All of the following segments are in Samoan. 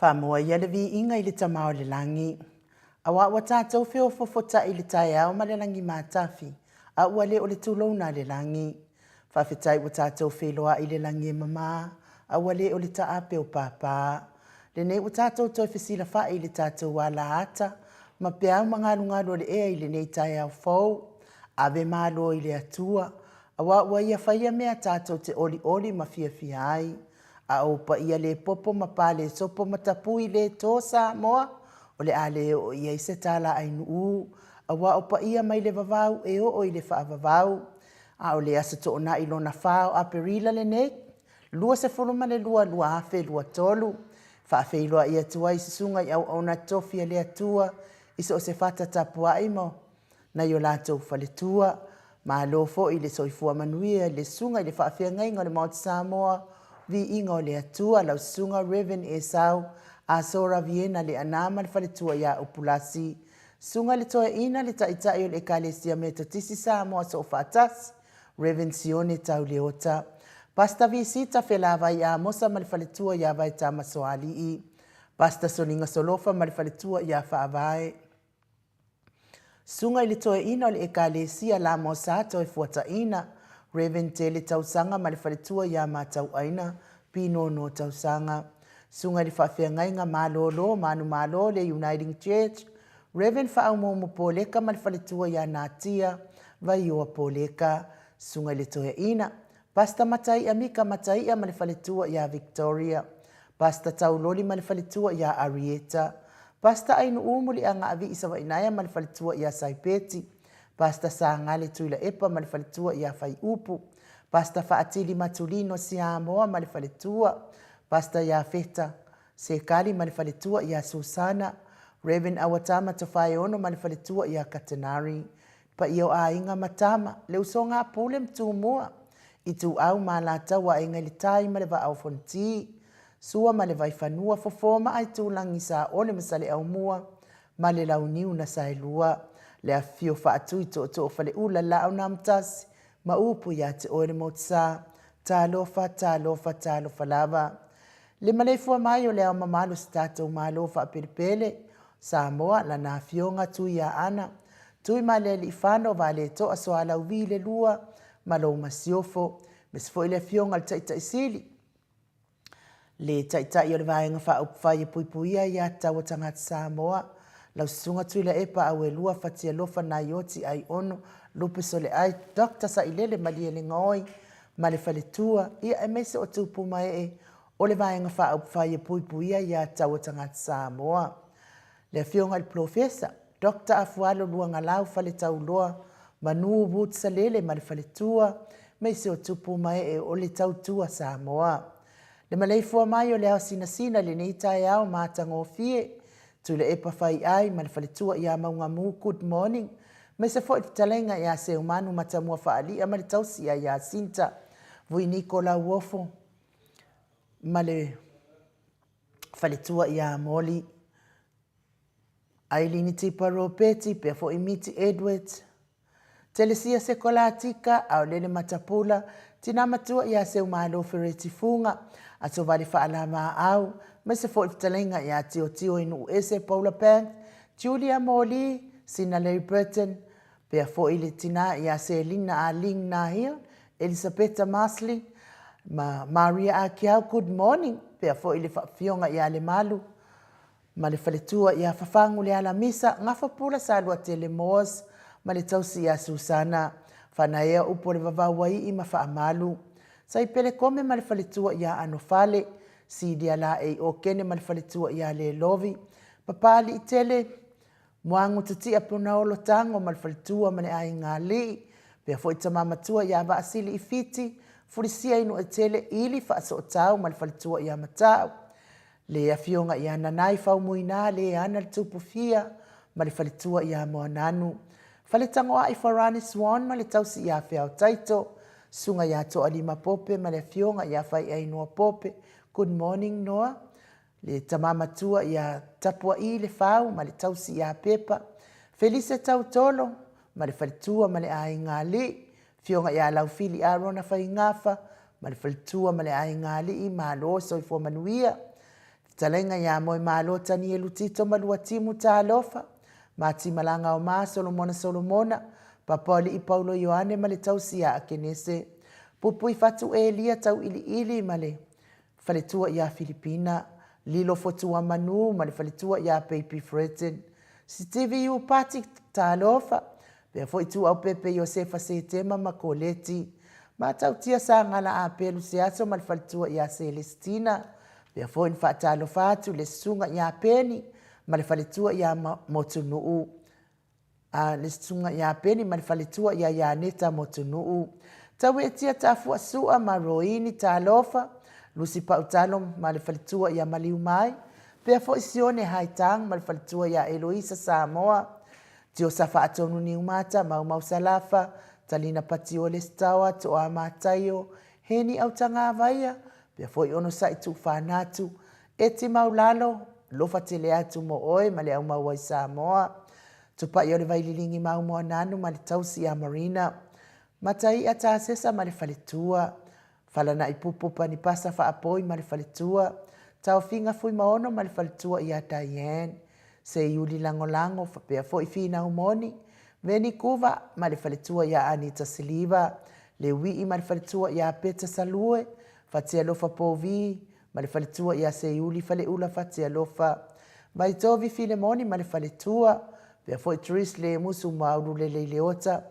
Faamoa ia le viiga i le Tama o le lagi, aua ua tatou feofofota'i i le taeao ma le lagi matafi, a ua le o le tulouna a le lagi. Faafetai ua tatou feiloai i le lagi e mama, a ua le o le taape o pāpā. Lenei ua tatou toe fesilafa'i i le tatou alaata ma peau magalugalu o le ea i lenei taeao fou. Ave malo i le Atua, aua ua Ia faia mea tatou te olioli ma fiafia ai. A o ou paia le popo ma pale sopo ma tapui le to Samoa, o le a le oo i ai se tala ainuʻu, aua o paia mai le vavau e oo i le faavavau. A o le aso Toonai lona 4 o Aperila lenei, 22 2023, faafeiloai atu ai i susuga i auauna tofi a le Atua i so o se fata tapuai ma nai o latou faletua. Malo foi le soifua manuia i le susuga i le faafeagaiga o le Maota Samoa, viiga o le Atua, lau susuga Reverend Esau Asora Viena Leaana ma le faletua ia Upulasi, susuga i le Toeaina le Taitai o le Ekalesia Metotisi Samoa Soofaatasi, Rev. Sione Tauleota, Pastor Visita Felavai Amosa ma le faletua ia Vaetama Soalii, Pastor Soliga Solofa ma le faletua ia Faavae. Susuga i le Toeaina o le Ekalesia Lamosa Toefuataina, Rev. Tele Tausaga ma le faletua ia Matauaina Pinono Tausaga. Susuga i le Faafeagaiga Malolo Manumalo le Uniting Church, Rev. Faaumuumu Poleka ma le faletua ia Natia Vaioa Poleka. Susuga i le Toeaina, Pastor Mataia Mika Mataia ma le faletua ia Victoria. Pastor Tauloli ma le faletua ia Arieta. Pastor Ainu'u Muliagaavii Savainaea ma le faletua ia Saipeti. Pastor Sagale Tuilaepa ma le faletua ia Faiupu. Pastor Faatili Matulino Siamoa ma le faletua. Pastor Iafeta Sekali ma le faletua ia Susana. Rev. Auatama Tofaeono ma le faletua ia Katenari. Paia o aiga ma tama, le usoga a Pule ma Tumua, Ituau ma Alataua, Aiga i le Tai ma le Vaa o Fonoti, Sua ma le Vaifanua, Fofo ma Aitulagi, Saole ma Saleaaumua ma le Launiu na Saelua, le afifio Faatui, Tootoo o Faleula, Laau na Amotasi ma upu ia te oe le Motusa. Talofa, talofa, talofa lava. Le maleifua mai o le Ao Mamalu o si tatou Malo faapelepele, Samoa, lana Afioga Tuiaana, Tuimalealiifano Vaaletoa Sualauvi le Lua ma lou Masiofo, aemaise foi le Afioga i le Taitai Sili, le Taitai o le Vaega Faaupufai e Puipuia Ia Tatau a Tagata Samoa, lau Susuga Tuilaepa Auelua Fatialofa Naioti Aiono Lupe Soleai, Doctor Sailele Malielegaoi ma le faletua, ia aemaise o tupu ma ee o le Vaega Faaupufai e Puipuia Ia Tatau a Tagata Samoa. Le Afioga i le Polofesa, Doctor Afualo Luagalau Faletauloa Manu Wood Salele ma le faletua, aemaise o tupu ma ee o le Tautua Samoa. Le maleifua mai o le ao sinasina i lenei taeao matagofie, Tuilaepa Faiai ma le faletua ia Maugamu Good morning, aemaise foi le fetalaiga ia Seumanu Matamua Faalia ma le tausi ia Jacinta Vuiniko Lauofo ma le faletua ia Moli Ailini Tipa Ropeti, pea foi Miti Edwards, Telesia Sekolatika, Aolele Matapula, Tina Matua ia Seumalo Fereti Fuga, Asovale Faalamaau, aemaise foi le fetalaiga ia Tiotio i Nuuese Paula Banks, Julia Moli, Sina Larry Burton, pea foi le tina ia Selina Aling Nahil, Elisapeta Masley, ma Maria Akiau, good morning, pea foi le afioga ia Lemalu ma le faletua ia Fafagu Lealamisa, Gafapula Saluatele Moores ma le tausi ia Susana, Fanaea upu o le Vavauaii ma Faamalu, Saipele Kome ma le faletua ia Anofale, Silia Laei Okene ma le faletua ia Lelovi, Papaliitele Moagu Titia Punaolo Tago ma le faletua ma le aiga alii, pea foi tama matua ia Vaasili i Fiti, Fulisia i Nuuetele, Ili Faasootau ma le faletua ia Matau, le afioga ia Nanai Faumuina le ana le tupu fia ma le faletua ia Moananu, Faletagoai Farani Swan ma le tausi ia Feao Taito, susuga ia Toalima Pope ma le afioga ia Faiainoa Pope, good morning Noa, le tama matua ia Tapua'i le Fau ma le tausi ia Pepa, Felise Tautolo ma le faletua ma le aiga alii, afioga ia Laufili Arona Faigafa ma le faletua ma le aiga alii, malo soifua manuia. Fetalaiga ia Moemalo Tanielu Tito ma Luatimu Talofa, Mati Malagaoma Solomona Solomona, Papaoalii Paulo Ioane ma le tausi ia Akenese, Puipuifatu Elia Tauiliili ma le faletua ia Filipina, Lilo Fotuamanu ma le faletua ia Baby Fredden, Sitivi Iupati Talofa, pea foi Tuaupepe Iosefa Setema ma Koleti, Matautia Sagala Apelu Seaso ma le faletua ia Selesitina, pea foi na faatalofa atu le susuga ia Peni ma le faletua ia Motunuu, a le susuga ia Peni ma le faletua ia Ianeta Motunuu, Tauetia Tafuasua ma Roini Talofa, Lusi Pautalo ma le faletua ia Maliumai, pea foi Sione Haitang ma le faletua ia Eloisa Samoa, Tiosafa Atonu Niumata, Maumau Salafa, Talina Patio Lesitaoa, Toa Mataio, Heni Autagavaia, pea foi Onosai Tuufanatu, Eti Maulalo, lofa tele atu mo oe ma le aumau ai Samoa. Tupai o le Vaililigi Maumoananu ma le tausi ia Marina. Matai'a Tasesa ma le faletua. Falana'i Pupu Panipasa Faapoi ma le faletua. Taofiga Fuimaono ma le faletua ia Diane. Seiuli Lagolago faapea foi Finau Moni. Veni Kuva ma le faletua ia Anita Siliva. Leui'i ma le faletua ia Peta Salue. Fatialofa Povi ma le faletua ia Seiuli Faleula Fatialofa, Vaitovi Filemoni ma le faletua, pea foi Tris Lemusu Maulu Lelei Leota,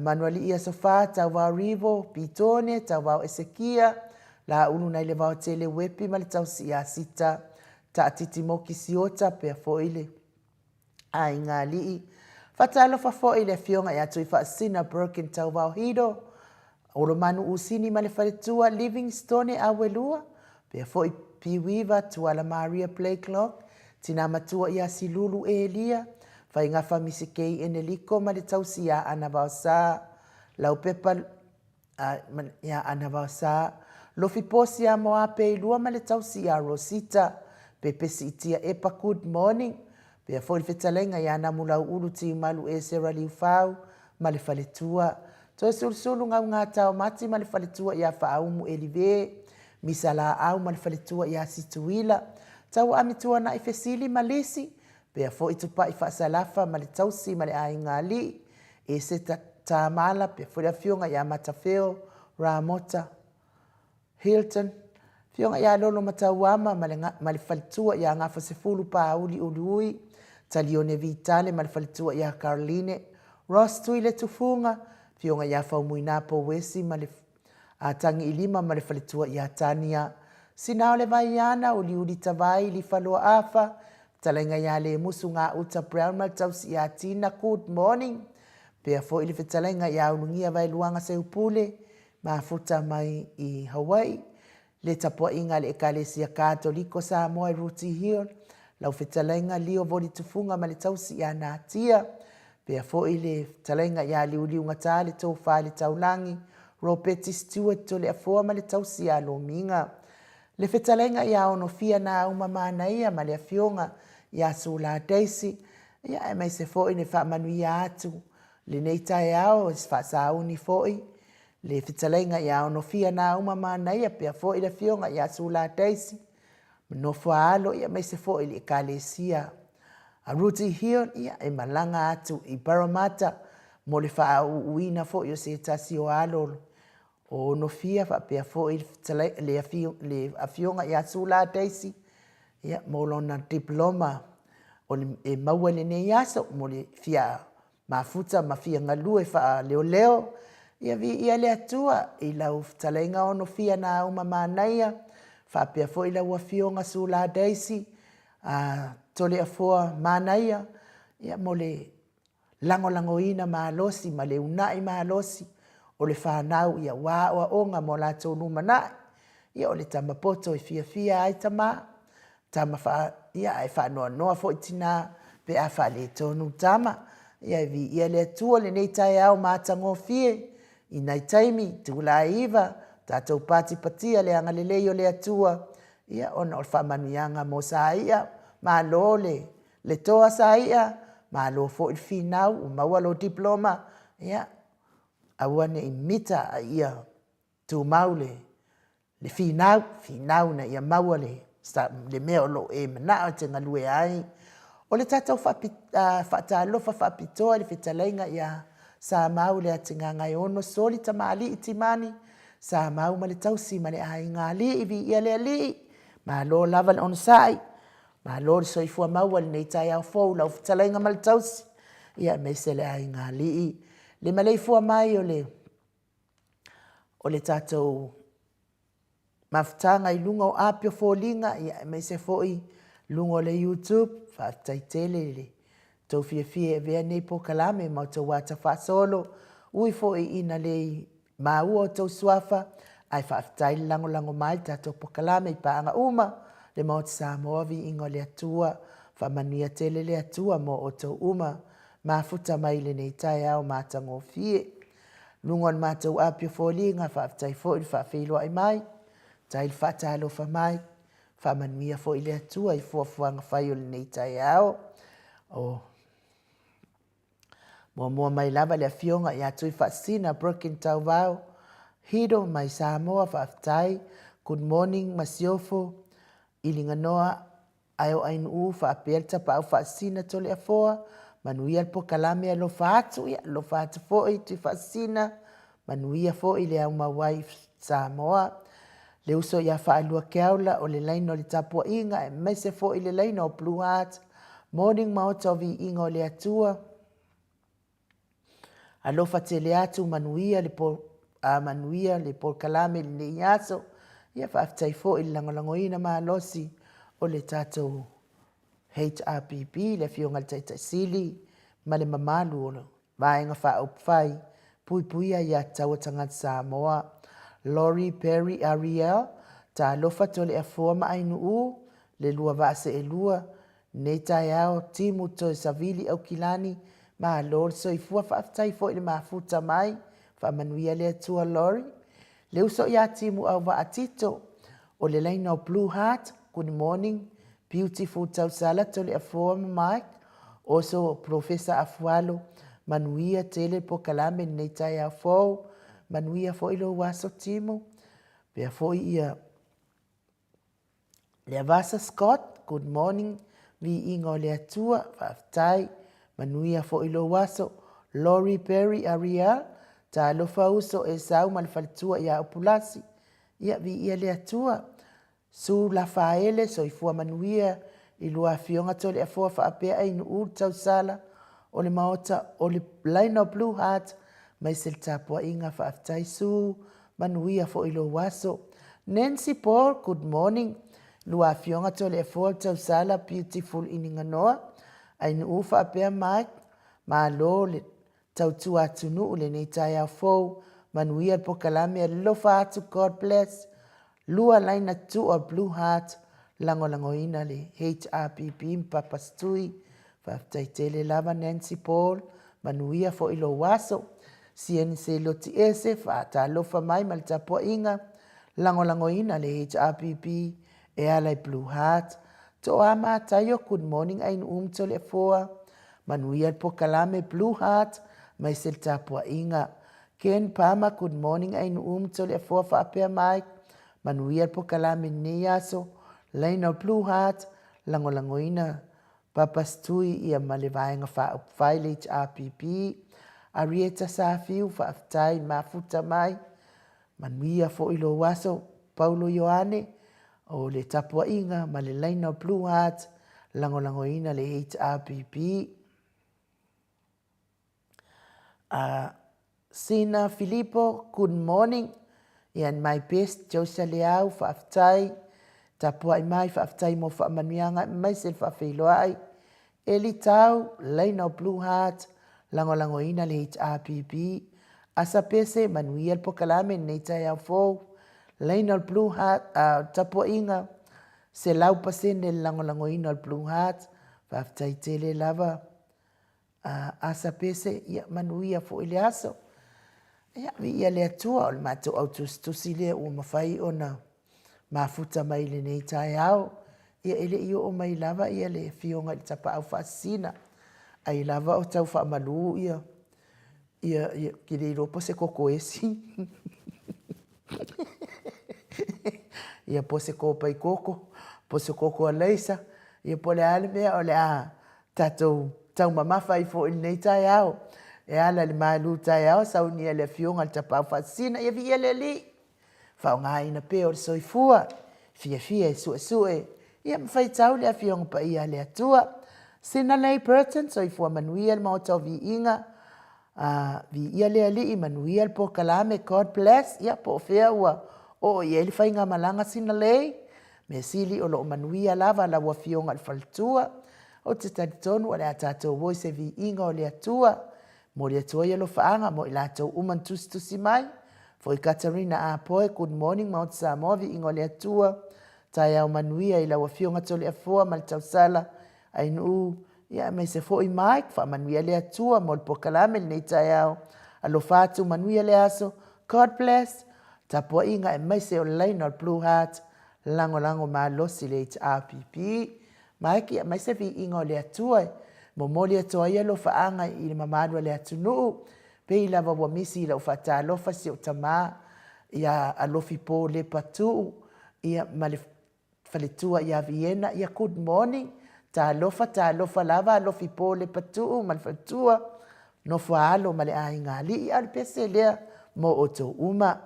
Manualii Asofa, Tauvao Rivo, Pitone, Tauvao Esekia, Laulu nai le Vaotele Uepi ma le tausi ia Sita, Taatiti Moki Siota, pea foi le aiga alii. Faatalofa foi i le afioga ia Tuifaasisina Broken Tauvao Hido, Olomanu Usini ma le faletua Livingstone Auelua, pea foi Piuiva Tuala Maria Blakelock, tina matua ia Silulu Elia, Faigafa Misikei Eneliko ma le tausi ia Ana Vaosa, Laupepa ia Ana Vaosa, Lofi Posi ia Moape Ilua ma le tausi ia Rosita, Pepesi Itia Epa Good morning, pea foi le fetalaiga ia Namulauulu Tiumalu Esera Liufau ma le faletua, Toesulusulu Gaugata Mati ma le faletua ia Faaumu Elive, Misa Laau ma le faletua ia Situila, Tauaami Tuanai Fesili ma Lisi, pea foi Tupai Faasalafa ma le tausi ma le aiga alii, Eseta Tamala, pea foi le afioga ia Matafeo Ramota Hilton, afioga ia Lolo Matauama ma le, ma le faletua ia Gafasefulu Paauli Uliui, Talione Vitale ma le faletua ia Carline, Ross Tuile Tufuga, afioga ia Faumuina Pouesi ma le a Tagiilima ma le faletua ia Tania, Sina o le Vaiana, Uliuli Tavai, Lifaloa Afa, fetalaiga ia Lemusu Gauta Brown ma le tausi ia Tina Good morning, pea foi le fetalaiga ia Ulugia Vaeluaga Seupule, mafuta mai i Hawaii, le tapuaiga a le Ekalesia Katoliko Samoa i Rooty Hill, lau fetalaiga Leo Volitufuga ma le tausi ia Natia, pea foi le fetalaiga ia Liuliugata le Tofa i le Taulagi, Ropeti Stewart Toleafoa ma le tausi ia Lomiga, le fetalaiga ia Onofia Nauma Manaia ma le afioga ia Sula Daisy, ia aemaise foi le faamanuia atu lenei taeao i se faasauni foi le fetalaiga ia Onofia Nauma Manaia pea foi le afioga ia Sula Daisy ma Nofoaalo ia aemaise foi le ekalesia a Ruti Hill ia e malaga atu i Parramatta mo le faaauuina foi o se tasi o alo o Onofia faapea foi le afioga ia Sula Daisy ia mo lona diploma o le, e maua i lenei aso mo le fia mafuta ma fia galue faaleoleo. Ia viia le Atua i lau fetalaiga Onofia Nauma Manaia, faapea foi lau afioga Sula Daisy, a Toleafoa Manaia, ia mo le lagolagoina malosi ma le uunai malosi o le fanau ia ua aoaoga mo latou lumanai. Ia o le tama poto e fiafia ai tama, tama faa, ia ae faanoanoa foi tina pe a faaletonu tama. Ia e viia le Atua lenei taeao matagofie i nai taimi itula e 9, tatou patipatia le agalelei o le Atua, ia ona o le faamanuiaga mo Saia, malo le le toa Saia, malo foi le finau ua maua lou diploma, ia aua ne i mita a ia tumau le le finau, finau ina ia maua le le mea o lo o e manao e te galue ai. O le tatou faatalofa faapitoa i le fetalaiga ia Samau Leatigagaeono Soli Tamalii Timani, Samau ma le tausi ma le aiga alii, viia le Alii, malo lava le onosai, malo le soifua maua i lenei taeao fou i lau fetalaiga ma le tausi, ia aemaise le aiga alii. Le maleifua mai o le o le tatou mafutaga i luga o api o foliga, ia aemaise foi luga o le YouTube. Faafetai tele i le tou fiafia e avea nei polokalame ma outou ata faasolo. Ui foi ina le maua outou suafa, ae faafetai le lagolago mai i le tatou polokalame i paaga uma le Maota Samoa, viiga o le Atua, faamanuia tele le Atua mo outou uma mafuta mai i lenei taeao matagofie. Luga o le matou api o foliga, faafetai foi le faafeiloai mai, faafetai le faatalofa mai, faamanuia foi le Atua i fuafuaga fai o lenei taeao. O muamua mai lava le afioga ia Tuifaasisina Broken Tauvao Hido mai Samoa, faafetai. Good morning Masiofo, Iliganoa Ae o Ainuu faapea le tapaau faasisina Toleafoa, manuia le pokalame alofa atu, ia alofa atu foi Tuifaasisina, manuia foi le aumau ai i Samoa. Le uso ia Faalua Keaula o le laina o le tapuaiga aemaise foi le laina o Blue Heart, Morning Maota o Viiga o le Atua, Alofa tele atu, manuia le po, a manuia le polokalame i lenei aso. Ia faafetai foi i le lagolagoina malosi o le tatou HRPP, le Afioga i le Taitai Sili ma le mamalu o le Vaega Faaupufai Puipuia Aiatatau a Tagata Samoa. Laurie Perry Ariel, Talofa Toleafoa ma Ainuu, le lua vaa seelua, Lenei taeao, timu toe savili Aukilani, malo le soifua, faafetai foi le mafuta mai, faamanuia le Atua Lori. Le uso ia Timu Auvaa Tito, o le laina o Blue Heart, good morning, beautiful Tausala Toleafoa ma Mike, oso Polofesa Afualo, manuia tele le pokalame lenei taeao fou, manuia foi lou aso Timu, pea foi ia Leavasa Scott, good morning, viiga o le Atua, faafetai, manuia foi lou aso. Lori Perry Ariel, talofa uso Esau ma le faletua ia Upulasi, ia viia le Atua. Su Lafaele, soifua manuia i lua afioga Toleafoa faapea Ainuu le tausala o le maota o le Laina o Blue Heart, maise le tapuaiga, faafetai Su, Manuia foi lou aso. Nancy Paul, good morning. Lua afioga Toleafoa Tausala beautiful Iniganoa. Ainuu faapea Mike, malo le tautua atunuu lenei taeao fou. Manuia le pokalame alofa atu God bless. Lua laina tua blue heart lagolagoina le HRPP ma Papa Stui. Faafetai tele lava Nancy Paul, manuia foi lou aso. Sieni Seloti Ese, faatalofa mai ma le tapuaiga, lagolagoina le HRPP e ala i Blue Heart. Toa Mataio, good morning Ainuu ma Toleafoa, manuia le pokalame Blue Heart maise le tapuaiga. Ken Palmer, good morning Ainuu ma Toleafoa faapea Mike, manuia le pokalame i lenei aso. Laina o Blue Heart, lagolagoina Papa Stui ia ma le Vaega Faaupufai le HRPP, Arieta Safiu, faafetai mafuta mai, manuia foi lou aso, Paulo Ioane, o le tapuaiga ma le laina o Blue Heart, lagolagoina le HRPP. Sina Filipo, good morning and my best Josa Leau, faafetai tapuai mai, faafetai mo faamanuiaga aemaise le faafeiloai. Eli Tau, laina o Blue Heart, lagolagoina le HRPP. Asa Pese, manuia le pokalame lenei taeao fou. Laina o le Blue Heart, tapuaiga, 100% le lagolagoina o le Blue Heart. Faafetai tele lava. Asa Pese, ia manuia foi le aso. Ia, viia le Atua, o le matou au tusitusi lea ua mafai ona mafuta mai i lenei taeao. Ia, e le i oo mai lava ia le Afioga i le Tapaau Faasisina, ai lava o tau faamalu ia, ia, ia, ou te le iloa po o se koko esi, ia po o se kopai koko, Po o se koko alaisa, ia po o le a le mea o le a tatou taumamafa ai foi i lenei taeao. E ala i le malu taeao saunia e le Afioga i le Tapaau Faasisina, ia viia le Alii, faaaogaina pea o le soifua, fiafia e suesue, ia ma faitau le Afioga Paia a le Atua. Sinalei Burton, soifua manuia le Maota o Viiga, viia le Alii, manuia le polokalame, God bless. Ia po o fea ua oo i ai le faigamalaga Sinalei, mea sili o lo o manuia lava lau Afioga i le faletua. Ou te talitonu o le a tatou o i se viiga o le Atua. Momoli atu ai alofaaga mo i latou uma na tusitusi mai. Foi Katarina Apoe, good morning Maota Samoa, viiga o le Atua. Taeao manuia i lau Afioga Toleafoa ma le tausala Ainuu, ia aemaise foi Mike, faamanuia le Atua mo le polokalame i lenei taeao. Alofa atu, manuia le aso. God bless. Tapuaiga aemaise o le laina o le Blue Heart, lagolago malosi le HRPP. Mike, ia aemaise viiga o le Atua e momoli atu ai alofaaga i le mamalu o le atunuu. Pei lava ua misi i lau faatalofa si ou tama ia Alofi Po Lepa Tuu, ia ma le faletua ia Viena, ia good morning, talofa, talofa lava Alofi Po Lepa Tuu ma le faletua, nofo a alo ma le aiga alii, a o le pese lea mo outou uma.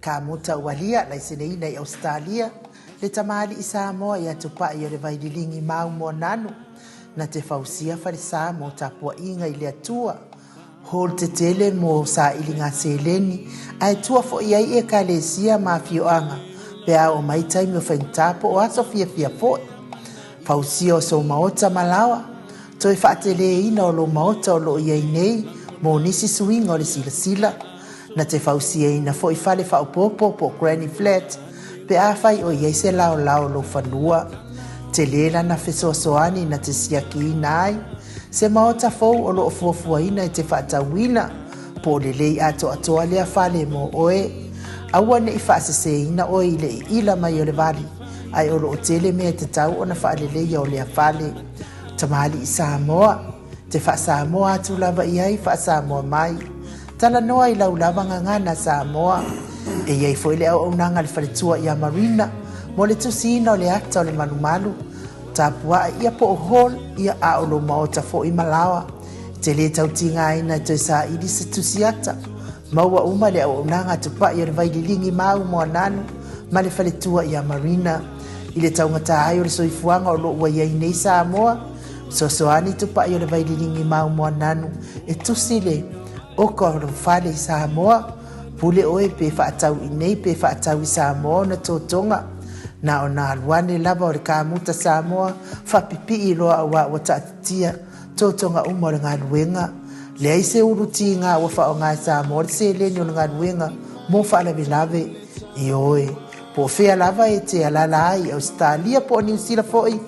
Kamuta Ualia, laiseneina i Ausetalia, le tamalii Samoa ia Tupai o le Vaililigi Mau Moananu, na te fausia falesa mo tapuaiga i le Atua, hall tetele mo sailiga seleni, ae tua foi ai Ekalesia ma afioaga pe a oo mai taimi o faigata po o aso fiafia foi. Fausia o sou maota ma laoa, Toe faateleina o lou maota o lo o i ai nei mo nisi suiga o le silasila. Na te fausiaina foi fale faaopoopo po o granny flat pe afai o i ai se laolao o lou fanua. Tele lana fesoasoani na te siakiina ai se maota fou o lo o fuafuaina e te faatauina po o lelei atoatoa lea fale mo oe. Aua ne i faaseseina oe i le iila mai o le vali, ae o lo o tele mea e tatau ona faaleleia o lea fale. Tamalii Samoa, te faa-Samoa atu lava i ai faa-Samoa mai. Talanoa i lau lava gagana Samoa. E i ai foi le auaunaga a le faletua ia Marina mo le tusiina o le ata o le malumalu, tapua'i ia po o hall ia a o lou maota foi ma laoa. E te le tau tigaina e toe saili se tusi ata. Maua uma le auaunaga a Tupai o le Vaililigi Mau Moananu ma le faletua ia Marina. I le taugata ai o le soifuaga o lo o ua i ai nei Samoa, fesoasoani Tupai o le Vaililigi Mau Moananu e tusi le oka o lou fale i Samoa. Pule oe pe faatau i nei pe faatau i Samoa ona totoga. Na ona alu ane lava o le kamuta Samoa faapipii loa aua ua taatitia totoga uma o le galuega. Leai se ulu tiga ua faaaoga e Samoa le seleni o le galuega mo faalavelave. Ioe, po o fea lava e te alaala ai i Ausetalia po o Niu Sila foi,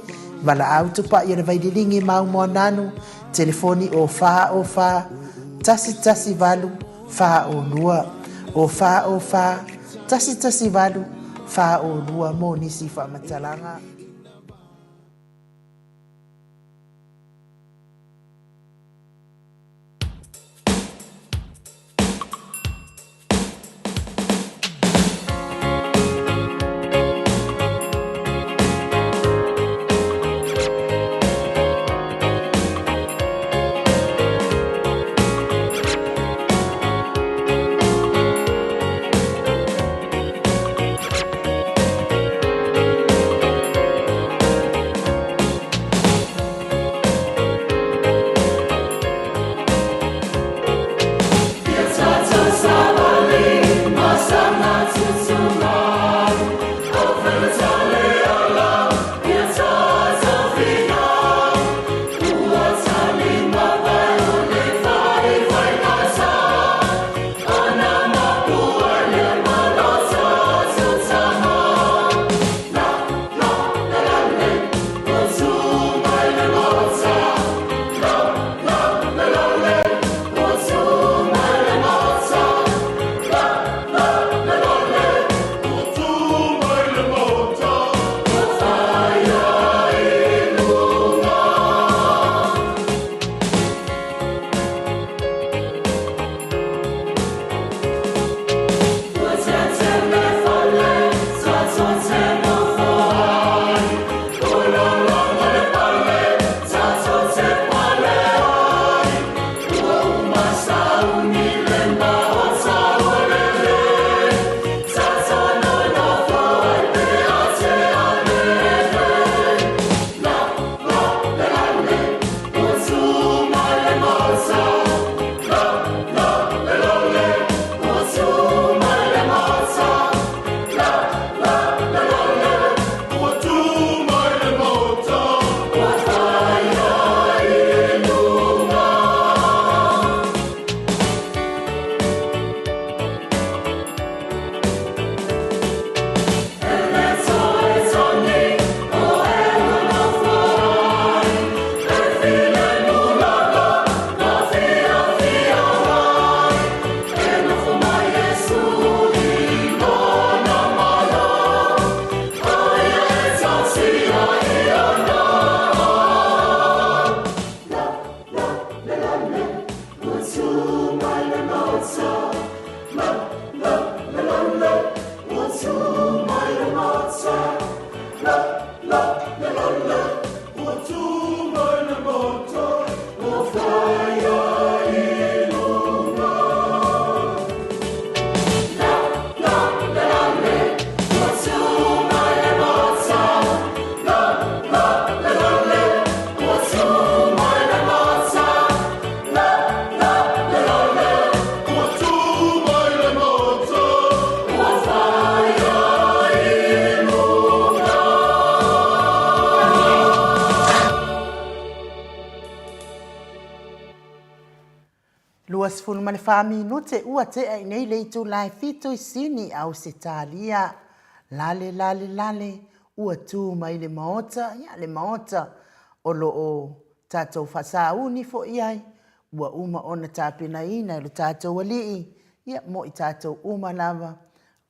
valaau tupai o le Vaililigi Mau Moananu, telefoni o 4 o 4 118 4 o 2, o 4 o 4 118 4 o 2 mo nisi faamatalaga. 24 minute ua tea i nei le itula e 7 i Sini, Ausetalia. Lale, lale, lale, ua tu mai le Maota, ia le Maota o lo o tatou faasauni foi i ai, ua uma ona tapenaina e lo tatou Alii, ia mo i tatou uma lava,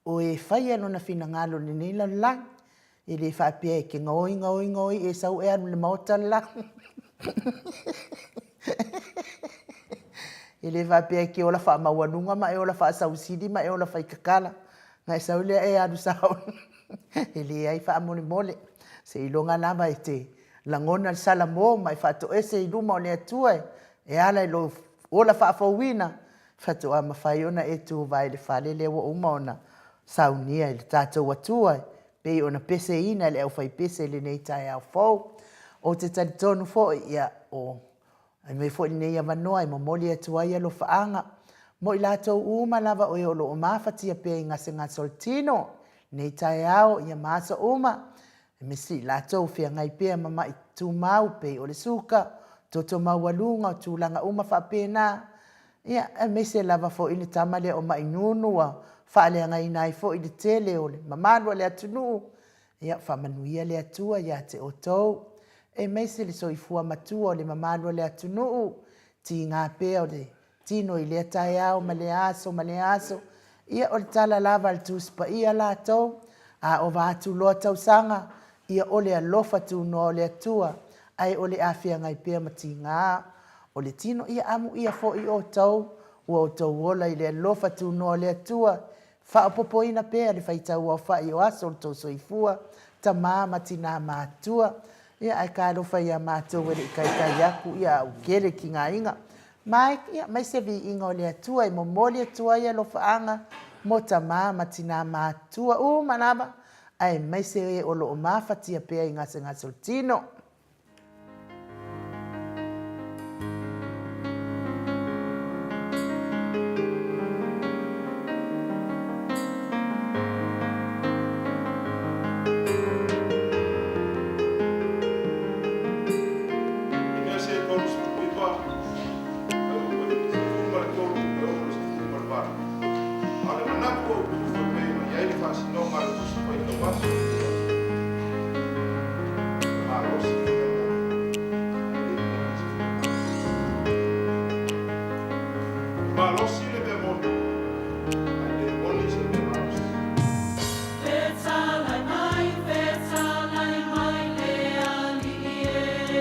o e faia Lona finagalo i lenei lalolagi. E le faapea e te gaoi, gaoi, gaoi e sau e alu i le maota le la. E le faapea e te ola faamaualuga ma e ola faasausili ma e ola faitatala, ona e sau lea e alu sao. E leai faamolemole, seiloga lava e te lagona le salamo ma e faatoese i luma o le Atua e ala i lou ola faafouina, faatoa mafai ona e tuvae i le fale lea ua uma ona saunia e le tatou Atua e pei ona peseina e le aufaipese i lenei taeao fou. Ou te talitonu foi, ia, o avea foi lenei avanoa e momoli atu ai alofaaga mo i latou uma lava o e o lo o mafatia pea i gasegase o le tino i lenei taeao ma aso uma, aemaise i latou o feagai pea ma mai tumau pei o le suka, toto maualuga, o tulaga uma faapena, aemaise lava foi le tama lea o Mainunu ua faaleagaina ai foi le tele o le mamalu o le atunuu. Ia faamanuia le Atua ia te outou, aemaise le soifua matua o le mamalu o le atunuu, tiga pea o le tino i lea taeao ma lea aso ma lea aso. Ia, o le tala lava a le Tusi Paia latou, a ova atu loa tausaga, ia o le alofa tunoa o le Atua, ae o le a feagai pea ma tiga o le tino. Ia amuia foi outou ua outou ola i le alofa tunoa o le Atua, faaopoopoina pea le faitauaofai o aso o lo outou soifua, tama ma tina matutua. Ia ae talofa ia matou e le i taitai atu, a ua tele tigaina. Ma ia aumai se viiga o le Atua e momoli atu ai alofaaga mo tama ma tina matutua uma lava, aemaise e o lo o mafatia pea i gasegase o le tino. Enese 39, 13 e 68. A o le manatu autu e pei ona i ai le faasinoga a le Tusi Faitau Aso o lenei aso, e malosi le mea moni, ae le moni se finagalo. E malosi le mea moni, ae le moni se mea malosi. Fetalai mai, fetalai mai le Alii e,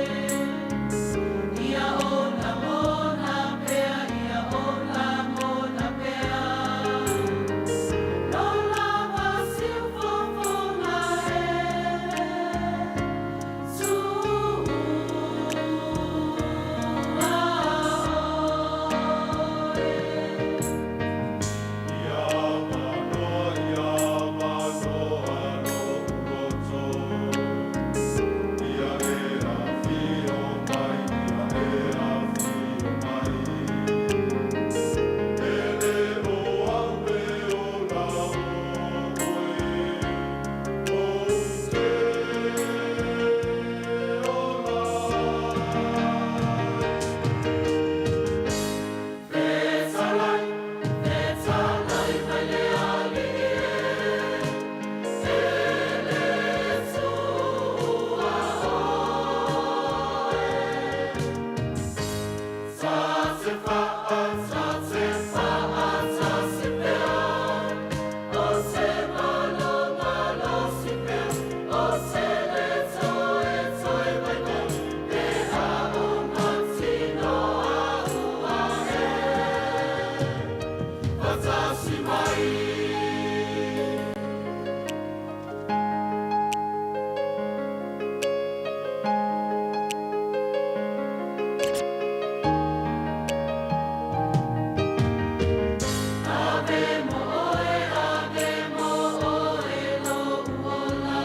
Ia ou lagona pea, ia ou lagona pea, Lo lava siufofoga e, Tuua oe. Ia manoa, ia manoa lou loto, Ia e afio mai, ia e afio mai. E le o au e ola oe, Ou te ola ai. Fetalai, fetalai mai le Alii e, E le tuua oe. Ta te faa, ta te faa, ta si pea, O se malo malosi pea, O se le toe toe mai nei, Pe a o matino a ua e, Fatasi mai. Ave mo oe, ave mo oe lou ola.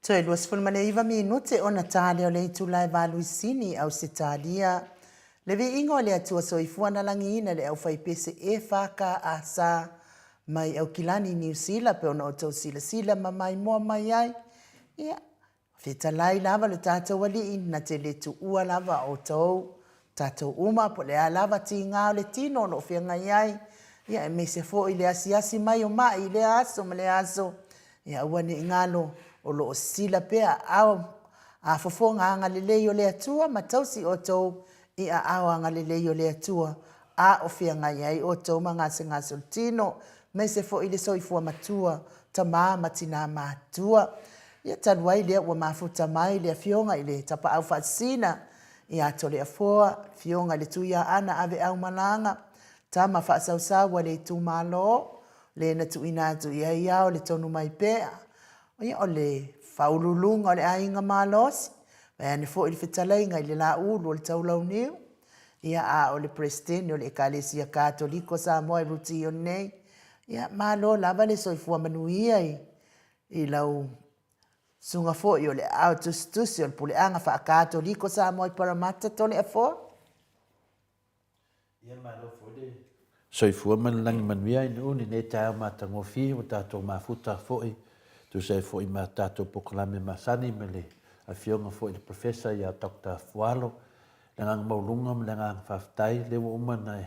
Toe 29 minute ona ta lea o le itula e valu i Sini, Ausetalia. Le viiga o le Atua Soifua na lagiina le aufaipese EFKS mai Aukilani, Niu Sila, pe ona outou silasila ma maimoa mai ai. Ia, Fetalai lava lo tatou Alii na te le tuua lava outou, tatou uma, po o le a lava tiga o le tino o lo o feagai ai, ia aemaise foi le asiasi mai o ma'i i lea aso ma lea aso, ia aua ne i galo o lo o sila pea aao a fofoga agalelei o le Atua ma tausi outou i aao agalelei o le Atua a o feagai ai outou ma gasegase o le tino, aemaise foi le soifua matua, tama ma tina matutua. Ia talu ai lea ua mafuta mai le Afioga i le Tapaau Faasisina ia Toleafoa, le Afioga i le Tuiaana Aveau Malaga, tama faasausau a le itumalo, le na tuuina atu i ai ao le tonu mai pea, ia o le faauluuluga o le aiga malosi, vaeane foi le fetalaiga i le Laulu o le Taulauniu, ia a o le Peresetene o le Ekalesia Katoliko Samoa e Ruti nei, ia malo lava le soifua manuia i i lau susuga foi o le aao tusitusi o le Puleaga Faa-Katoliko Samoa i Parramatta, Toleafoa. Ia malo foi le soifua ma le lagi manuia i nuu lenei taeao matagofie ua tatou mafuta foi tusa ai foi ma tatou polokalame masani ma le afioga foi i le Professor ia Doctor Fualo. Le agaga maualuga ma le agaga faafetai lea ua uma ona e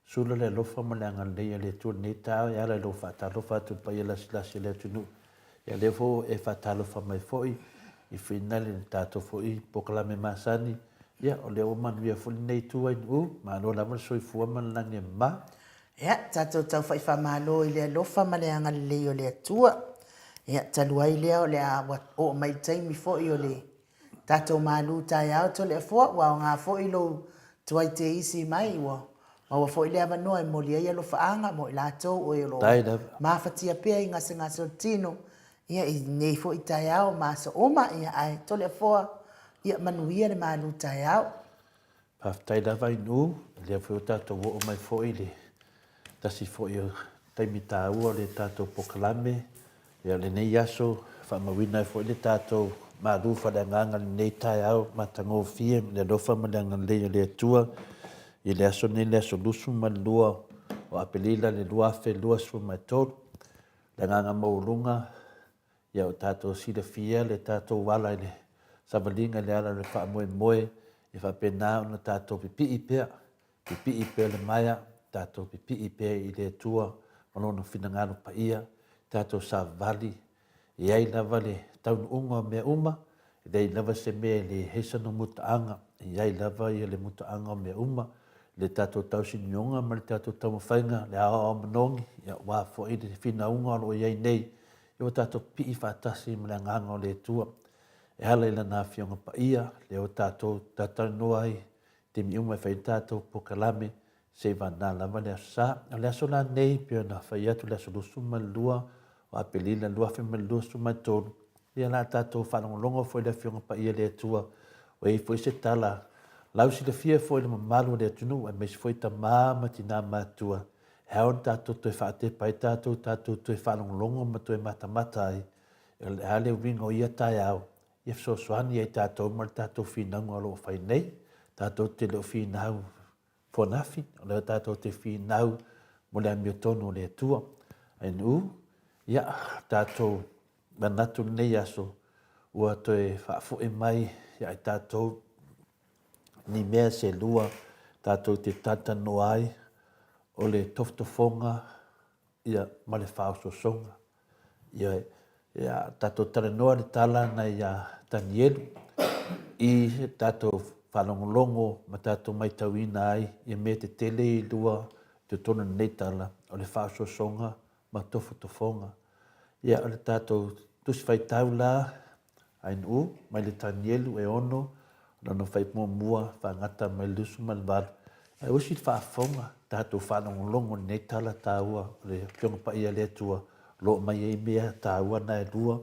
Sula le alofa ma le agalelei a le Atua i lenei taeao e ala i lou faatalofa atu i le paia lasilasi o le atunuu. Ia lea foi ua e faatalofa mai foi i finale i le tatou foi polokalame masani. Ia, o lea ua manuia foi lenei itu Ainuu. Malo lava le soifua ma le lagi e mama. Ia, tatou taufa'i faamalo i le alofa ma le agalelei o le Atua. Ia, talu ai lea o le a ua oo mai le taimi foi o le Tatou malu taeao Toleafoa, ua aoga foi lou tuai teisi mai, ua maua foi le avanoa e momoli ai alofaaga mo i latou o e o lo o mafatia pea i gasegase o le tino, ia i lenei foi taeao ma aso uma, ia ae Toleafoa, ia manuia le malu taeao. Faafetai lava Inu, o lea foi ua tatou oo mai foi i le tasi foi o taimi taua o le tatou polokalame. Ia o lenei aso, faamauina ai foi le tatou malu faaleagaga i lenei taeao matagofie i le alofa ma le agalelei o le Atua i le aso lenei, le aso 22 o Aperila le 2023. Le agaga maualuga, Ia o tatou silafia le tatou ala i le savaliga i le ala o le faamoemoe, e faapena ona tatou pipii pea, pipii pea le maea, tatou pipii pea i le Atua ma Lona finagalo paia, tatou savali, e i ai lava le taunuuga o mea uma, e leai lava se mea e le heisa no mutaaga, e i ai lava ia le mutaaga o mea uma, le tatou tausinioga ma le tatou taumafaiga, le aoao manogi, ia aua foi le finauga o lo o i ai nei, Ia ua tatou pipii faatasi ma le Agaga o le Atua e ala i Lana Afioga Paia, lea ua tatou talatalanoa ai i taimi uma e fai ai le tatou polokalame, seivana lava le Aso Sa. O le aso la lenei, pei ona fai atu le aso 22 o Aperila 2023, ia o le a tatou faalogologo foi i le Afioga Paia a le Atua, ua i ai foi se tala lausilafia foi i le mamalu o le atunuu, aemaise foi tama ma tina matutua, E ao ona tatou toe faatepa ai tatou, tatou toe faalogologo ma toe matamata ai, o le a le uiga o ia taeao, ia fesoasoani ai tatou ma le tatou finauga o lo o fai nei. Tatou te le o finau for nothing, o lea tatou te finau mo le amiotonu o le Atua. Ae nuu. Ia, tatou manatu lenei aso, ua toe faafoe mai ia i tatou ni mea se lua tatou te talatalanoa ai, o le tofotofoga ia, ma le faaosoosoga. Ioe. Ia, tatou talanoa le tala na iā Tanielu i tatou faalogologo ma tatou matauina ai ia mea tetele i lua i totonu o lenei tala, o le faaosoosoga ma tofotofoga. Ia, o le tatou Tusi Faitau la, Ainuu, mai le Tanielu e ono, lona fuaiupu muamua, faagata mai le 28. Ae ua sili faafofoga tatou faalogologo i lenei tala taua o le Afioga Paia a le Atua o lo o aumai ai mea taua na e lua,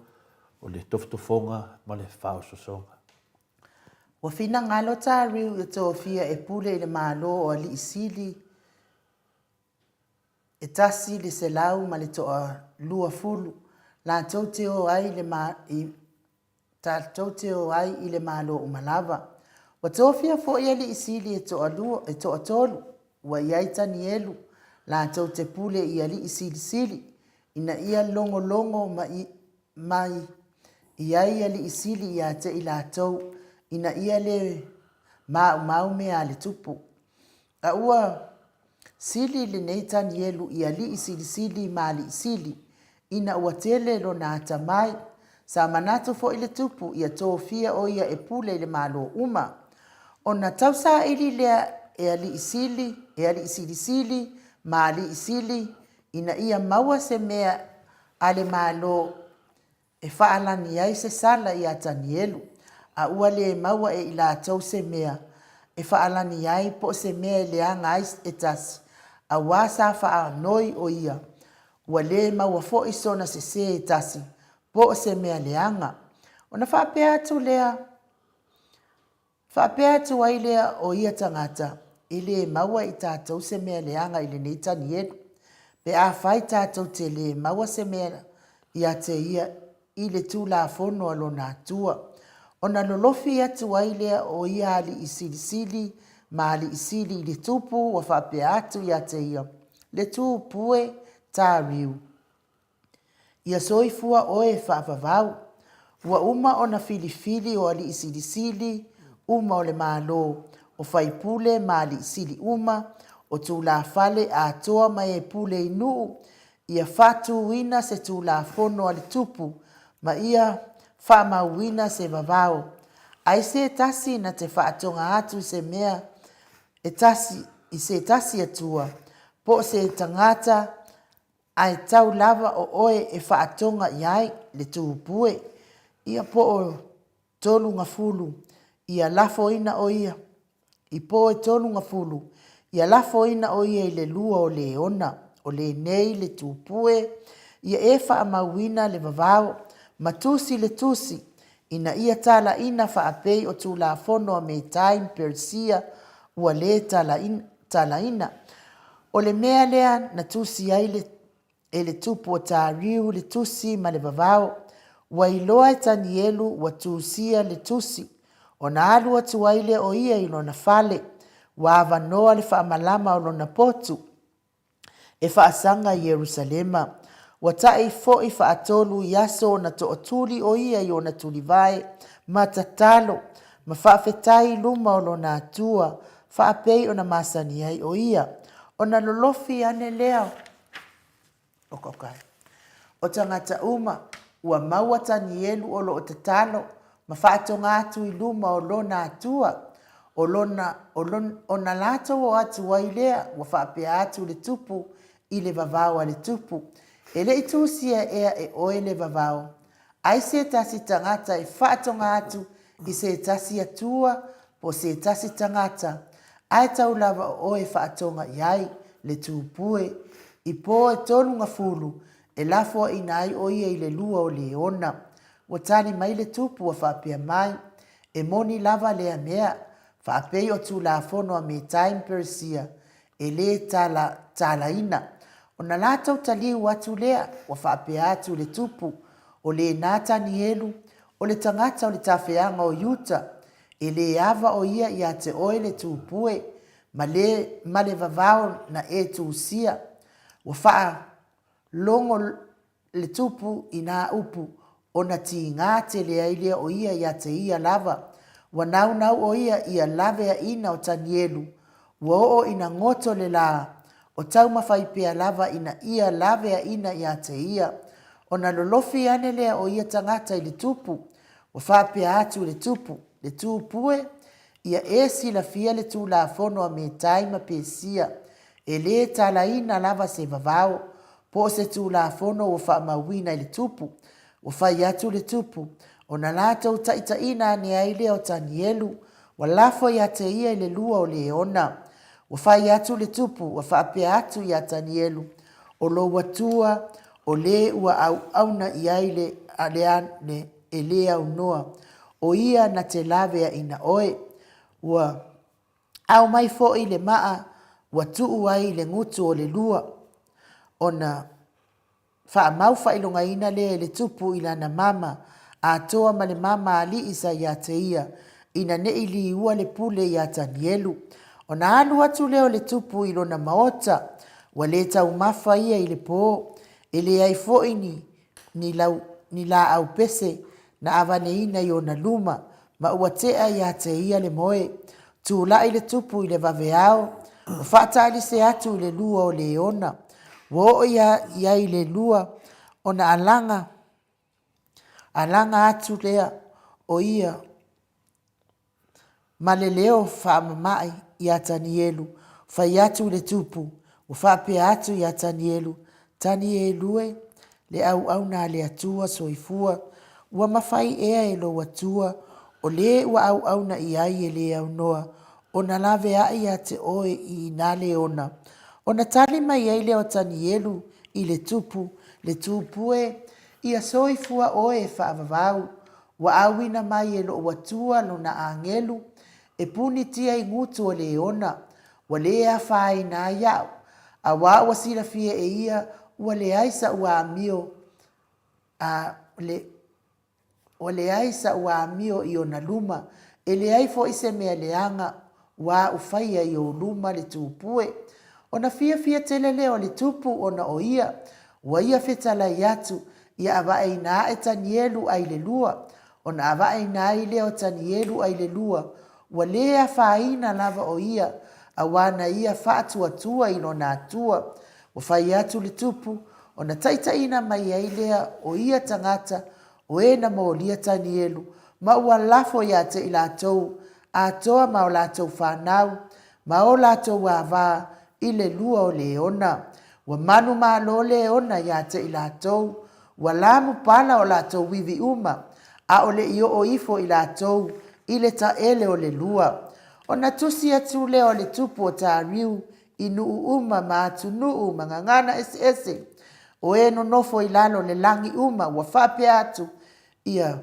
o le tofotofoga ma le faaosoosoga. Ua finagalo Tariu ia tofia e pule i le Malo o Alii Sili e 120 latou te o ai i le i tatou te o ai i le Malo uma lava. Ua tofia foi alii sili e toalua, e toatolu, ua i ai Tanielu, latou te pule i alii silisili, ina ia logologo mai, mai i ai alii sili ia te i latou, ina ia le maumau mea a le tupu. A ua sili lenei Tanielu i alii silisili ma alii sili, ina ua tele lona atamai. Sa manatu foi le tupu ia tofia o ia e pule i le Malo uma. Ona tausaili lea e alii sili, e alii silisili ma alii sili, ina ia maua se mea a le Malo e faalani ai se sala iā Tanielu, a ua lē maua e i latou se mea e faalani ai po o se mea e leaga ai e tasi, auā sa faanoi o ia, ua lē maua foi sona sesē e tasi po o se mea leaga. Ona faapea atu lea. Faapea atu ai lea o ia tagata, E lē maua e i tatou se mea leaga i lenei Tanielu, pe afai tatou te lē maua se mea ia te ia i le Tulafono a lona Atua. Ona lolofi atu ai lea o ia alii silisili ma alii sili i le tupu ua faapea atu ia te ia, Le tupue Tariu. Ia soifua oe e faavavau. Ua uma ona filifili o alii silisili uma o le Malo, o faipule ma alii sili uma, o tulafale atoa ma e pule i nuu, ia faatuina se tulafono a le tupu ma ia faamauina se vavao. Ai se tasi na te faatoga atu i se mea e tasi i se tasi atua, po o se tagata Ae tau lava o oe e faatoga i ai le tupue ia po o tolugafulu ia lafoina o ia i po e tolugafulu ia lafoina o ia i le lua o leona o lenei le tupue ia e faamauina le vavao ma tusi le tusi ina ia talaina faapei o Tulafono a Metai ma Perisia ua le talaina. O le mea lea na tusi ai le, e le tupu o Tariu le tusi ma le vavao, ua iloa e Tanielu ua tusia le tusi, ona alu atu ai lea o ia i lona fale, ua avanoa le faamalama o lona potu e faasaga i Ierusalema. Ua taʻi foi faatolu i aso ona tootuli o ia i ona tulivae ma tatalo ma faafetai i luma o lona Atua, faapei ona masani ai o ia. Ona lolofi ane lea okaoka ai o tagata uma ua maua Tanielu o lo o tatalo ma faatoga atu i luma o lona Atua, o lona, o lona, ona latou o atu ai lea ua faapea atu le tupu i le vavao a le tupu, E le i tusia ea e oe le vavao, ai se tasi tagata e faatoga atu i se tasi Atua po o se tasi tagata, ae tau lava o oe e faatoga i ai le tupue, i po e tolugafulu e lafoaina ai o ia i le lua o leona. Ua tali mai le tupu ua faapea mai, E moni lava lea mea, faapei o Tulafono a Metai ma Peresia, e lē tala, talaina. Ona latou taliu atu lea, ua faapea atu le tupu, O lena Tanielu, o le tagata o le tafeaga o Iuta, e lē ava o ia ia te oe le tupue, ma le, ma le vavao na e tusia. Ua faalogo. le tupu i nā upu, ona tīgā tele ai lea o ia iā te ia lava. Ua naunau ʻo ia ia laweaʻina o Tanielu, ua oo ina goto le lā, o taumafai pea lava ina ia laweaʻina iā te ia. Ona lolofi ane lea o ia tagata i le tupu, ua faapea atu i le tupu, Le tupu e, ia e silafia le Tulafono a Metai ma Pesia, e lē talaina lava se vavao, po o se Tulafono ua faamauina i le tupu. Ua fai atu le tupu, ona latou taitaiina ane ai lea o Tanielu, ua lafo ia te ia i le lua o leona. Ua fai atu le tupu, ua faapea atu iā Tanielu, O lou Atua, o lē ua auauna i ai le, le, le, e lē aunoa, ʻo ia na te laweaʻina ʻoe. Ua ao mai foʻi le maʻa ua tuu ai i le gutu o le lua, ona faamau faailogaina lea e le tupu i lana mama atoa ma le mama aliʻi sa iā te ia, ina neʻi liua le pule iā Tanielu. Ona alu atu lea o le tupu i lona maota, ua lē taumafa ia i le pō, e leai foʻi ni ni lau, ni lāʻau pese na avaneina i ona luma, ma ua tea iā te ia le moe. Tulaʻi le tupu i le vaveao, ua faatalise atu i le lua o leona. Ua oo ia i ai le lua ona alaga, alaga atu lea o ia ma le leo faamamaʻi iā Tanielu, fai atu i le tupu, ua faapea atu iā Tanielu, Tanielu e, le auauna a le Atua soifua, ua mafai ea e lou Atua, o lē ua auauna i ai e lē aunoa, ona laveaʻi iā te oe i inā leona. Ona tali mai ai lea o Tanielu i le tupu, Le tupu e, ia soifua oe e faavavau, Ua ʻauina mai e loʻu Atua lona ʻāgelu e punitia i gutu o leona, ua lē afaina ai aʻu, auā ua silafia e ia ua leai saʻu amio a le ua leai saʻu amio i ona luma, e leai foʻi se mea leaga ua aʻu faia i ou luma le tupue. Ona fiafia tele lea o le tupu ona o ia, ua ia fetalai atu, ia avaeina aʻe Tanielu ai le lua, ona avaeina ai lea o Tanielu ai le lua, ua lē afaina lava o ia, auā na ia faatuatua i lona Atua. Ua fai atu le tupu, ona taitaiina mai ai lea o ia tagata o e na molia Tanielu, ma ua lafo iā te i latou atoa ma o latou fanau, ma o latou avā i le lua o leona. Ua manumalo leona iā te i latou, ua lamu pala o latou iwi uma, ʻaʻole i oo ifo i latou i le taele o le lua. Ona tusi atu lea o le tupu o Tariu i nuu uma ma atunuu ma gagana eseese, o e nonofo i lalo le lagi uma ua faapea atu ia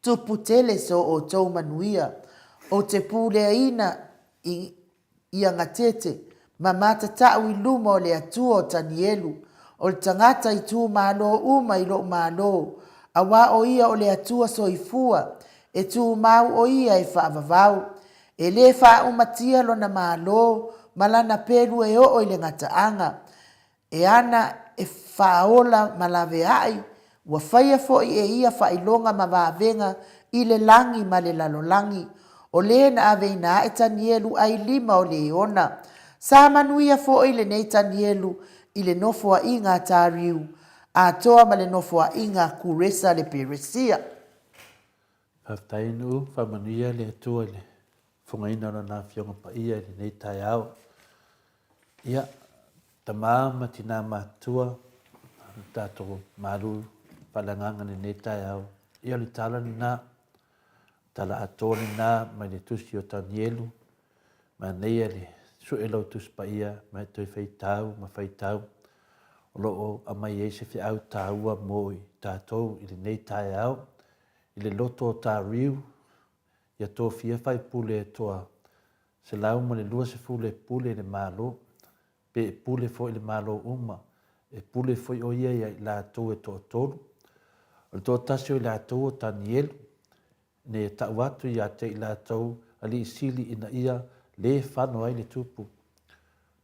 tupu tele so outou manuia. Ou te puleaina i ia gatete ma matataʻu i luma o le Atua o Tanielu, o le tagata i tu malo uma i loʻu malo, auā ʻo ia o le Atua soifua, e tumau ʻo ia e faavavau. E lē faaʻumatia lona malo ma lana pelu e oo i le gataaga. E ana e faaola ma laveaʻi, ua faia foʻi e ia faailoga ma vavega i le lagi ma le lalolagi. O lē na aveina aʻe Tanielu ʻai lima o leona. Sa manuia foʻi lenei Tanielu i le nofoaʻiga a Tariu atoa ma le nofoaʻiga a Kuresa le Peresia. Faafetai Nuu, faamanuia le Atua i le fofogaina o Lana Afioga Paia i lenei taeao. Ia, tama ma tinā matutua, le tatou malu faaleagaga i lenei taeao. Ia, o le tala lena, tala atoa lena mai le tusi o Tanielu, manaia le sue lau Tusi Paia ma e toe faitau ma faitau o lo o aumai ai se feau taua mo i tatou i lenei taeao. I le loto o Tariu, ia tofia faipule e toa 120 e pule i le Malo, pe e pule foi i le Malo uma, e pule foi o ia ia i latou e toatolu. O le toatasi o i latou o Tanielu, ne e tau atu ia te i latou alii sili ina ia le fano ai le tupu.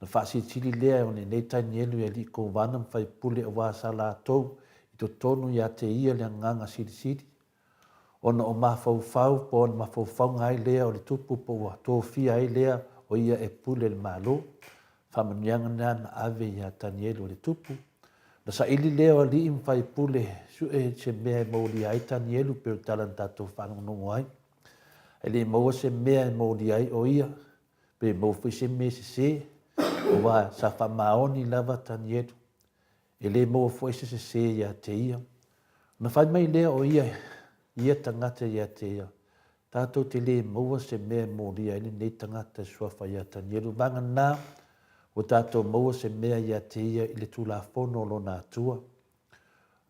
Na faasilisili lea o lenei Tanielu i alii kovana ma faipule aua sa latou. I totonu ia te ia le agaga silisili, ona o mafaufau po o mafaufauga ai lea o le tupu po ua tofia ai lea o ia e pule le Malo. Faamanuiaga na na ave ia Tanielu e le tupu. Na saili lea o alii ma faipule sue se mea e molia ai Tanielu pei o le tala na tatou faalogologo ai. E le maua se mea e molia ai o ia, pe maua foi se mea sese, aua sa faamaoni lava Tanielu. E le maua foi se sese ia te ia. Ona fai mai lea o ia ia tagata ia te ia, Tatou te le maua se mea e molia ai lenei tagata e suafa ia Tanielu. Vagana ua tatou maua se mea ia te ia i le Tulafono o lona Atua.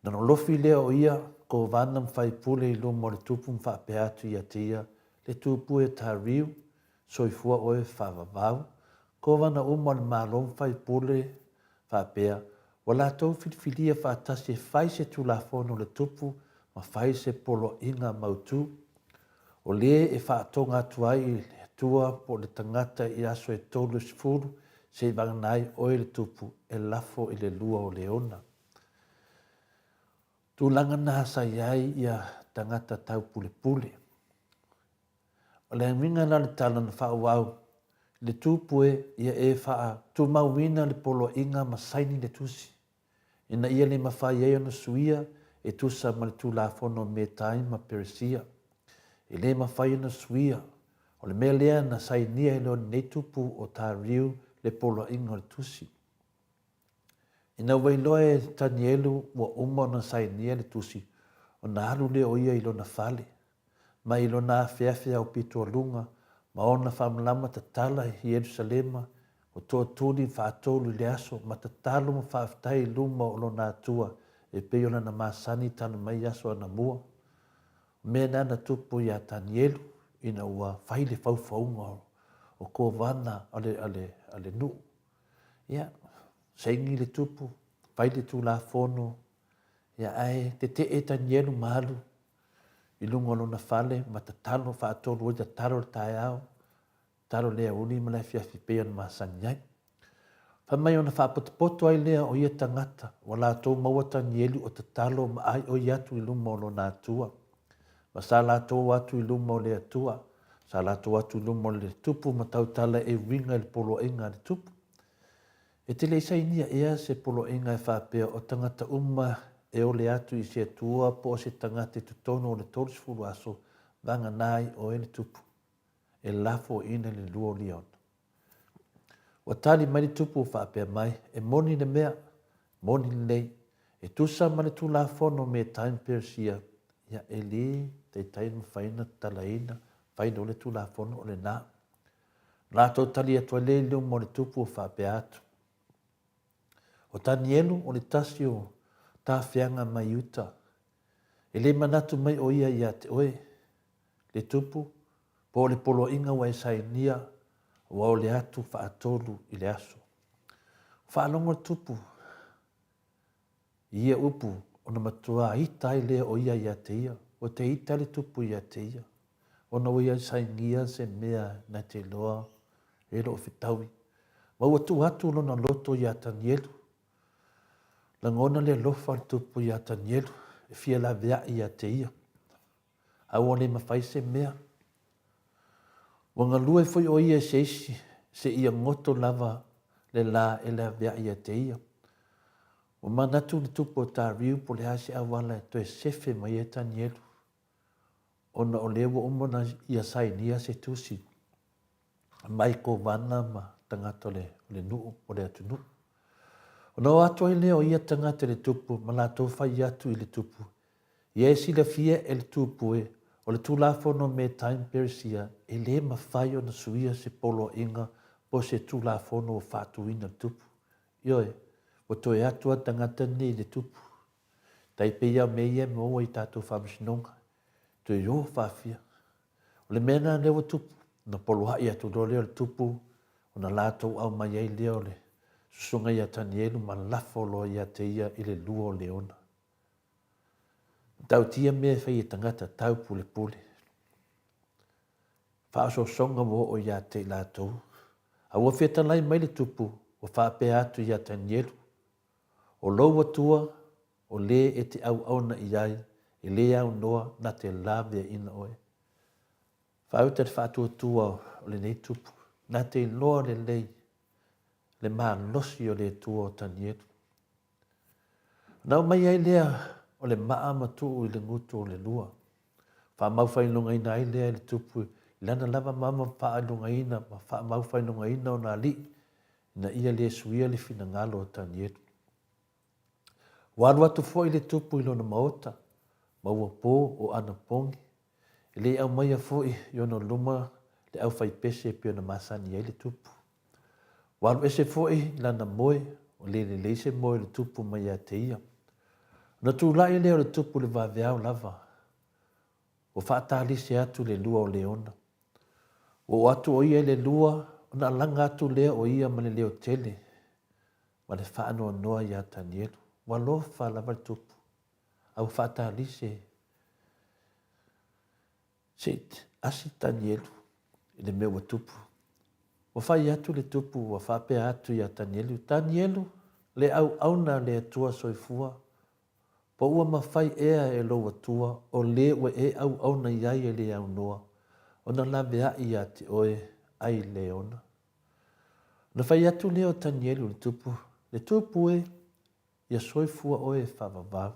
Ona lolofi lea o ia kovana ma faipule i luma o le tupu ma faapea atu ia te ia, Le tupu e Tariu, soifua oe faavavau. Kovana uma o le Malo ma faipule faapea, ua latou filifilia faatasi e fai se Tulafono o le Tupu ma fai se poloaiga mautu, o le e faatoga atu ai i le Atua po o le tagata i aso e 30 se i vagana ai oe le Tupu e lafo i le lua o leona. Tulaga na sa i ai ia tagata taupulepule. O le uiga la o le tala na faaauau i le tupu e ia e faatumauina le poloaiga ma saini le tusi, ina ia le mafai ai ona suia e tusa ma le Tulafono o Metai ma Peresia. E le mafai ona suia. O le mea lea na sainia ai loa lenei tupu o Tariu le poloaiga o le tusi. Ina ua iloa e Tanielu ua uma ona sainia le tusi, ona alu lea o ia i lona fale, mai lona afeafe aupitoaluga ma ona faamalama tatala i Ierusalema, ua toatuli faatolu i le aso, ma tatalo ma faafetai i luma o lona Atua e pei o lana masani talu mai aso anamua. O mea na na tupu iā Tanielu ina ua fai le faufauga o kovana a le, a le, a le nuu. Ia, saini le tupu, fai le tulafono, ia ae tetee Tanielu ma alu i luga o lona fale ma tatalo, faatolu ai tatalo le taeao, tatalo le aoauli ma le afiafi pei ona masani ai. Fai mai ona faapotopoto ai lea o ia tagata, ua latou maua Tanielu o tatalo ma aioi atu i luma o lona Atua. Ma sa latou atu i luma o le Atua, sa latou atu i luma o le Tupu ma tautala e uiga i le poloaiga a le Tupu. E te le i sainia ea se poloaiga e faapea o tagata uma e ole atu i se Atua po o se tagata i totonu o le 30 aso vagana ai oe le Tupu, e lafoaiina le lua o liona? Ua tali mai le Tupu faapea mai, E moni le mea, moni lelei, e tusa ma le Tulafono me Time Peresia, ia e le taitai ona mafai ona tatalaina, fai loa le Tulafono o lena. Latou tali atu ai lea i luma o le tupu o faapea atu, O Tanielu o le tasi o tafeaga mai uta, e le manatu mai o ia ia te oe, le tupu, po o le poloaiga ua e sainia, ua ole atu faatolu i le aso. Ua faalogo le tupu I ia upu, ona matua ita ai lea o ia ia te ia, ua te ita le tupu ia te ia, ona ua ia sainia se mea na te iloa e loo fetaui. Ma ua tuu atu lona loto ia Tanielu. Lagona le alofa o le tupu ia Tanielu, e fia laveai ia te ia. A ua le mafai se mea. Ua galue foi o ia i se isi, se ia goto lava le la e laveai ia te ia. Ua manatu le tupu o Tariu po o le a se auala e toe sefe mai ai Tanielu, ona o lea ua uma ona ia sainia se tusi mai kovana ma tagata o le, o le nuu, o le atunuu. Ona o atu ai lea o ia tagata i le tupu ma latou fai atu i le tupu, Ia e silafia e le tupu e, o le Tulafono me Time Peresia e le mafai ona suia se poloaiga po o se Tulafono ua faatuina le tupu. Ioe, ua toe atu a tagata nei i le tupu. Tai pei a o mea ia e maua i tatou faamasinoga, toe o faafia. O le mea lena lea ua tupu, ona poloai atu loa lea o le tupu, ona latou aumai ai lea o le susuga ia Tanielu ma lafo loa ia te ia i le lua o leona. Matautia mea e fai e tagata tau pulepule. Faaosoosoga ua oo ia te i latou. A ua fetalai mai le tupu, ua faapea atu ia Tanielu, O lou Atua. o lē e te auauna i ai, e lē aunoa na te laveaina oe. Faauta le faatuatua o lenei tupu, na te iloa lelei le malosi o le Atua o Tanielu. Ona aumai ai lea o le maa ma tuu i le gutu o le lua. Faamaufailugaina ai lea e le tupu i lana lava mama faailogaina ma faamaufailugaina ona alii ina ia le suia le finagalo o Tanielu. Ua alu atu foi le tupu i lona maota, ma ua po o anapogi, e le i aumaia foi i ona luma le aufaipese e pei ona masani ai le tupu. Ua alu ese foi lana moe, ua le lelei se moe o le tupu mai ia te ia. Ona tulai lea o le tupu i le vaveao lava, ua faatalise atu le lua o leona. Ua oo atu o ia i le lua, ona alaga atu lea o ia ma le leo tele, ma le faanoanoa iā Tanielu. Ua alofa lava le tupu, a ua faatalise se i asi Tanielu i le mea ua tupu. Ua fai atu le tupu ua faapea atu iā Tanielu, Tanielu, le auauna a le Atua soifua, po ua mafai ea e lou Atua o le ua e auauna i ai e le aunoa ona laveai iā te oe ai leona? Ona fai atu lea o Tanielu i le tupu, Le tupu e, ia soifua oe e faavavau.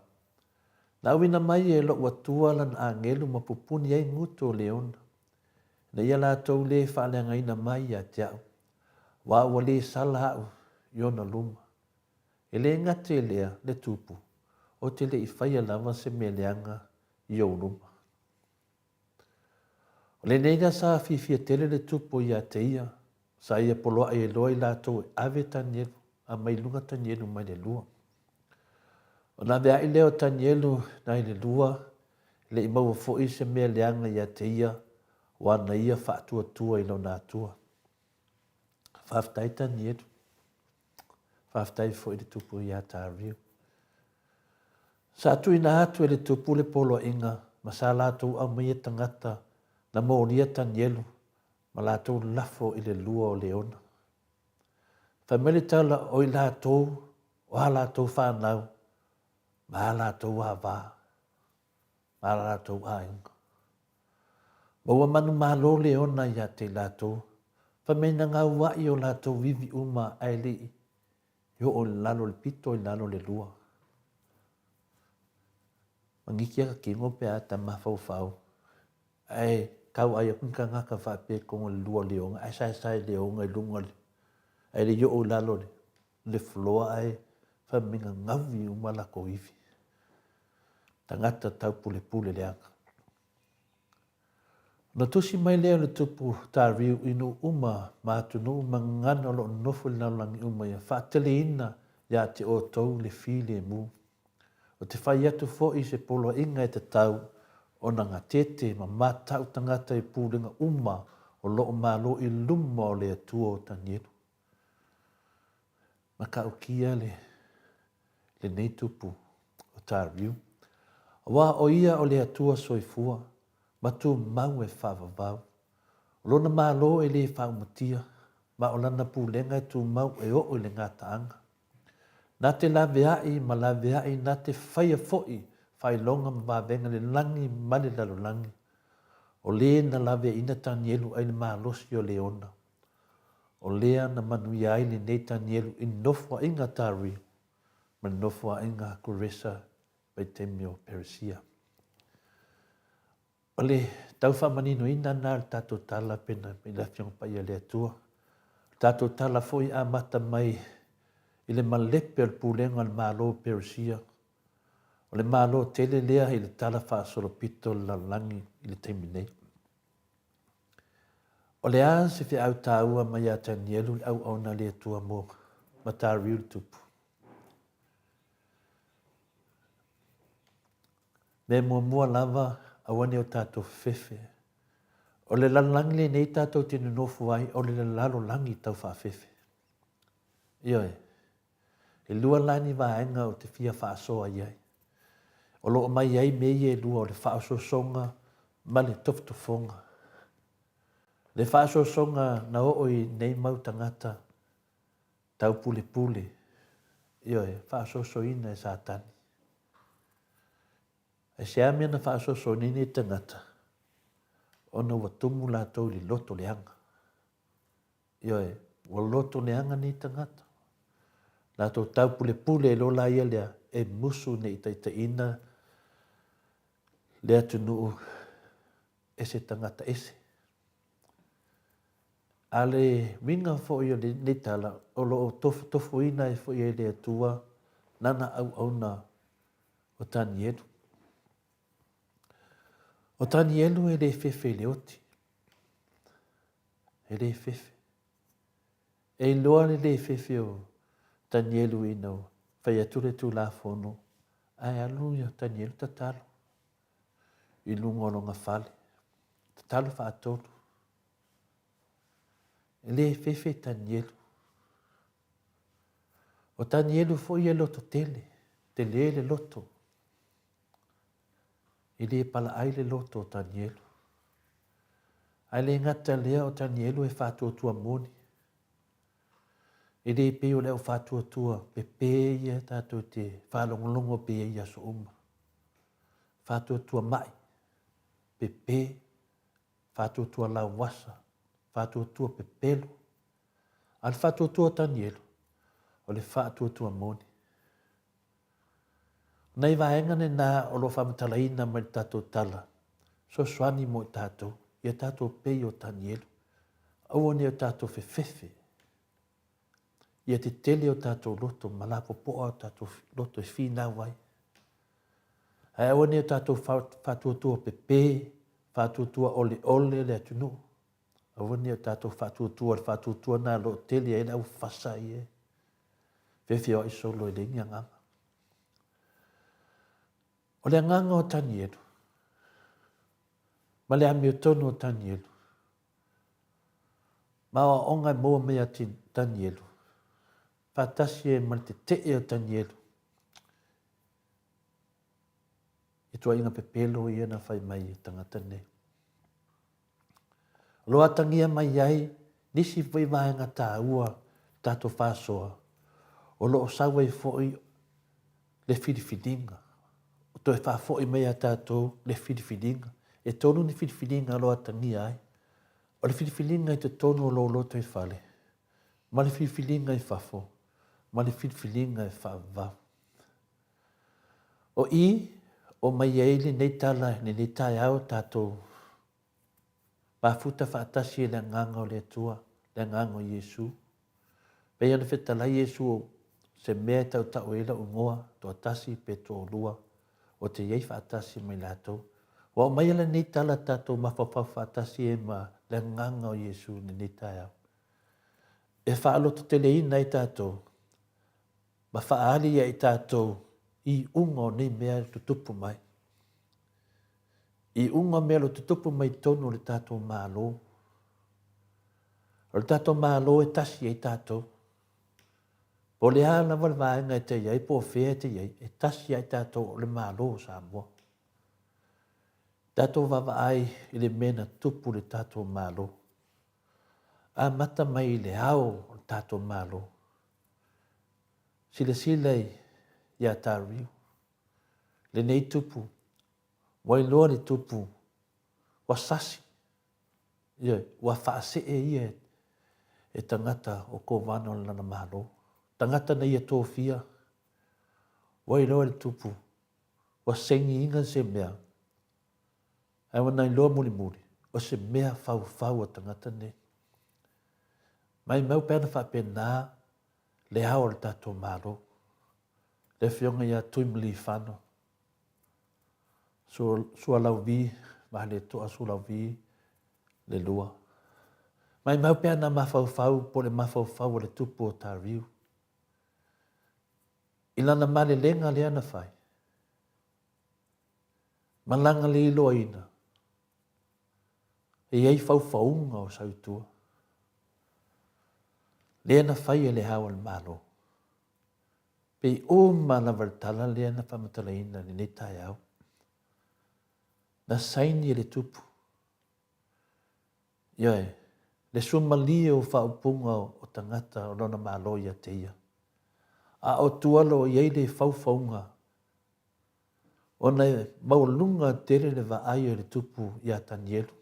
Na auina mai e lou Atua lana agelu ma pupuni ai gutu o leona, ina ia latou le faaleagaina mai ia te au, aua ua le sala au i ona luma. E le gata i lea, le tupu, ou te le i faia lava se mea leaga i ou luma. O lenei la sa fiafia tele le tupu ia te ia, sa ia poloai ai loa i latou e ave Tanielu, a mai luga Tanielu mai le lua. Ona ave a'i lea o Tanielu nai le lua, e le i maua foi se mea leaga ia te ia, ua na ia faatuatua i lona Atua. Faafetai Tanielu. Faafetai foi i le tupu ia Tariu. Sa tuuina atu e le Tupu le poloaiga ma sa latou aumaia tagata na molia Tanielu ma latou lafo i le lua o leona. Fai mai le tala o i latou o a latou fanau ma a latou ava ma a latou aiga. Ma ua manumalo leona ia te i latou, fai mai na gaua'i o latou ivi uma ae le i I oo i lalo le pito i lalo le lua. Magiki a ka kino pe a ta mafaufau. Ae tau ai aku ni tagata faapea i totonu o le lua leoga ae saesae leoga i luga le ae le i oo i lalo le le floor ae fai mai gagaui uma latou ivi. Tagata taupulepule leaga. Ona tusi mai lea o le tupu Tariu i nuu uma ma atunuu ma gagana o lo o nofo i le lalolagi uma ia faateleina iā te outou le filemu. O te fai atu foi se poloaiga e tatau ona gatete ma matau tagata i pulega uma o lo o malo i luma o le Atua o Tanielu. Matautia le lenei tupu o Tariu, aua o ia o le Atua soifua ma tumau e faavavau. O lona malo e le faaumatia, ma o lana pulega e tumau e oo i le gataaga. Na te laveai ma laveai na te faia foi faailoga ma vavega i le lagi ma le lalolagi. O le na laveaiina Tanielu ai le malosi o Leona. O lea na manuia ai lenei Tanielu i nofoaiga Tariu ma le nofoaiga Kuresa vaitaimi o Peresia. O le tau faamaninoina lena o le tatou tala pena i le Afioga Paia a le Atua. O le tatou tala foi e amata mai i le malepe o le pulega o le Malo o Peresia. O le Malo tele lea i le tala faasolopito o le lalolagi i le taimi nei. O le a se feau taua mai ia Tanielu le auauna a le Atua mo Matariu le Tupu? Mea muamua lava, aua ne i o tatou fefefe. O le lalolagi lenei tatou te nonofo ai, o le lalolagi tau faafefe. Ioe. E lua la ni vaega ou te fia faasoa i ai. O lo o mai ai mea ia e lua o le faaosoosoga ma le tofotofoga. Le faaosoosoga na oo i nei mau tagata taupulepule, ioe, faaosoosoina e Satani. Aisea mea na faasoasoaina ai nei tagata? Ona ua tumu latou i le loto leaga. Ioe, ua loto leaga nei tagata. Latou taupulepule ai loa laia lea e musu ne i taitaiina le atunuu e se tagata ese. A le uiga foi o lenei tala, o lo o tofutofuina ai foi e le Atua lana auauna o Tanielu. O Tanielu e le fefe i le oti. E le fefe. E iloa le le fefe o Tanielu ina ua fai atu le Tulafono, ae alu ia Tanielu tatalo i luga o lona fale. Tatalo faatolu. E le fefe Tanielu. O Tanielu foi e loto tele, tele le loto. E le palaai le loto o Tanielu. Ae le gata lea o Tanielu e faatuatua moni. E le pei o le au faatuatua pepe ia tatou te faalogologo pea i aso uma. Faatuatua mai, pepe, faatuatua lauasa, faatuatua pepelo. A o le faatuatua o Tanielu, o le faatuatua moni. O nai vaega nena o lo o faamatalaina mai le tatou tala, fesoasoani mo i tatou, ia tatou pei o Tanielu. Aua ne i o tatou fefefe. Ia tetele o tatou loto ma lapopoa o tatou loto e finau ai. Ae aua ne i o tatou faatuatua pepe, faatuatua oleole le atunuu. Aua ne i o tatou faatuatua, le faatuatua lena o lo o tele ai le au fasa ia e feofeoai solo e leai ni agaga. O le agaga o Tanielu, ma le amiotonu o Tanielu, ma aoaoga e maua mai ia Tanielu, faatasi ai ma le tetee o Tanielu i tuaiga pepelo ia na fai mai e tagata nei. O lo o atagia mai ai nisi foi vaega taua tatou faasoa o lo o sau ai foi le filifiliga, o toe faafoi mai ia tatou le filifiliga. E tolu ni filifiliga o lo o atagia ai. O le filifiliga i totonu o lou lotoifale, ma le filifiliga i fafo, ma le filifiliga e faavavau. O i, o mai ai lenei tala i lenei taeao tatou mafuta faatasi e le Agaga o le Atua, le Agaga o Iesu. Pei ona fetalai Iesu o se mea e tautau ai lau igoa, toatasi pe toalua, o te i ai faatasi ma i latou. Ua aumaia lenei tala tatou mafaufau faatasi ai ma le Agaga o Iesu i lenei taeao. E faalototeleina ai tatou ma faaali ia i tatou iuga o nei mea e tutupu mai. Iuga o mea o lo o tutupu mai totonu o le tatou Malo. O le tatou Malo e tasi ai tatou. Po o le a lava le vaega e te i ai, po o fea e te i ai, e tasi ai tatou o le Malo o Samoa. Tatou vaavaai i le mea na tupu i le tatou Malo. Amata mai i le ao o le tatou Malo. Silasila iā Tariu, lenei tupu, ua iloa le tupu, ua sasi, ioe, ua faasee ia e tagata o Kovana o lana Malo. Tagata na ia tofia, ua iloa le tupu, ua sengiina se mea, ae ua na iloa mulimuli, o se mea faufau a tagata nei. Maimau pe ana faapena le ao o le tatou Malo, le Afioga ia Tuimalealiifano Sualauvi Vaaletoa Sualauvi le lua. Maimau pe ana mafaufau po o le mafaufau o le tupu o Tariu i lana malelega lea na fai ma lana le iloaina e i ai faufauga o sau i tua. Lea na fai e le Ao o le Malo. Pei uma lava le tala lea na faamatalaina i lenei taeao. Na saini e le Tupu. Ioe, le suamalie o faaupuga o tagata o lona Malo ia te ia. A o tua lo i ai le faufauga. Ona e maualuga tele le vaai o le tupu iā Tanielu,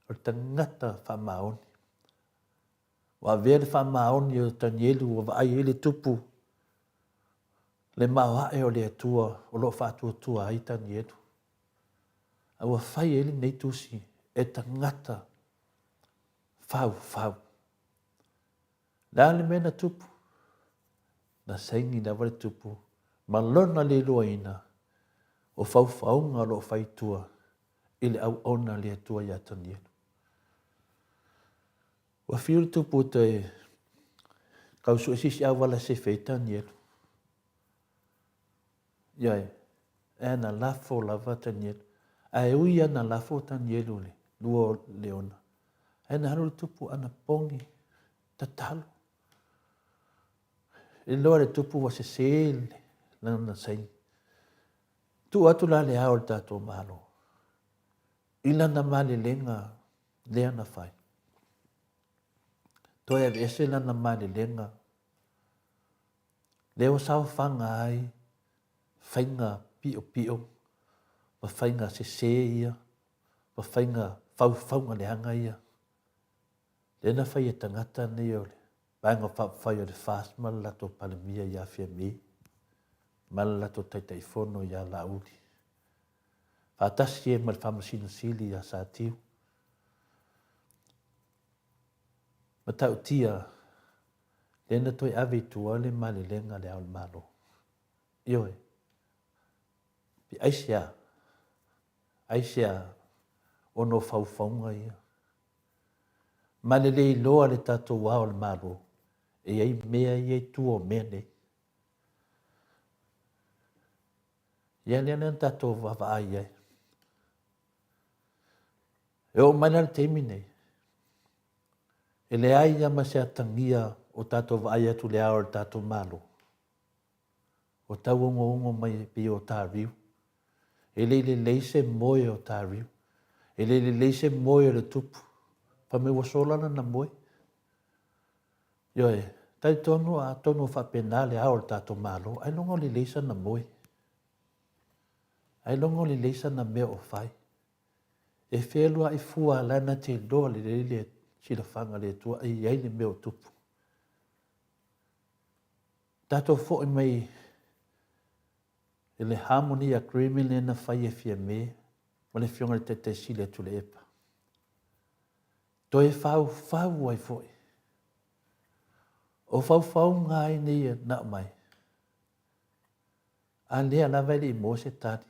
o le tagata faamaoni. Ua avea le faamaoni o Tanielu ua vaai ai le tupu le maoae o le Atua o lo o faatuatua ai Tanielu. A ua fai ai lenei tusi e tagata faufau. Le a le mea na tupu? Na saini lava le tupu ma lona le iloaina o faufauga o lo o fai i tua i le auauna a le Atua iā Tanielu. Ua fiu le tupu e toe tau sue se isi auala e sefe ai Tanielu. Ioe, e na lafo lava Tanielu. Ae ui lava na lafo Tanielu i le lua o leona, ae na alu le tupu ana pogi tatalo. E iloa le tupu ua sese lana saini. Tuu atu la le ao o le tatou Malo i lana malelega lea na fai. Toe aveese lana malelega lea ua saofaga ai faiga piopio ma faiga sese ia ma faiga faufauga leaga ia lea na fai e tagata nei o le Vaega Faaupufai o le FAST ma le latou Palemia ia Fiame ma le latou Taitaifono ia Laauli, faatasi ai ma le Faamasino Sili ia Satiu. Matautia lea na toe ave i tua le malelega a Le Ao o le Malo. Ioe. Pe aisea? Aisea ona o faufauga ia? Ma le le iloa le tatou Ao o le Malo e i ai mea ia i tua o mea nei. Ia lea na tatou vaavaai ai. E oo mai la le taimi nei, e leai lava ma se atagia o tatou vaai atu i le ao o le tatou Malo. Ua tauogoongo mai e pei o Tariu. E le i lelei se moe o Tariu. E le i lelei se moe o le tupu. Fai mai ua sola lana moe. Ioe, talitonu atonu o faapena le ao o le tatou Malo, ailoga o lelei sana moe. Ailoga o lelei sana mea o fai. E fealuai fua la na te iloa lelei le silafaga a le Atua e i ai le mea o tupu. Tatou foi mai i le Harmony Agreement lea na fai e Fiame ma le Afioga i le Taitai Sili a Tuilaepa. Toe faufau ai foi. O faufauga ai nei na aumai, a lea lava e le i maua se tali.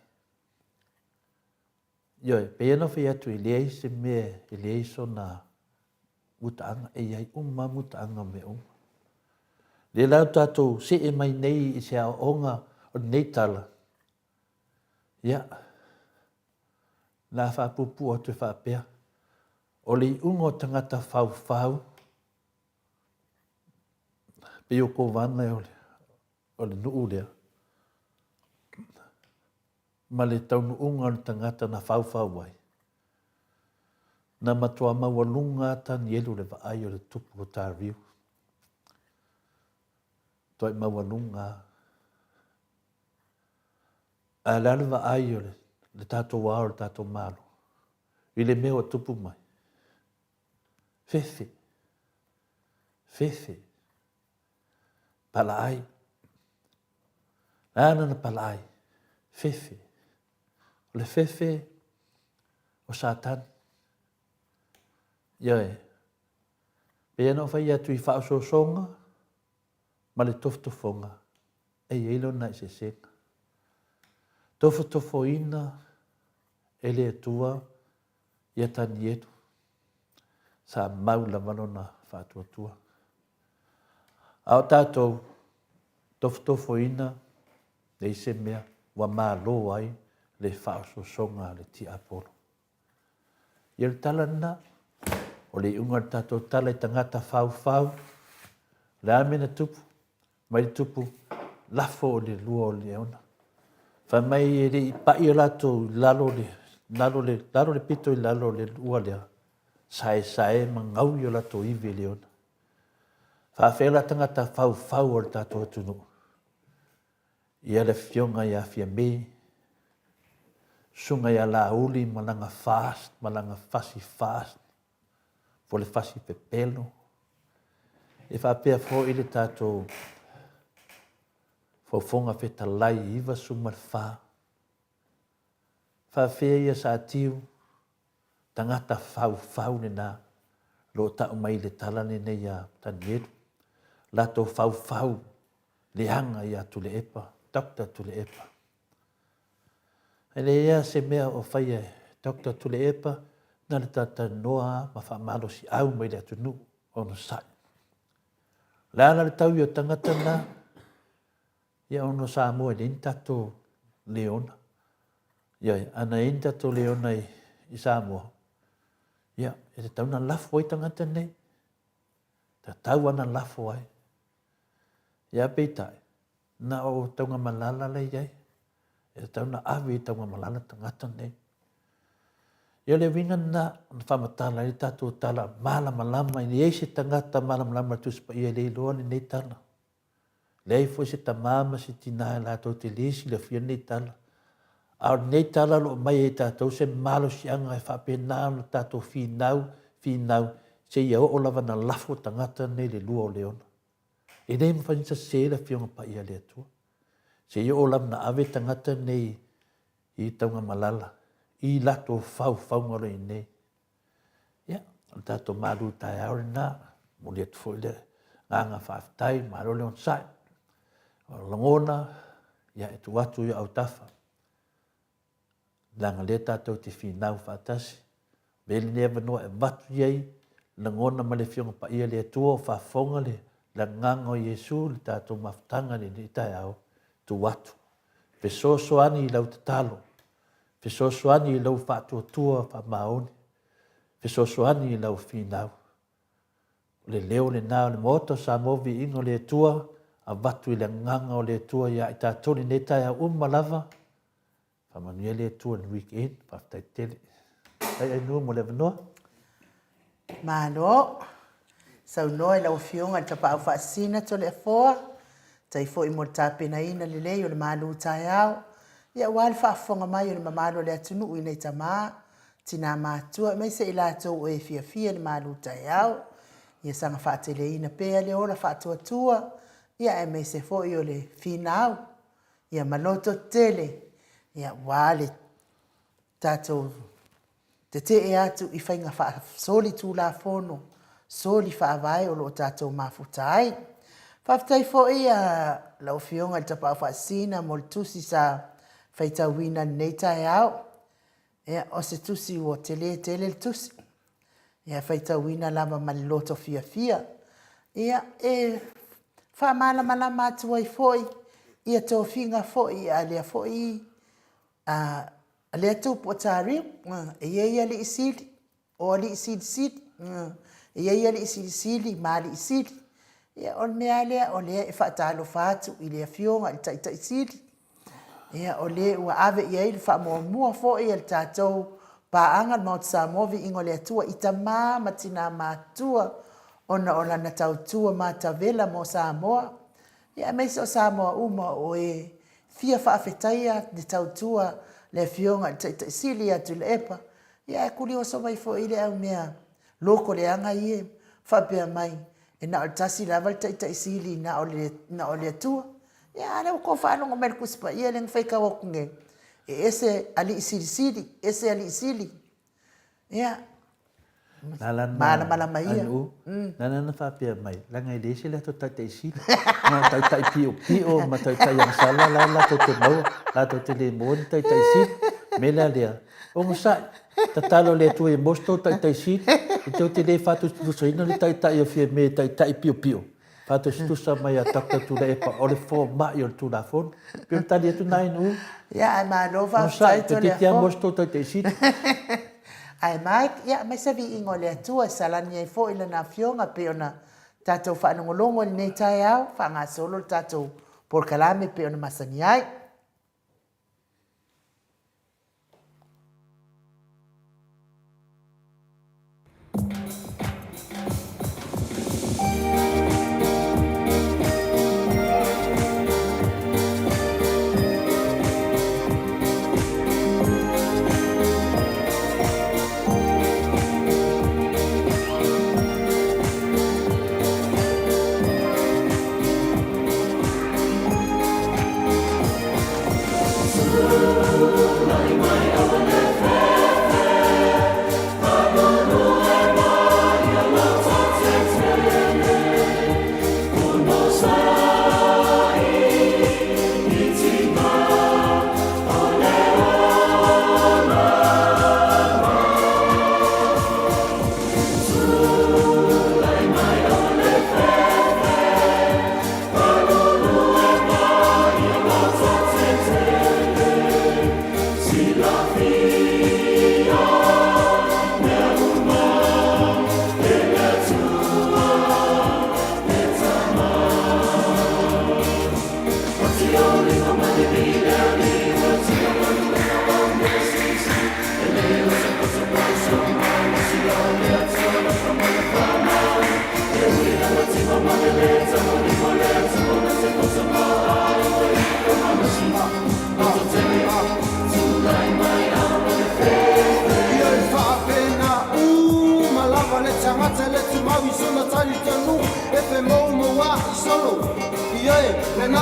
Ioe, pei ona fai atu e leai se mea, e leai sona mutaaga, e i ai uma lava mutaaga o mea uma. Lea la ua tatou see mai nei i se aoaoga o lenei tala, ia, na faapuupuu atu e faapea, o le iuga o tagata faufau, pei o Kovana o le, o le nuu lea, ma le taunuuga o le tagata na faufau ai, na matua maualuga lava Tanielu i le vaai o le tupu o Tariu. Tuai maualuga lava. Ae o le a le vaai o le, le tatou ao o le tatou Malo i le mea ua tupu mai? Fefe. Fefe. Palaai. Le a lana palaai? Fefe. O le fefe o Satani. Ioe. Pei ona ou fai atu i faaosoosoga ma le tofotofoga, e i ai lona eseesega. Tofotofoina e le Atua ia Tanielu, sa mau lava lona faatuatua. A o tatou, tofotofoina, leai se mea ua malo ai le faaosoosoga a le tiapolo. Ia o le tala lena, o le iuga o le tatou tala i tagata faufau, o le a le mea na tupu? Mai le tupu, lafo o le lua o leona. Fai mai e le i pai o latou i lalo le, lalo le, lalo le pito i lalo o le lua lea, saesae ma gaui o latou ivi e leona. Faafea la tagata faufau o le tatou atunuu? Ia le afioga ia Fiame Susuga ia Laauli ma lana fast ma lana fasi fast po o le fasi pepelo. E faapea foi le tatou Fofoga Fetalai 94. Faafea ia Satiu, tagata faufau lena o lo o tau mai i le tala lenei a Tanielu, latou faufau leaga ia Tuilaepa, Doctor Tuilaepa. E leai lava se mea o faia e Doctor Tuilaepa na le talatalanoa lava ma faamalosiau mai le atunuu onosai. O le a la le taui o tagata na? Ia ona o Samoa e leai ni tatou leona. Ioe, ana i ai ni tatou leona i, i Samoa, ia, e tatau ona lafo ai tagata nei. Tatau ana lafo ai. Ia peitai, na o Taugamalala la i ai. E tatau ona ave i Taugamalala tagata nei. Ia o le uiga lena, na faamatala ai le tatou tala malamalama, e leai se tagata malamalama i le Tusi Paia e le iloa lenei tala. Leai foi se tama ma se tina e latou te le silafia lenei tala. A o lenei tala o lo o aumai ai e tatou se malosiaga e faapena ona tatou finau, finau, seia oo lava ina lafo tagata nei i le lua o leona. E le mafai ona sese le Afioga Paia a le Atua. Seia oo lava ina ave tagata nei i Taugamalala i latou faufauga o lo o i nei. Ia, o le tatou malu taeao lena, momoli atu foi le agaga faafetai, malo le onosai. O lagona, ia e tuu atu i autafa, leaga lea tatou te finau faatasi. Avea lenei avanoa e avatu i ai lagona ma le Afioga Paia le Atua o faafofoga le agaga o Iesu le tatou mafutaga i lenei taeao, tuu atu. Fesoasoani i lau tatalo, Fesoasoani i lou faatuatua faamaoni. Fesoasoani i lau finau. O le leo lena o le Maota o Samoa Viiga o le Atua, avatu i le agaga o le Atua ia i tatou lenei taeao uma lava. Faamanuia le Atua i le weekend. Faafetai tele. Faafetai Ainuu mo le avanoa. Malo. Saunoa i lau Afioga i le Tapaau Faasisina Toleafoa, tai foi mo le tapenaina lelei o le malu taeao, ia aua le faafofoga mai o le mamalu o le atunuu i nei tama, tina matutua aemaise i latou o e fiafia i le malu taeao. Ia saga faateleina pea le ola faatuatua, ia aemaise foi o le finau, ia ma lototetele, ia aua le tatou Tetee atu i faiga faasolitulafono, soli faavae o lo o tatou mafuta ai. Faafetai foi a lau Afioga i le Tapaau Faasisina mo le tusi sa faitauina i lenei taeao. Ia, o se tusi ua tele tele le tusi. Ia, e faitauina lava ma le loto fiafia. Ia, e faamalamalama atu ai foi ia tofiga foi a lea foi a lea tupu o Tariu, e i ai alii sili, o alii silisili, e i ai alii silisili ma alii sili. Ia, o le mea lava lea, o lea e faatalofa atu i le Afioga i le Taitai Sili, ia, o le ua ave i ai le faamuamua foi a le tatou paaga, le Maota Samoa, Viiga o le Atua, i tama ma tina matutua ona o lana tautua matavela mo Samoa, ia, aemaise o Samoa uma o e fia faafetaia le tautua le Afioga i le Taitai Sili ia Tuilaepa, ia ae kulioso mai foi le au mea loko leaga ia faapea mai e na o le tasi lava le Taitai Sili na o le, na o le Atua. Ia a lea ua tou faalogo mai i le Tusi Paia lea na faitau atu nei, e ese alii silisili, ese alii sili. Ia, malamalama ia. Na ala na faapea mai, leaga e leai se latou taitai sili. Na o taitai piopio ma taitai agasala la e latou te maua, latou te le maua ni taitai sili. O le mea la lea, onosai, tatalo i le Atua ia maua se tou taitai sili, e tou te le faatusatusaina le taitai o Fiame i taitai piopio. Faatusatusa mai a Doctor Tuilaepa o le fomai o le Tulafono. Pei o le tali atu lena Ainuu. Ia, ae malo faafetai Toleafoa. Toeitiiti lava mo se tou taitaisili. Ae Mike, ia aemaise viiga o le Atua e salani ai foi Lana Afioga pei ona tatou faalogologo i lenei taeao, faagasolo le tatou polokalame pei ona masani ai.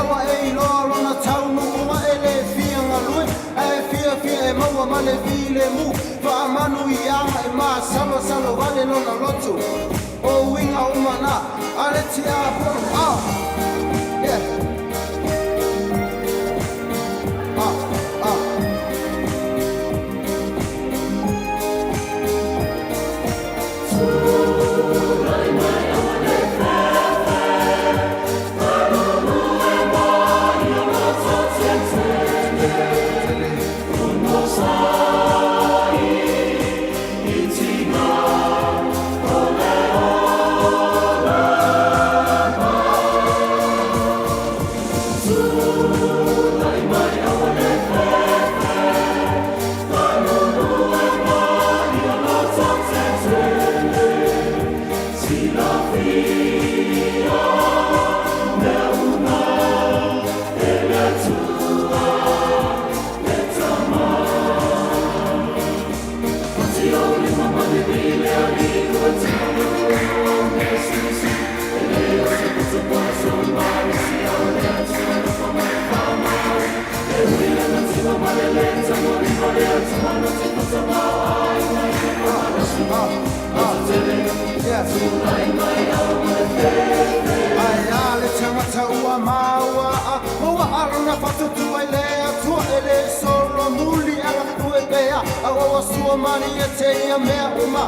ua e iloa lona taunuuga e le fia galue ae fiafia e maua ma le filemu faamanuiaga e masalosalo wale lona loto o uiga uma na a le tiafono ah yeah ah ah. Ae a le tagata ua maua a ua alo na fatutu ai le Atua e le solomuli aga ue pea a ua sua mani e te ia mea uma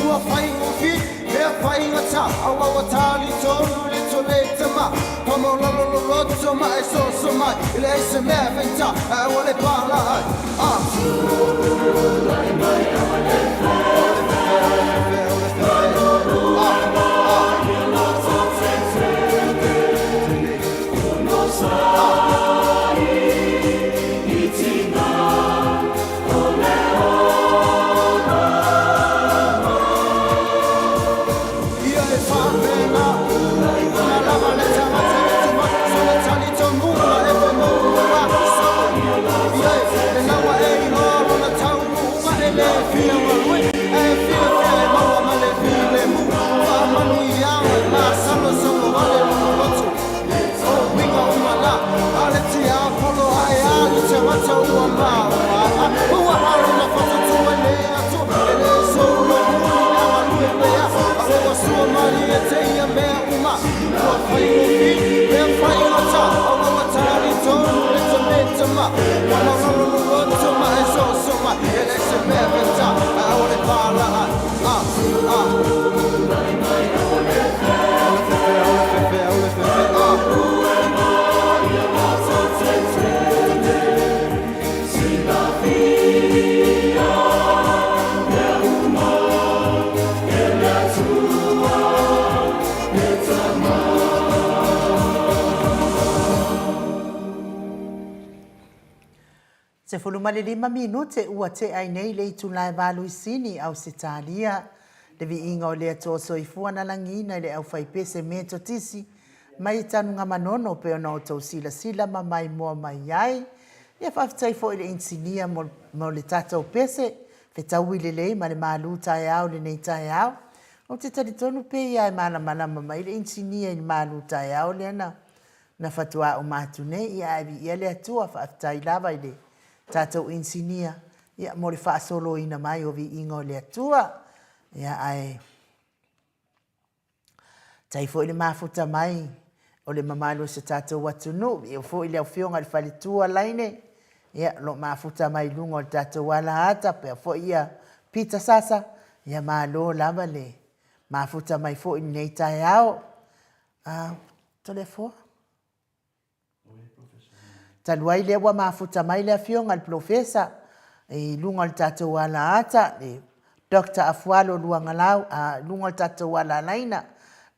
ua faigofie mea faigata a ua tali tonu le tole tama pamolalo loloto ma e soso mai e leai se mea e faigata a ua le pala ai ah. Ia e faapena uma lava le tagata e tuma sona talitonuga e femoumua Ia e le laua e iloa lona taunuuga e le fia galue ae fiafia e maua ma le filemu faamanuiaga e masalosalo vale lona loto o uiga uma la a le tiapolo ae a le tagata ua maua ua alo na fatutua i le Atua e le solomuli a galue pea a ua sua malie te ia mea uma ua faigofie mea faigata a ua talitonu le tama ua malololoto ma e soso mai e le se mea feta a ua le pala ai ah ah Aule fefe, aule fefe, aule fefe, ah. 15 minute ua tea ai nei le itula e valu i Sini, Ausetalia. Le viiga o le Atua Soifua na lagiina i le aufaipese Metotisi mai Tanugamanono pei ona outou silasila ma maimoa mai ai. Ia faafetai foi i le inisinia mo, mo le tatou pese, fetaui lelei ma le malu taeao i lenei taeao. Ou te talitonu pei lava e malamalama mai le inisinia i le malu taeao lea na na faatoa uma atu nei, ia ae viia le Atua, faafetai lava i le tatou inisinia, ia, mo le faasoloina mai o viiga o le Atua. Ia, ae tai foi le mafuta mai o le mamalu o se tatou atunuu, viia foi le Afioga i le Faletua Laine, ia, o lo o mafuta mai i luga o le tatou alaata, pea foi ia Peter Sasa, ia malo lava le mafuta mai foi i lenei taeao. Ah, Toleafoa. Talu ai lea ua mafuta mai le afioga i le Polofesa i luga o le tatou alaata, le Doctor Afualo Luagalau, a, luga o le tatou alalaina,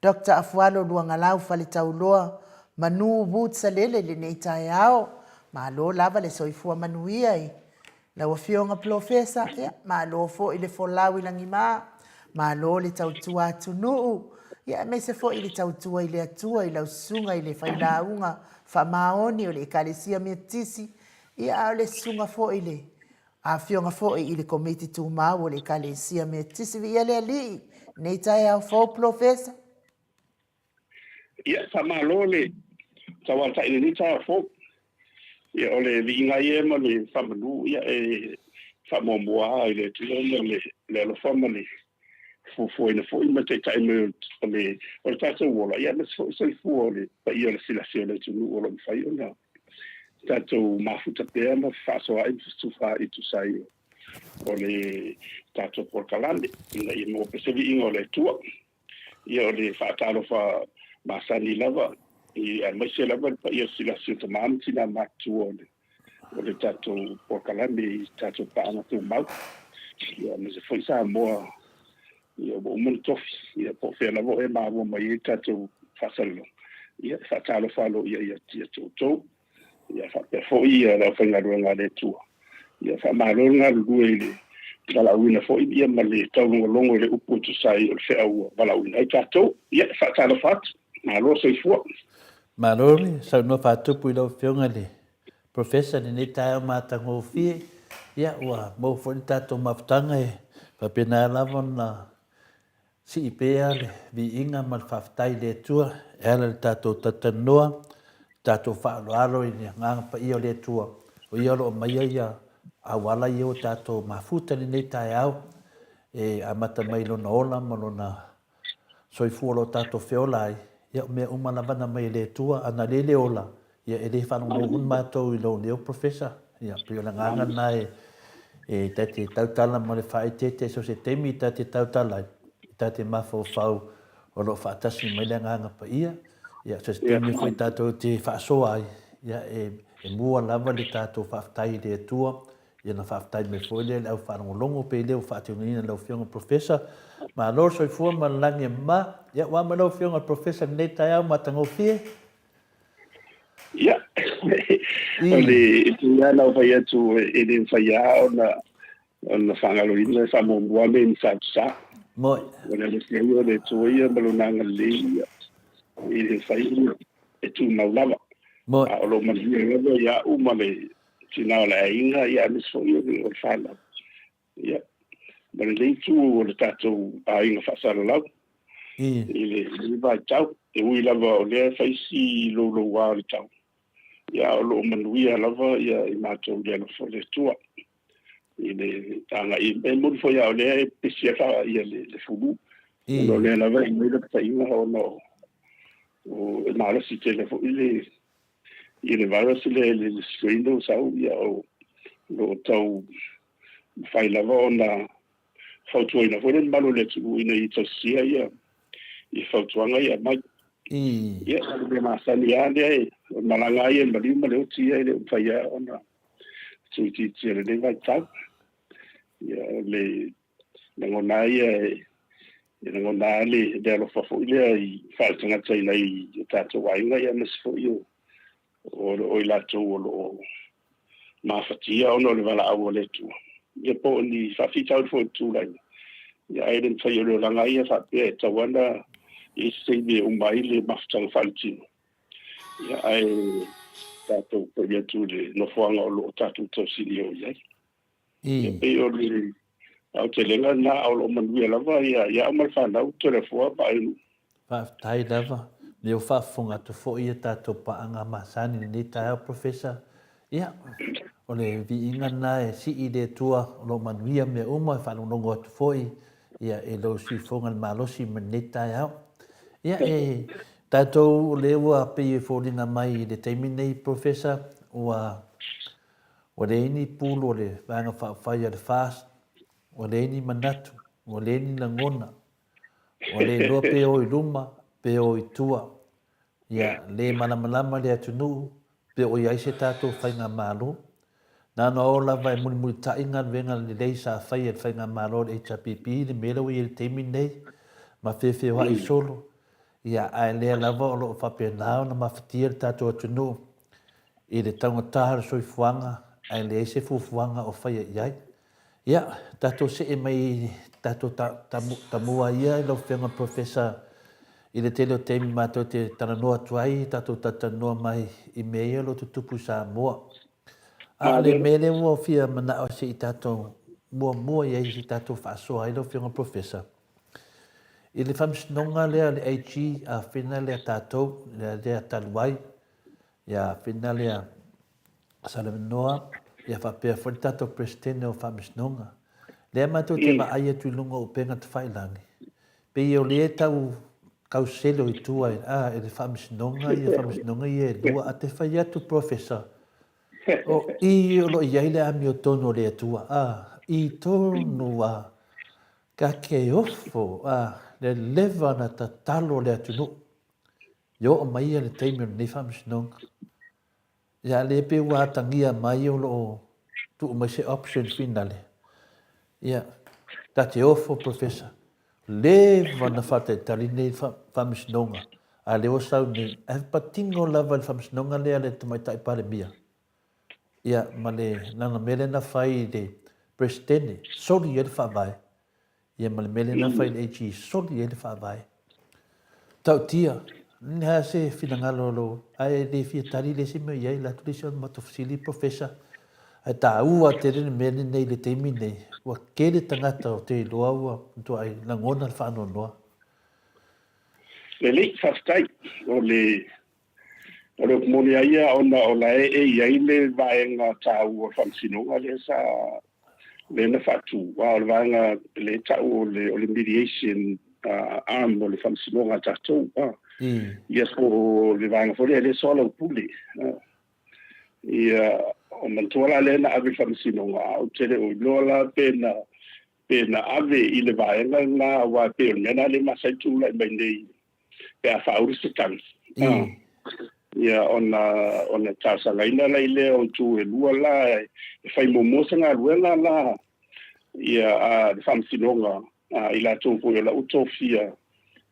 Doctor Afualo Luagalau Faletauloa Manu Woods Salele i lenei taeao. Malo lava le soifua manuia i Lau Afioga Polofesa, ia, malo foi le folau i lagima, malo le tautua atunuu, ia, aemaise foi le tautua i le Atua i lau susuga i le failauga faamaoni o le Ekalesia Metotisi, ia, a o le susuga foi i le Afioga foi i le Komiti Tumau o le Ekalesia Metotisi. Viia le Alii, nei taeao fou Polofesa. Ia, faamalo le Taualatai i lenei taeao fou. Ia, o le viiga ia ma le faamanu ia e faamuamua lava i le Atua ma le alofa ma le fuafuaina foi ma le taitai mai o le o le tatou ola, ia aemaise foi soifua o le paia o le silafia o le atunuu o lo o mafai ona tatou mafuta pea ma fefaasoaai ma fetufaai e tusa ai o le tatou polokalame ina ia maua pea se viiga o le Atua. Ia o le faatalofa masani lava, aemaise lava le paia silasi o tama ma tina matutua o le o le tatou polokalame i tatou paaga tumau. Ia aemaise foi Samoa ia ua uma ona tofi, ia po o fea lava o e maua mai ai le tatou faasalalauga, ia e faatalofa aloaia ia te outou. Ia faapea foi ia le aufaigaluega a le Atua. Ia faamalo le galulue i le valaauina foi ia ma le taulogologo i le upu e tusa ai o le feau ua valaauina ai tatou. Ia e faatalofa atu. Malo soifua. Malo le saunoa faatupu i lau Afioga i le Professor i lenei taeao matagofie. Ia ua maua foi le tatou mafutaga e faapena lava ona Sii pea le viiga ma le faafetai i le Atua e ala i le tatou talatalanoa, le tatou faaaloalo i le Agaga Paia o le Atua, o Ia o lo o aumaia ia auala ia ua tatou mafuta i lenei taeao e amata mai Lona ola ma Lona soifua o lo o tatou feola ai. Ia, o mea uma lava na aumai e le Atua, a na le le ola, Ia, e le faalogologo foi matou i lou leo Professor. Ia, pei o le agaga lena e, e ta te tautala ma le faaeteete so o se taimi ta te tautala ai, ta te mafaufau o lo o faatasi mai le Agaga Paia. Ia, so o se taimi foi tatou te faasoa ai, ia, e, e mua lava le tatou faafetai i le Atua, ia ona faafetai mai foi lea i le au faalogologo pei lea ua faatinoina e lau Afioga Professor. Malo le soifua ma le lagi e mama. Ia, ua a mai lau Afioga Professor i lenei taeao matagofie. Ia, o le pei lava ona ou fai atu e le mafai lava ona ona faagaloina e faamuamua mea i Matautu-Sa. Moi. O le alofa ia o le Atua ia ma Lona agalelei ia e le mafai ona e tumau lava. Moi. A o lo o manuia lava ia au ma le tina o le aiga ia aemaise foi o le fanau. Ia, ma lenei itu o le tatou aiga faasalalau i lenei vaitau, e ui lava o lea e fai si louloua o le tau, ia o lo o manuia lava ia i matou i le alofa o le Atua. I le agai, e moni foi lava o lea e pesi ia le fulu, ona o lea lava e aumai lapataiga ona o e malosi tele foi le i le virus lea i le strain lea ua sau, ia o lo o tau mafai lava ona fautuaina foi le mamalu o le atunuu ina ia tausisia ia i fautuaga ia aumai. Ia, o le mea masani lava lea, o le malaga lava ia i le maliu ma le oti ia e le o mafai lava ona tuuitiitia i lenei vaitau. Ia, o le lagona lava ia e lagona lava le alofa foi lea i faaletagata i nai o tatou aiga, ia aemaise foi o o i latou o lo o mafatia ona o le valaau a le Atua, ia po o ni faafitauli foi i le tulaga, ia ae le mafai o le olaga lava ia faapea e tatau lava ona i ai se taimi e uma ai le mafutaga faaletino, ia ae tatou pai atu i le nofoaga o lo o tatou tausinio i ai. Ia pei o le aotelega lena, a o lo o manuia lava ia au ma le fanau, Toleafoa ma Ainuu. Faafetai lava. Lea ua faafofoga atu foi ia tatou paaga masani i lenei taeao Professor. Ia, o le viiga lena e sii i le Atua o lo o manuia mea uma, e faalogologo atu foi ia i lou siufofoga i le malosi ma lenei taeao. Ia, e tatou o lea ua pei e foliga mai i le taimi lenei Professor, ua Ua leai ni pulu o le Vaega Faaupufai a le FAST, ua leai ni manatu, ua leai ni lagona, ua le iloa pe o i luma, pe o i tua. Ia, le malamalama le atunuu pe o i ai se tatou faigamalo. Na ona o lava e mulimulitai galuega lelei sa faia e le faigamalo a le HRPP i le mea lea ua i ai i le taimi lenei, ma feofeoai solo. Ia, ae lea lava o lo o faapena ona mafatia le tatou atunuu i le taugata o le soifuaga ae leai se fuafuaga o faia i ai. Ia, tatou see mai i tatou tamua ia lau Afioga Professor i le tele o taimi matou te talanoa atu ai, tatou talatalanoa mai i mea ia o lo o tutupu i Samoa. A o le mea lea ua fia manao se i tatou muamua i ai se i tatou faasoa ai lau Afioga Professor, i le faamasinoga lea a le AG, afena lea tatou, lea talu ai, Ia Finalia Salamanoa, ia faapea foi le tatou Peresetene o Faamasinoga. Lea matou te vaai atu i luga o upega tafailangi, pei o lea e tau kausele i tua e, a, e le Faamasinoga ia Faamasinoga ia e lua, a te fai atu Professor, o i o lo o i ai le amiotonu o le Atua, a, i tonu a, ka ke ofo, a, le leva na tatalo le atunuu. I oo mai ia le taimi o lenei faamasinoga. Ia a lea pei ua atagia mai o lo o tuu mai se option finale. Ia, ta te ofo Professor, leva na faataitali nei faamasinoga, a lea ua sau nei, ae patino lava i le faamasinoga lea a le Tamaitai Palemia. Ia, ma le lana mea lea na fai i le Peresetene, soli ai le faavae. Ia ma le mea lea na fai i le AG, soli ai le faavae. Tautia, le a se finagalo o lou, ae le fia tali le isi mea i ai, la atu le isi o le matou fesili, Professor, ae taua tele le mea lenei i le taimi lenei, ua tele tagata ou te iloa ua matuai lagona le faanoanoa. Lelei, faafetai. O le O le upu moni lava ia ona o la e i ai le vaega taua o le faamasinoga lea sa lea na faatu, a o le vaega lea e tau o le o le mediation arm o le faamasinoga a tatou, a. Ia po o le vaega foi lea lea e soalaupule. Ia, o manatua la lea na ave i le faamasinoga, ae ou te le o iloa la pe na pe na ave i le vaega lena, aua e pei o le mea lena lea e masani tulai mai nei pe a faaulu se tagi. Ia, ona, ona talosagaina la i lea o itu e lua la e fai muamua se galuega la ia a le faamasinoga a i latou foi o la ua tofia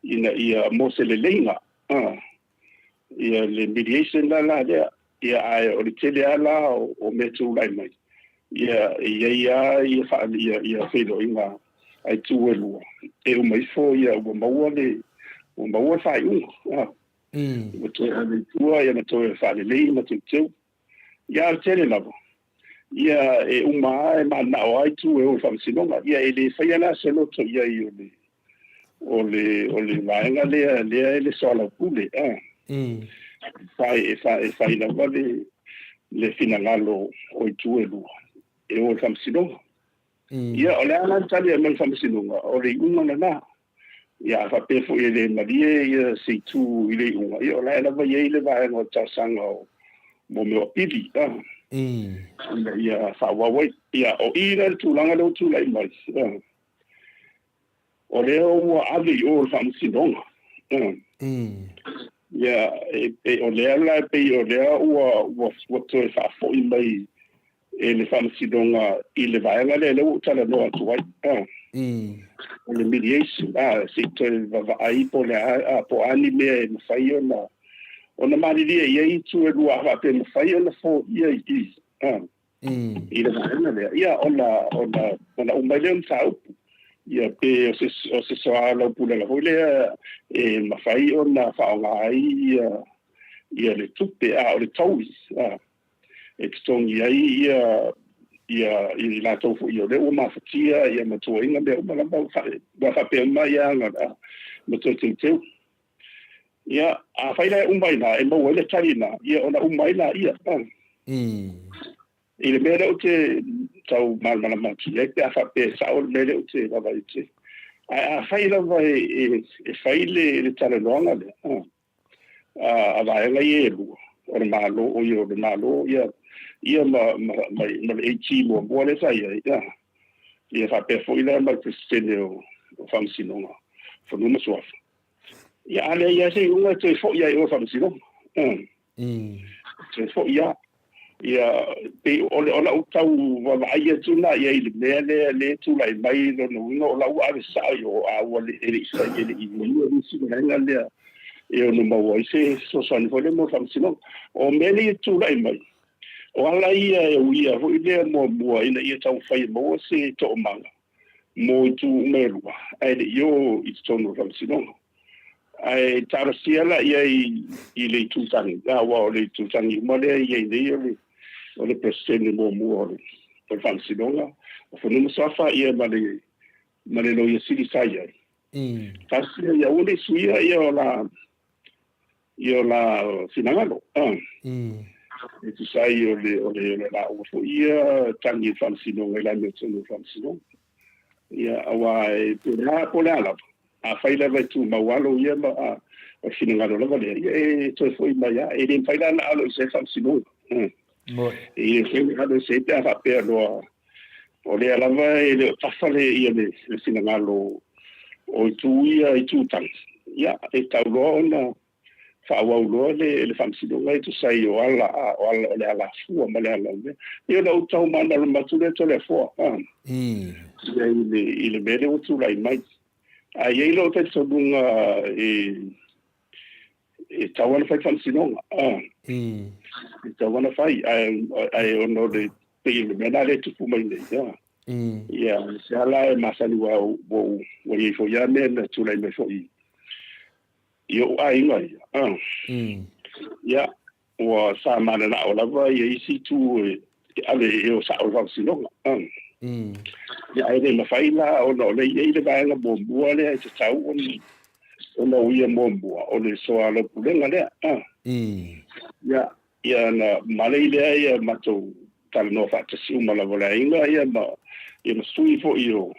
ina ia mo se leleiga ia le mediation la la lea. Ia, ae o le tele lava la o mea tulai mai, ia, e i ai lava ia faa, ia, ia feiloaiga a itu e lua, e uma ifo ia ua maua le, ua maua le faaiuga. A, ua toe ave i tua ia ma toe faalelei ma teuteu. Ia, a o le tele lava, ia e uma lava e mananao lava itu e o i le faamasinoga. Ia e le faia la se loto i ai o le, o le, o le vaega lea, lea e le soalaupule, a. Fai, e fai, e fai lava le, le finagalo o itu e lua e o i le faamasinoga. Ia, o le a la le tali e aumai i le faamasinoga, o le iuga lena. Ia, a faapea foi e le malie ia se itu i le iuga, ia o la e lava i ai le vaega o le talosaga o mo mea o apili, a, ina ia faaauau ai. Ia, o i la le tulaga lea ua tulai mai, a, o lea ua ave i o i le faamasinoga. Ia, e, e, o lea la e pei o lea ua, ua, ua toe faafoi mai e le faamasinoga i le vaega lea lea ua ou talanoa atu ai. O le mediation, a, se i toe vaavaai po o le a, po o a ni mea e mafai ona, ona malilie i ai itu e lua a faapea e mafai ona foia i i, a, i le vaega lea. Ia, ona, ona, ona uma ai lea o le mataupu. Ia, pe o se, o se soalaupulega foi lea e mafai ona faaaoga ai ia, ia le tupe, a o le taui, a. e totogi ai ia ia i latou foi o lea ua mafatia ia ma tuuaiga mea uma lava ua faapea uma ia aga ma toe teuteu. Ia, afai la e uma ai la, e maua ai le tali la, ia ona uma ai laia. I le mea lea ou te tau malamalama atu i ai, pe a faapea e sao le mea lea ou te vaavaai atu ai. Ae afai lava e fai le talanoaga lea, a vaega ia e lua, o le Malo, o ia o le Malo, ia, ia ma, ma, ma, ma le AG muamua lea sa i ai, ia, ia faapea foi la ma le Peresetene o, o Faamasinoga, Fanua ma Suafa. Ia, a leai lava se iuga e toe foi lava i o i le Faamasinoga. Toe foi lava. Ia, pei o le, o lau tau vaavaai atu lena i ai i le mea lea, lea e tulai mai, lona uiga o la ua ave sao i o, a ua le, e le i fai, e le i uia nisi vaega lea e ono maua ai se fesoasoani foi lea mo le faamasinoga. O mea nei e tulai mai, o ala ia e uia foi lea muamua ina ia taumafai e maua se toomaga mo itu uma e lua, ae le i o i totonu o le faamasinoga. Ae talosia la i ai i le itu tagi, aua o le itu tagi uma lea e i ai nei o le, o le Peresetene muamua o le, o le Faamasinoga o Fanua ma Suafa, ia ma le, ma le Loia Sili sa i ai. Talosia ia aua ne i suia ia o la. i o la finagalo. E tusa ai o le, o le, o le lauga foi ia tagi i le Faamasinoga i le amiotonu o le Faamasinoga. Ia, aua e po o le a, po o le a lava, afai lava e tumau alo ia ma, a, o le finagalo lava lea, ia e toe foi mai lava. E le mafai la ona alo ese ai le Faamasinoga. E le mafai ona alo ese ai pe a faapea loa o lea lava e le o tafa le, ia le, le finagalo o itu ia, itu tagi, ia, e tatau loa ona faaauau loa le, le faamasinoga e tusa ai o ala, o ala, o le alafua ma le ala o mea. Ia ona ou tau malamalama atu lea Toleafoa, a, ia i le, i le mea lea ua tulai mai. Ae i ai lou talitonuga e, e tatau lava ona fai faamasinoga, a, e tatau lava ona fai, ae, ae ona o le, pei o le mea lena lea e tupu mai nei, a. Ia, se ala e masani ua, ua, ua i ai foi lava mea na tulai mai foi i ou aiga ia, a. Ia, ua sa mananao lava ia isi itu e ave e o sao i le faamasinoga. Ia, ae le mafai la ona o lea e i ai le vaega muamua lea e tatau ona uia muamua, o le soalaupulega lea. Ia, ia ona malei lea ia matou talanoa faatasi uma lava o le aiga ia ma, ia ma sui foi o,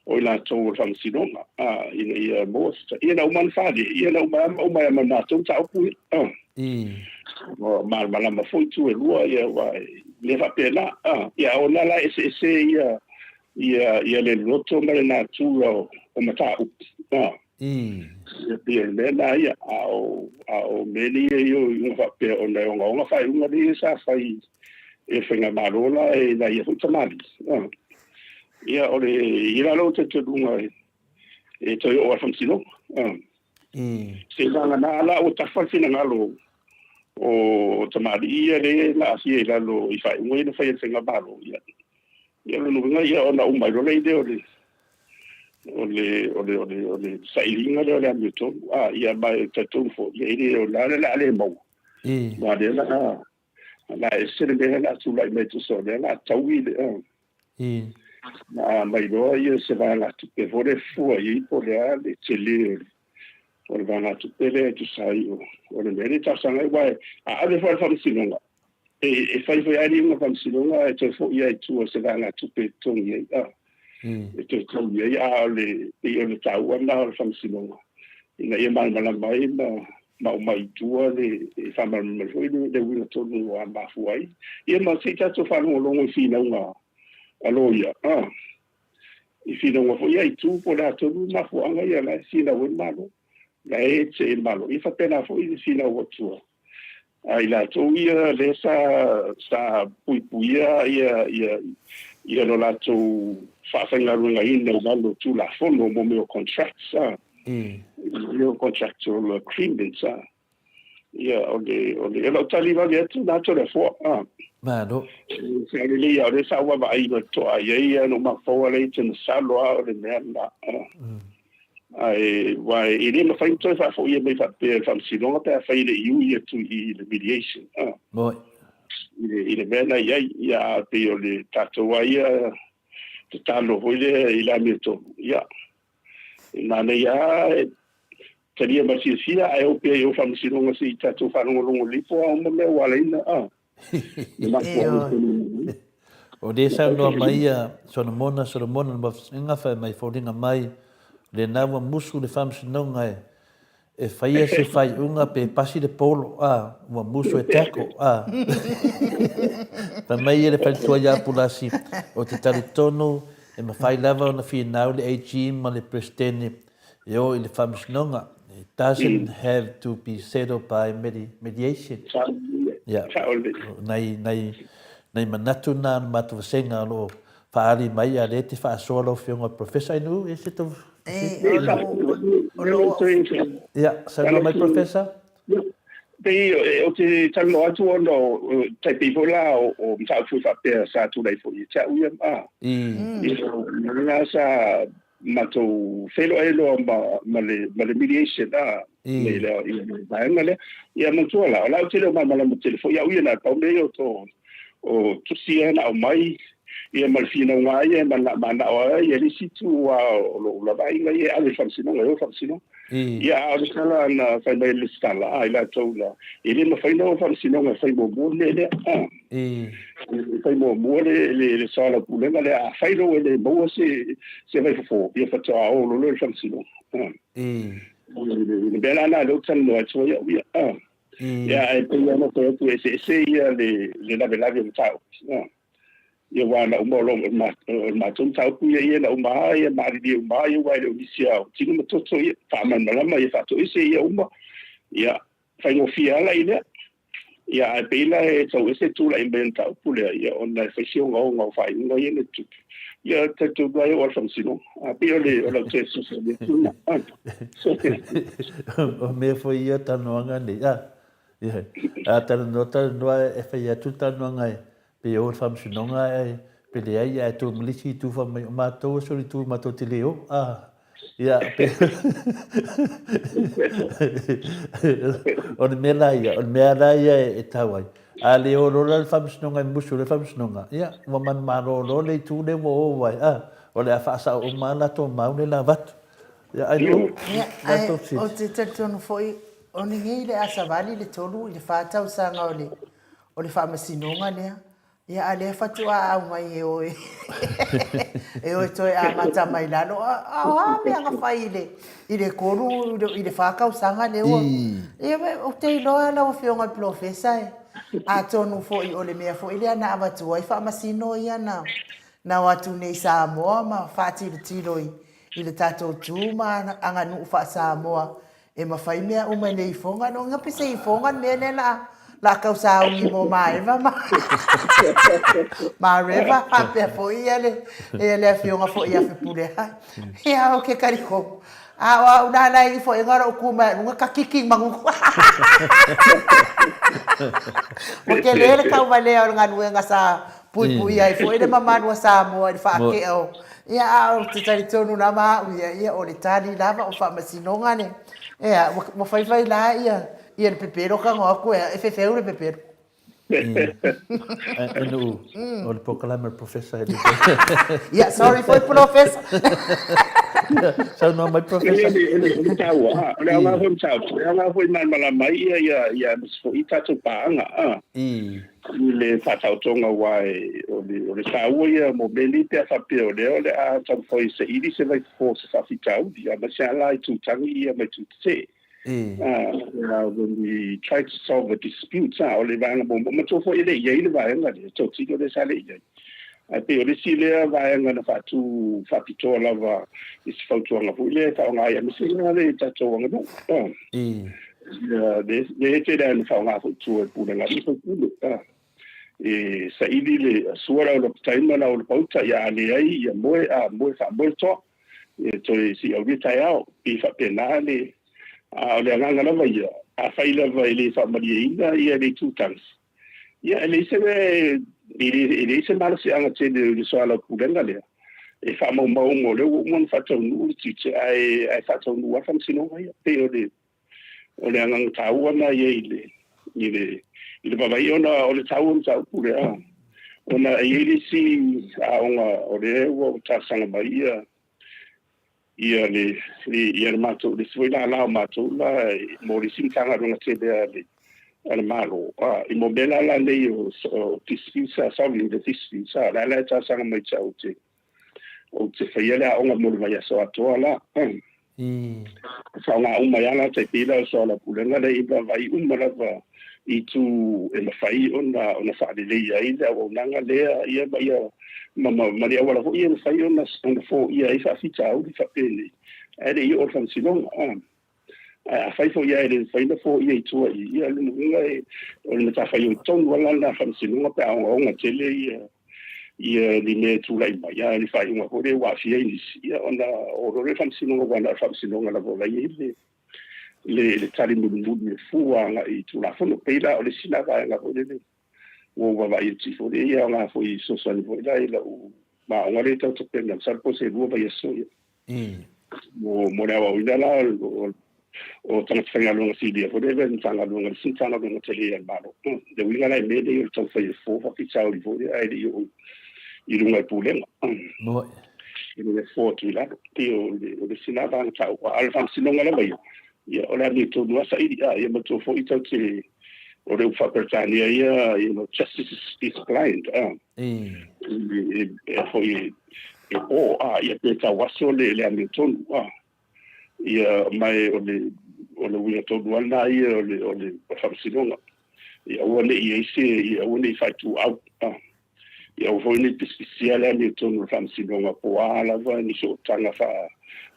o i latou o le faamasinoga, a, ina ia maua se, ia na uma ona faaali, ia na uma uma ai ma matou mataupu ia, a. Ua malamalama foi itu e lua, ia, aua e mea faapena, a. Ia, ona la e eseese ia, ia, ia le loto ma le natura o, o mataupu, a. Ia, pei o le mea lena ia, a o, a o mea nei ia o iuga faapea ona e ogaoga faaiuga nei sa fai e le faigamalo la e nai ia foi tamalii, a. Ia, o le i la lou talitonuga e toe oo lava i le faamasinoga. Seiavagana la ua tafa le finagalo o tamalii ia lea na aafia i lalo i faaiuga ia na fai e le faigamalo. Ia, ia o lona uiga ia ona uma ai loa lea o le o le o le o le o le sailiga lea o le amiotonu. A, ia ma e talitonu foi, ia e le o le a le a le maua. Aua o lea la la ese le mea la tulai mai tusa o lea la taui le Na aumai loa ia se vaegatupe foi lea e fua i ai po o le a le tele o le vaegatupe lea e tusa ai o le mea lea e talosaga ai. Aua a ave foi i le faamasinoga, e fai foi lava le iuga faamasinoga ae toe foi lava i tua o se vaegatupe e totogi ai, a, e toe totogi ai. A o le, pei o le taua lena o le faamasinoga, ina ia malamalama ai ma ma aumai i tua le, e faamalamalama foi le uiga tonu ua mafua ai. Ia ma se i tatou faalogologo i finauga a loia, a, i finauga foi ia i tu po o le a tonu le mafuaaga ia la e finau ai le Malo, la e tetee le Malo. Ia faapena foi le finau atu a i latou ia lea sa, sa puipuia ia, ia, ia lo latou faafaigaluegaina i lalo o Tulafono mo mea o contracts, a. Mea o contractual agreements, a. Ia, o le, o le, o lau tali vave atu na Toleafoa, a. Malo. Sa lelei lava, o lea sa ou vaavaai ma totoa i ai, ona ou mafaufau lava lea i te masalo lava o le mea lena, a. Ae, aua e le mafai ona toe faafoia mai faapea e le Faamasinoga pe afai e le i ui atu i le mediation, a. Moi. I le mea na i ai, ia, a pei o le tatou lava ia tatalo foi lea i le amiotonu, ia, E manaia lava e talia ma le fiafia ae o pea i o faamasinoga se i tatou faalogologo lelei po o a uma mea ua alaina a. O lea e saunoa mai ia Solomona, Solomona le mafusega fai mai foliga mai lena ua musu le faamasinoga e e faia se faaiuga pe pasi le polo, a, ua musu e tackle, a. Fai mai ia le faletua ia Pulasi, ou te talitonu e mafai lava ona finau le AG ma le Peresetene e o i le faamasinoga. It doesn't have to be settled by mediation. Ia, nai, nai, nai manatu na o le matou vasega o lo o faaali mai, a o lea e te faasoa lau Afioga i le Professor Ainuu, e se tou Ia, saunoa mai Professor. Pei ou te talanoa atu ona o tai pei foi la o mataupu foi faapea sa tulai foi ia te au ia a. Ia sa matou feiloai loa ma le mediation a i le vaega lea. Ia manatua la, o la ou te le o malamalama tele foi au ia na pau mea ia o tusi ia na aumai. Ia ma le finauga lava ia e manao ai le isi itu aua o lou lava aiga ia e ave i le faamasinoga, e o i le faamasinoga. Ia a o le tala na fai mai e le Resitala a i latou la, e le mafai ona o i le faamasinoga e fai muamua le mea lea. E fai muamua le soalaupulega lea, afai loa ua le maua se vaifofo, ia faatoa o loa lea i le faamasinoga. O le mea la lena o lea ou te talanoa atu ai au ia. Ia ae pei lava ona fai atu e eseese ia le lavelave o mataupu. Ia aua na uma o le matou mataupu ia, ia na uma lava ia malilie uma lava ia aua e le o nisi lava o tino ma toto ia, faamalamalama ia faatoese ia uma, ia faigofie lava la i lea. Ia ae pei la e tau ese le tulai mai o le mataupu lea, ia ona e fai si ogaoga o faaiuga ia na tutupu, ia talitonu lava e oo lava i le faamasinoga. Ae pei o le o lau toe fesoasoani atu lena. O mea foi ia talanoaga nei, a, a talanoa talanoa e fai atu le talanoaga e Pe o i le faamasinoga ae pe leai ae tuu mai le isi itu fai mai o matou e solitu matou te le o a ia pe o le mea la ia o le mea la ia e tau ai a le o loa la le faamasinoga e musu le faamasinoga ia ua manumalo loa le itu lea ua o ai a o le a faasao uma lava latou mau lea la avatu ia ai lo Ia, ae ou te talitonu foi, o lenei le a savali le 3 i le 4 tausaga o le O le faamasinoga lea. Ia a lea faatoa aumai e o e o e toe amata mai lalo. A o a mea na fai i le i le 3 i le 4 tausaga lea ua. Ia ou te iloa lau Afioga i le Polofesa e atonu foi o le mea foi lea na avatu ai faamasino ia na na o atu nei i Samoa ma faatilotilo i le tatou tu ma aganuu faa-Samoa E mafai mea uma e le ifoga no nga pe se ifoga le mea lea la la tau sauni mo Maeva ma Mareva faapea foi ia le ia le afioga foi ia Fepuleai. Ia o ke kaliko. A o au la la ifo e ngaro ku mai lunga ka kiki mangu. Ua tele le tauvalea o le galuega sa puipuia ai foi le mamalu o Samoa i le faakea o Ia, a ou te talitonu lava au ia, ia o le tali lava o faamasinoga le, ea, ua faifai la ia, ia le pepelo tago atu ea, e fefeu le pepelo. Anu'u, o le polokalame a le Professor e le Ia, sorry foi Polofesa. Saunoa mai Professor. O le taua, o le aoga foi o le mataupu, o le aoga foi e malamalama ai ia, ia, ia aemaise foi tatou paaga, a. I le faataotoga aua o le taua ia mo mea nei pe a faapea o lea o le a taumafai e saili se vaifofo o se faafitauli, aemaise lava la i tutagi ia ma itu tetee. When we try to solve a dispute, o le vaega muamua, manatua foi e le i i ai le vaega lea, totino lea sa le i ai. Ae pei o le isi lea vaega na faatu faapitoa lava i se fautuaga foi lea e faaaoga ai, aemaise lava le tatou aganuu. Ia, lea e tele lava ina faaaoga foi i tua i pulega a alii ma faipule. E saili le sua le aulapataima ma le aulapauta, ia a leai, ia moe, a moe faamoe le toa. Ia toe se i aulia taeao. E pei e faapena le... A o le agaga lava ia, afai lava e le faamalieina ia le itu tagi, ia e leai se mea e leai se malosiaga tele i le soalaupulega lea e faamaumau uma o lea ua uma ona faataunuu le tiute ae ae faataunuu lava le faamasinoga ia. Pei o le o le agaga taua lena i ai i le i le i le vaavaai ona o le taua o le mataupu lea ona e i ai le isi aoga o lea ua talosaga mai ia ia le ia le matou le isi foi lala o matou la mo le isi Matagaluega tele a le a le Malo a i mo mea la la nei o disputes a solving the disputes a la la e talosaga mai te au te ou te faia le aoga mo le vaiaso atoa la faaaoga uma ai la tai pei la o soalaupulega lea i vaavaai uma lava i itu e mafai ona ona faaleleia ai le auaunaga lea ia ma ia ma ma ma le auala foi e mafai ona ona foia ai faafitauli faapenei ae le i oo i le faamasinoga. Ae afai foi ae le mafai ona foia i tua i i, ia lona uiga e o le matafaioi tonu lava lena a le faamasinoga pe a ogaoga tele ia ia ni mea e tulai mai, a o le faaiuga foi lea ua aafia ai nisi, ia ona oo loa lea i le faamasinoga aua na o le faamasinoga lava o la e i ai le le tali mulimuli e fua agai i Tulafono. Pei la o le isi lena vaega foi lele ua ou vaavaai atu ifo lea e aoga foi e fesoasoani foi la i lau aoga lea e tau tapena, masalo po o se 2 vaiaso ia. Mo le aoaoina la o tagata faigaluega silia foi lea i le Matagaluega, le isi Matagaluega tele a le Malo. Le uiga la i mea nei o le taumafai e fofo faafitauli foi lea ae le i oo i luga i pulega. I le fofo atu i lalo. Pei o le o le isi lena vaega taua. A o le faamasinoga lava ia, ia o le amiotonu lava saili, a ia manatua foi tatou te o le upu faa-Peretania ia, you know, justice is blind, a. E e foi e po, a, ia pe tauaso le le amiotonu, a. Ia ma o le o le uiga tonu lava lena ia o le o le faamasinoga. Ia aua ne i i ai se, ia aua ne i faaituau, a. Ia aua foi ne i pisipisia le amiotonu o le faamasinoga po o a lava ni sootaga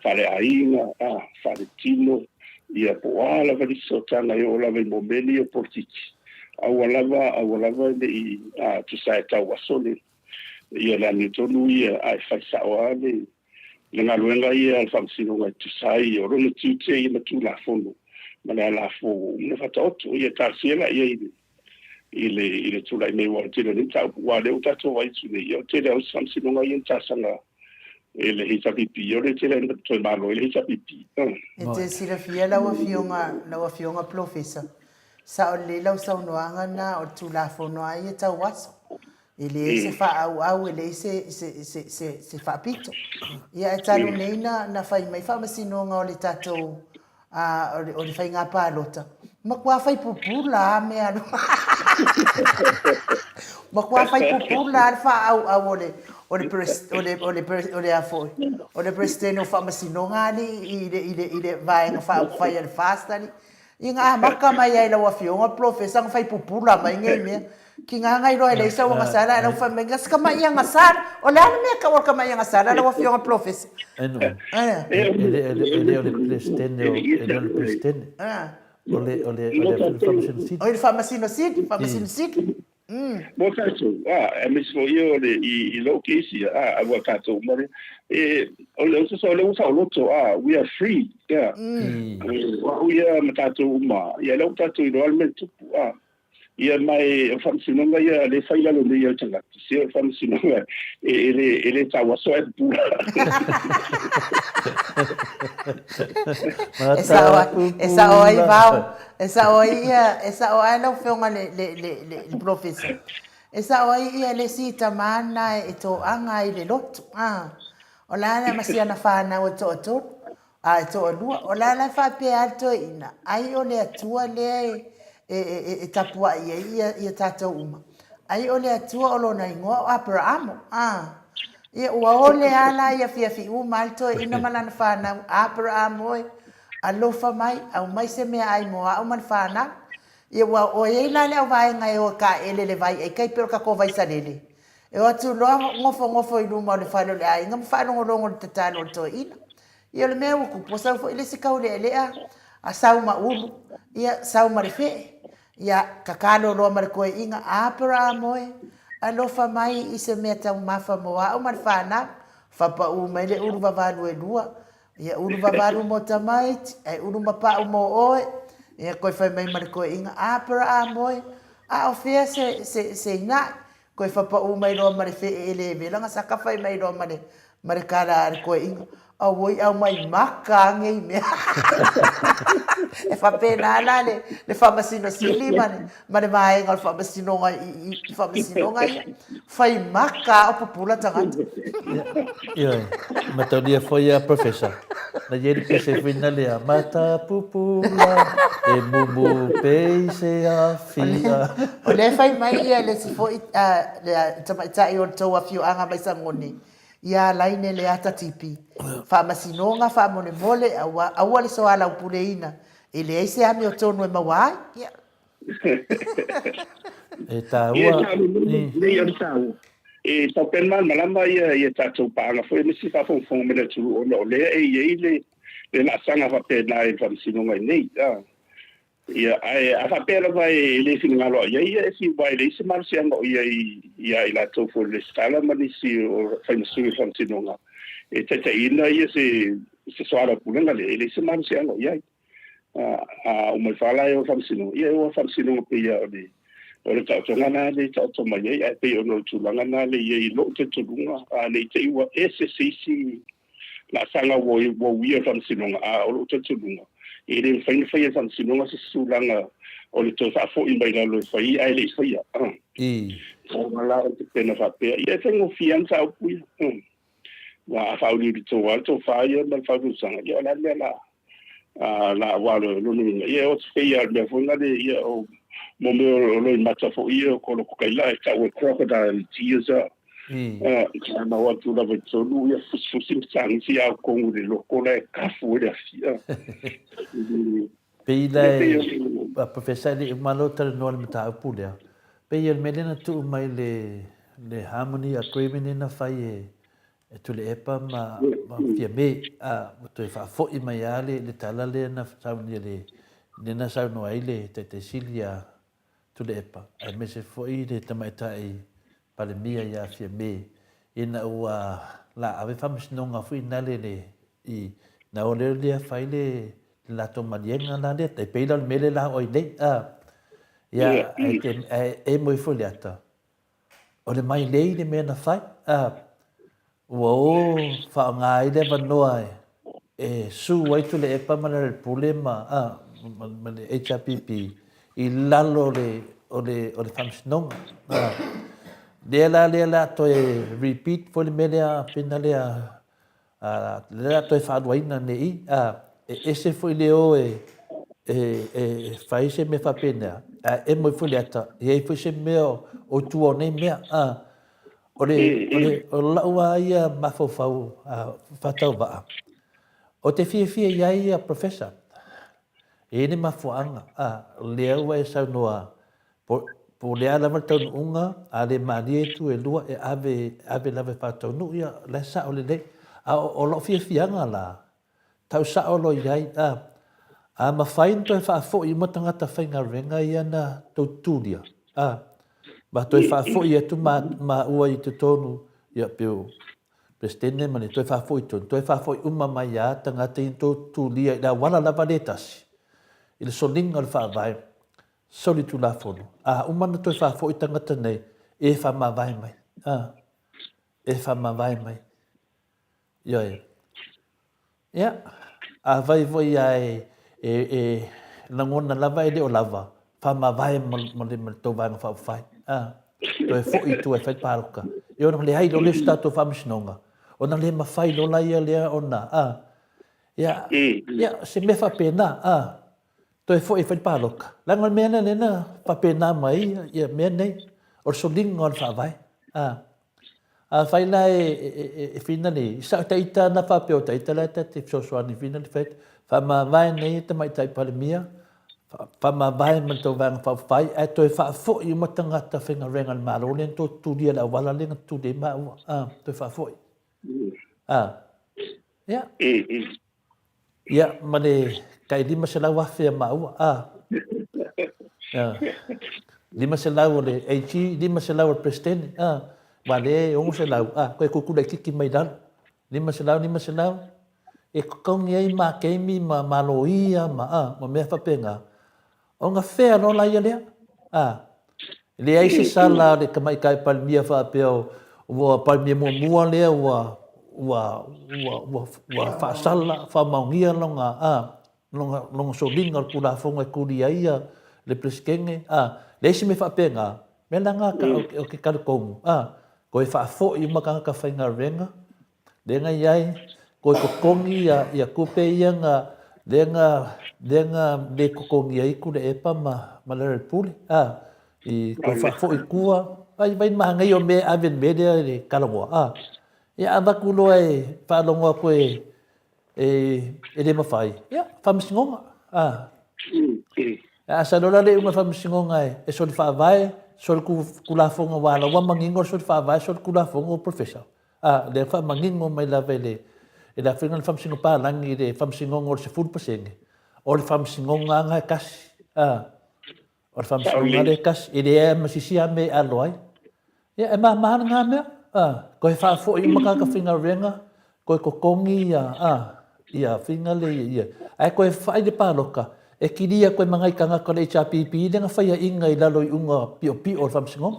faaleaiga, a, faaletino, ia po o a lava nisi sootaga e oo lava i momeni o polokiki. Aua lava, aua lava ne i, a, tusa e tauaso le, ia le amiotonu ia, ae fai sao lava le, le galuega ia a le faamasinoga e tusa ai o lona tiute ia ma Tulafono ma le alafua ua uma ona faataoto. Ia talosia la i ai i le i le tulai mai aua o le tele o nei mataupu aua o lea ua tatou vaai atu nei, ia o le tele lava o isi faamasinoga ia na talosaga e le HRPP, ia o lea e tele lava ina toe malo ai le HRPP. E te silafia lau Afioga, lau Afioga Polofesa, sao lelei lau saunoaga na o le Tulafono lava ia tau aso. E leai se faaauau, e leai se, se, se, se, se faapito. Ia, ae talu nei na, na fai mai faamasinoga o le tatou, a, o le, o le faiga palota, matua fai pupula a mea matua fai pupula a le faaauau o le, o le, o le, o le, o le a foi, o le Peresetene o Faamasinoga alii i le, i le, i le Vaega Faaupufai a le FAST alii. I na amata mai ai lau afioga polofesa na fai pupula mai nei mea. Ki nga ngai loa e leai sau agasala ae lau fai mai, si tama'i agasala. O le a le mea e tau o le tama'i agasala lau afioga polofesa? Eno, e le o le Peresetene o, e le o le Peresetene. O le, o le, o le Faamasino Sili. O le Faamasino Sili, Faamasino Sili. Mo tatou, a, aemaise foi o le, i, i lou kesi, a, a ua tatou uma lea, e, o le, o le ua saoloto, a, we are free, yeah. O au ia ma tatou uma, ia lea ua tatou iloa le mea e tupu, a. Ia ma e, o faamasinoga ia lea e fai i lalo nei o le tagata, se o le faamasinoga e, e le, e le tauaso ae pupula. E sao ai, e sao ai Vao, E sao ai ia, e sao ai lau Afioga le, le, le, le, le Polofesa. E sao ai ia le isi tama na e toaga ai le lotu. Ah. O la la ma si ana whanau e toatolu, a e toalua. O la la faapea a le toeaina, ai o le Atua lea e, e, e, e tapuai ai ia, ia tatou uma. Ai o le Atua o lona igoa o Aperaamo. Ah. Ia ua ole a la ia fiafi uma a le toeaina ma lana whanau, Aperaamo e. Alofa mai, aumai se meaai mo a'u ma le fanau. Ia ua o ai la le auvaega e o e kaele le vai ai kai pei o le tatou Vaisalele. E o atu loa nofonofo i luma o le fale o le aiga ma faalogologo i le tatalo a le toeaina. Ia o le mea ua tupu, ua sau foi le isi taulealea a sau ma ulu, ia sau ma le fee. Ia tatalo loa ma le toeaina, Aperaham oe, alofa mai i se mea taumafa mo a'u ma le fanau. Fapaʻu mai le ulu vavalu e lua, Ia ulu vavalu mo tamaiti, ae ulu ma pa'u mo oe. Ia koe fai mai ma le koeʻiga, Aperaam oe, a o fea se, se, se inaʻi? Koe fapaʻu mai loa ma le feʻe e le wela, saka fai mai loa ma le, ma le kala a le koeʻiga, Auoi aumai maka ange i mea. E faapena la le, le faamasino sili ma le, ma le vaega o le faamasinoga i, i faamasinoga ia. Fai maka a o pupula tagata. Ioe, mataulia foi a Professor. Na i ai le pese foi na lea, mata pupula, e mumu pei se afia. O lea e fai mai ia le isi foi le tamaitai o le tou afioaga mai Sagone, ia Laine Leata Tipi, Faamasinoga faamolemole, aua, aua le soalaupuleina, e leai se amiotonu e maua ai. Ia. E taua. Nei o le taua. E tau pea malamalama ia ia tatou paaga foi aemaise faafogafoga mai le atunuu ona o lea e i ai le le laasaga faapena i le faamasinoga i nei. Ia, ae a faapea lava e le finagalo i ai ia e fiu aua e leai se malosiaga o i ai ia i latou foi o le resitala ma nisi o fai ma sui o le faamasinoga e taitaiina ia se se soalaupulega lea, e leai se malosiaga o i ai. A uma ifo lava la e o i le faamasinoga, ia e o lava i le faamasinoga pei lava o le, o le taotoga lena lea e taoto mai ai, ae pei ona o le tulaga lena lea e i ai i lou talitonuga, a ne i te i ua ese se isi laasaga ua uia e le faamasinoga, a o lou talitonuga, e le mafai ona faia e le faamasinoga se isi tulaga o le toe faafoi mai lalo e fai ae le i faia. Aua la o te pena faapea, ia e faigofie lava mataupu ia. Aua a faauliuli tou lava le tofa ia ma le faautautaga, ia o le a le mea la a la aua o lona uiga, ia e oti pei lava o le mea foi lea ia o mo mea o loimata foi ia o kolokokaila e tau e crocodile tears a a o atu lava i totonu ia fusifusi ma tagisi a totonu i le loko la e kafu ai le afi. Pei la e, Professor, e le i uma lou talanoa i le mataupu lea, pei o le mea lea na tuu mai le le harmony agreement lea na fai e e Tuilaepa ma ma Fiame, a ua toe faafoi mai lava le le tala lea na saunia le lea na saunoa ai le Taitai Sili a Tuilaepa aemaise foi le Tamaitai Palemia ia Fiame ina ua la ave faamasinoga foi nale le i na o lea lea fai le le latou maliega la lea tai pei la o le mea lea la o ai nei a ia e te e mo ifo le ata o le mai lei le mea na fai a ua o faaaoga ai le avanoa e su ai Tuilaepa ma le Pule ma a ma le HRPP i lalo o le o le o le faamasinoga a lea la lea la toe repeat foi le mea lea pena lea A, lea a toe faaluaina nei, a, e ese foi le o e, e, e fai se mea faapenea, ae emo ai foi le ata, e i ai foi se mea o i tua o nei mea. A, o le, o le, o lau lava ia mafaufau a, faatauvaa, ou te fiafia i ai ia Professor. E i ai le mafuaaga, a, lea ua e saunoa Po, po o le a lava le taunuuga, a le malie itu e lua, e ave, ave lava e faataunuu, ia, o la e sao lelei. A o, o lou fiafiaga la, tau sao loa i ai, a, a mafai ona toe faafoi uma tagata faigaluega ia na tou tulia, a, ma toe faafoi atu ma, maua i totonu, ia, pei o Peresetene ma le toe faafoi tonu, toe faafoi uma mai lava tagata ia na tou tulia i le auala lava lea e tasi, i le soliga o le Faavae, Solitulafono, a uma ona toe faafoi tagata nei, e faamavae mai. A, e faamavae mai. Ioe. Ia, afai foi a e, e, e lagona lava e le o lava, faamavae ma, ma le, ma le tou Vaega Faaupufai. A, toe foi i tua e fai paloka. E ona leai loa lea o se tatou faamasinoga, ona le mafai loa laia lea ona, a, ia, ia, se mea faapena, a, Toe foi e fai le palota. Leaga o le mea lea lea na faapena mai ai ia mea nei, o le soliga o le Faavae. A, afai la e, e, e, e fina le, i sa ita na faapea o ita la ta te fesoasoani fina le fai, faamavae nei e Tamaitai Palemia, faamavae ma le tou Vaega Faaupufai, ae toe faafoi uma tagata faigaluega a le Malo lea na tou tulia i le auala lea na tulia ai maua. A, toe faafoi. A, ia. Ia, ma le tai 500,000 a maua, a. Ia. 500 o le AG, 500 o le Peresetene, a. Aua lea e 600, a, koe kukula itiiti mai lalo. 500, 500, e totogi ai makemi ma ma loia ma, a, ma mea faapena. Ona fea loa la ia lea, a. Leai se sala a le Tamaitai Palemia faapea ua Palemia muamua lea ua ua ua ua ua faasala, faamaonia lona a lona lona soliga o le Tulafono e tuli ai ia le Peresetene, a. Leai se mea faapena, mea la na ou te talitonu, a, toe faafoi uma tagata faigaluega Lea na i ai, toe totogi ia, ia tupe ia na, lea na, lea na le totogi ai Tuilaepa ma, ma Lealailepule, a, i toe faafoi i tua, ai vai manaia o mea e ave i le mea lea i le talanoa, a. Ia avatu loa e faalogo atu e, e, e le mafai, ia, faamasinoga, a. A sa lola le iuga faamasinoga e, e soli faavae, soli tulafono aua la ua manino le soli faavae, soli tulafono o professor. A, lea faamanino mai lava e le, e le afioga i le Faamasino Palagi i le Faamasinoga o le 10%, o le Faamasinoga lava na e tasi. A, o le Faamasinoga lea e tasi, e leai ma se isi lava mea e alo ai. Ia, e mama lena mea. A, toe faafoi uma tagata faigaluega, toe totogi ia, a, ia faiga lea ia, ia. Ae toe fai le palota, e kilia atu ai ma nai tagata o le HRPP lea na faiaina i lalo i iuga piopio o le Faamasinoga.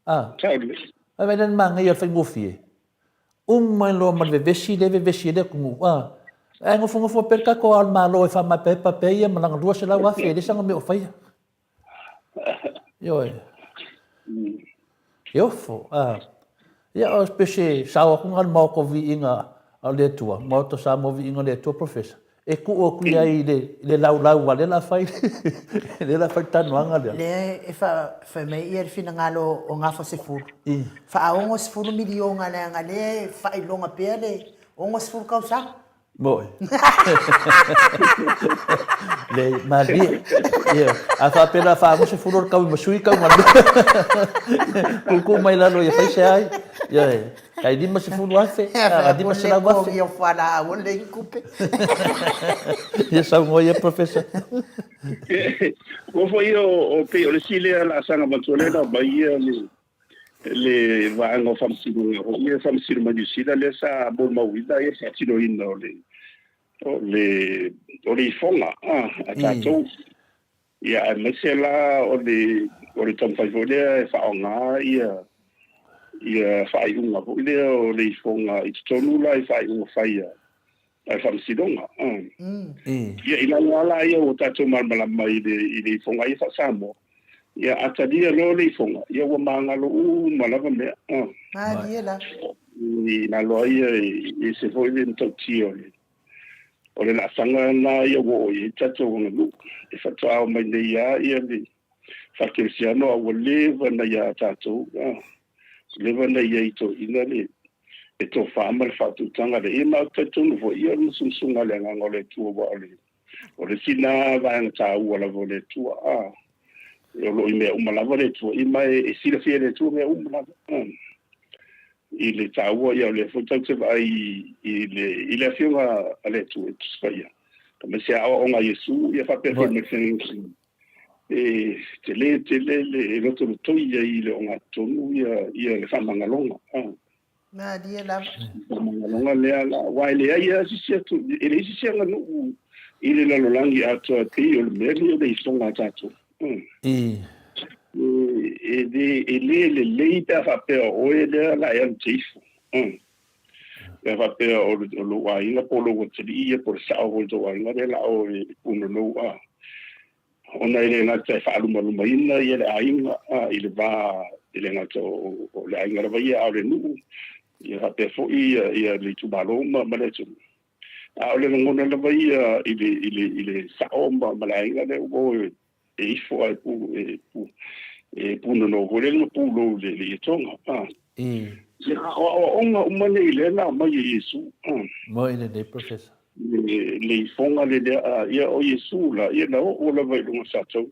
A. Vaai mai lea le manaia o le faigofie. Uma loa ma le vevesi lea e vevesi ai le atunuu, a. Ae nofonofo pea le tatou ao o le Malo e faamaepaepa pea ia ma lana 200,000 e leai sana mea o faia. Ioe. E ofo, a. Ia, o pe se sao atu nga le maota o viiga a le Atua, maota Samoa viiga o le Atua, Professor, e tuu atu i ai i le, i le laulau a lea la fai, lea la fai le talanoaga lea. Lea e fai mai ia le finagalo o Gafa Sefulu, faa 60 miliona leaga lea e faailoga pea le 60 tausaga. Moi. Le malie. Ia, a faapea la faagose fulu o le kau ma sui kau ma Kuku mai lalo ia fai se ai. Ia, kai 50,000, a 500,000. Ia whala au le kupe. Ia saunoa ia Professor. Ua foi o pei o le isi lea laasaga matua lea na aumai ia le le vaega o faamasinoga foi ia e faamasino mai Niu Sila lea sa molimauina ia faatinoina o le o le o le ifoga a tatou. Ia aemaise la o le o le taumafai foi lea e faaaoga ia ia faaiuga foi lea o le ifoga i totonu la i faaiuga fai a le faamasinoga. Ia i lalo lava la ia ua tatou malamalama i le i le ifoga ia faa-Samoa, ia a talia loa le ifoga, ia ua magalo uma lava mea. Malie lava. I lalo lava ia e ese foi le matautia o le o le laasaga lena ia ua oo i ai le tatou aganuu. E faatoa oo mai nei lava ia le faakerisiano a ua leva na ia tatou, leva na i ai i toeaiina le le tofa ma le faautautaga lea. Ia ma ou te talitonu foi, ia o le musumusuga a le Agaga o le Atua, aua o le, o le isi lena vaega taua lava o le Atua, a, o lo o i mea uma lava le Atua, ia ma e silafia e le Atua mea uma lava. A, i le taua, ia o lea foi tatou te vaai i le, i le Afioga a le Atua i Tusi Paia, aemaise aoaoga a Iesu, ia faapea foi ma le Feagaiga. E tele tele le lotolotoi ai i le ogatotonu ia ia le faamagaloga. Malie lava. Faamagaloga lea la, aua e leai lava se isi atu, e leai se isi aganuu i le lalolagi atoa e pei o le mea lenei o le ifoga a tatou. E le e le lelei pe a faapea o oe lea la e alu te ifo. Pe a faapea o lou aiga po o lou atalii ia po o le sao foi o le tou aiga lea la o e punonou a. Ona e le gata e faalumalumaina ia le aiga a i le va e le gata o le aiga lava ia a o le nuu ia faapea foi ia le itumalo ma le atunuu. A o le lagona lava ia i le i le i le sao ma le aiga lea ua o e ifo ae pu e pu e punonou foi lele ma pulou i le ietoga. Ia o aoaoga uma nei lea na aumai e Iesu. Moi lenei, Professor. Le ifoga le lea, ia o Iesu la, ia na oo lava i luga o satou.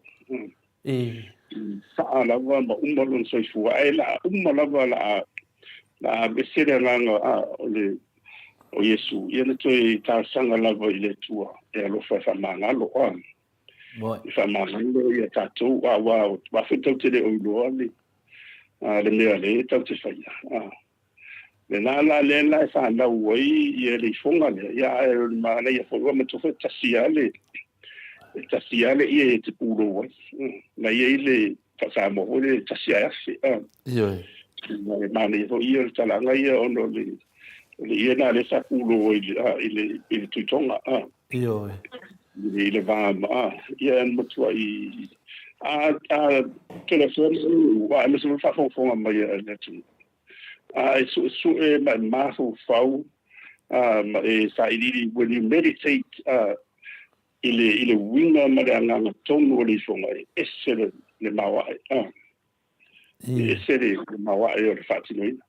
Saa lava ma uma lona soifua, ae la uma lava la la aveese le agaga o le o Iesu, ia na toe talosaga lava i le Atua e alofa e faamagalo. E faamagalo ia tatou, aua aua foi tatou te le o iloa le le mea lea tatou te faia. Lena la lea la e fanau ai ia le ifoga lea, ia ae o le manaia foi ua matua foi tasi lava le e tasi lava le ie e te pulou ai. Na i ai le faa-Samoa foi le tasi ae afe. Ioe. E manaia foi ia o le talaga ia ona o le o le ie lena lea sa pulou ai i le i le Tuitoga. Ioe. I le va ma ia na matuai a a telefoni ua aemaise foi le faafogafoga mai a le atunuu. A e suesue ma e mafaufau ma e sailiili, when you meditate i le i le uiga ma le agaga tonu o le ifoga, e ese le le maoae. E ese le maoae o le faatinoina.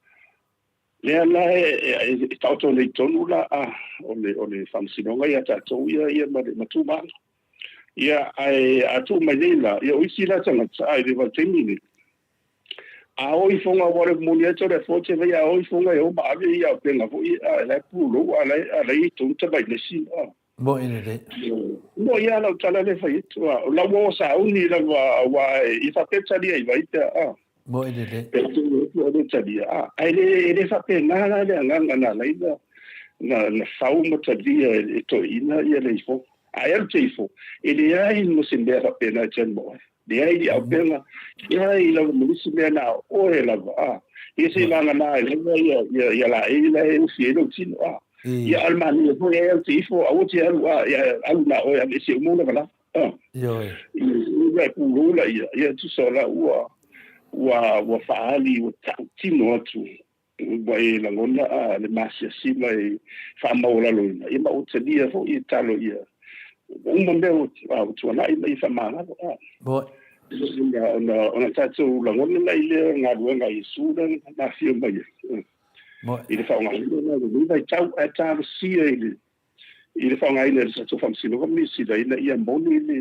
Lea la e taoto nei tonu la o le o le faamasinoga ia tatou ia ia ma le ma tumama. Ia ae a tuu mai nei la, ia o isi la tagata a i le vaitaimi nei. A o ifoga ua le moni ai tole fo te vei a o ifoga e o ma ave ia o penga foi a la pulou a la a la i tonu tamai lesi a. Moi lelei. Moi lava lau tala lea e fai atu, a o lau uo sauni lava aua e faapea talia i vai pe a. Moi lelei. Pe tu atu o le talia, a ae le e le faapena la le agaga na alai na na na fau ma talia e toeaiina ia le ifo. A e alu te ifo, e leai mo se mea faapena e te alu ma oe. Leai ni auupega, leai lava ma nisi mea na o oe lava, a. Ia se i vagana ai lava ia, ia, ia laei la e ufi ai lou tino, a. Ia a o le manaia foi e alu te ifo, aua te alu, a, ia alu na oe ave ese uma ona vala, a. Ioe. Ia, ia pulou laia, ia tusa o la ua, Ua ua faaali ua tautino atu ua e lagona a le masiasima e faamaualaloina, ia ma ua talia foi e talo ia ua uma mea ua ua tuanai ma ia faamagalo. A. Moe. Ona ona ona tatou lagona mai lea o le galuega a Iesu lea na afio mai ai. Moe. I le faaaogaina o lenei vaitau ae talosia i le i le faaaogaina e le tatou Faamasinoga ma Niu Sila ina ia moni le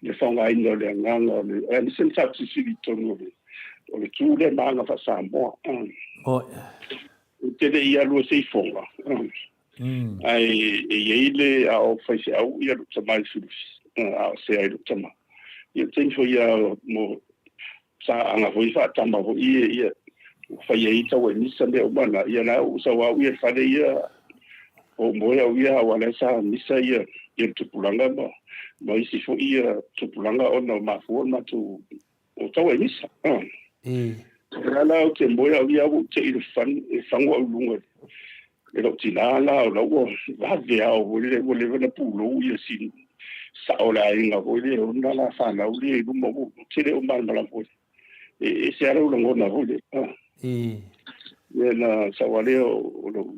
le faaaogaina o le agaga o le aemaise le mataupu silisili i totonu o le o le tu lea ma aga faa-Samoa. Oi. Ou te le i alu e se ifoga, ae e i ai le a o faifeau ia lou tama i Filifi, a o sea ai lou tama. Ia o le taimi foi ia mo sa aga foi faatama foi ia, ia ua fai ai tau ai misa mea uma na, ia la ua sau au ia i le fale ia, o moe au ia aua la sa misa ia ia le tupulaga ma ma isi foi ia tupulaga ona o mafua le matou o tau ai misa. I. O la la ou te moe au ia ua ou te i le fan e fagu au i luga e lou tinā la o la ua vave a o le ua leva ona pulou ia si sao o le aiga foi lea ona la fanau lea i luma ua tele o malamalama foi e ese lava lou lagona foi lea. I. Ia na sau lava lea o lou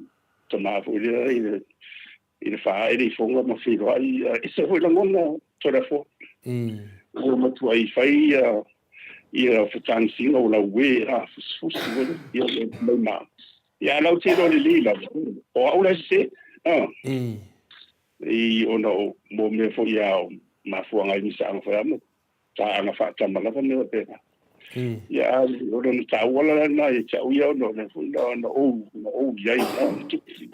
tama foi lea i le i le faaee le ifoga ma feiloai, e ese foi lagona Toleafoa. I. Ua matuai fai ia ia fetanisiga o lau e a fusifusi foi lea, ia le mai ma. Ia a lau te iloa lelei lava, o au la e sese. I. I ona o mo mea foi a o mafuaaga ai misaaga foi a ma taaga faatama lava mea faapena. I. Ia a o lona taua la lena ia te au ia ona o lea foi na ona ou na ou i ai a tupu.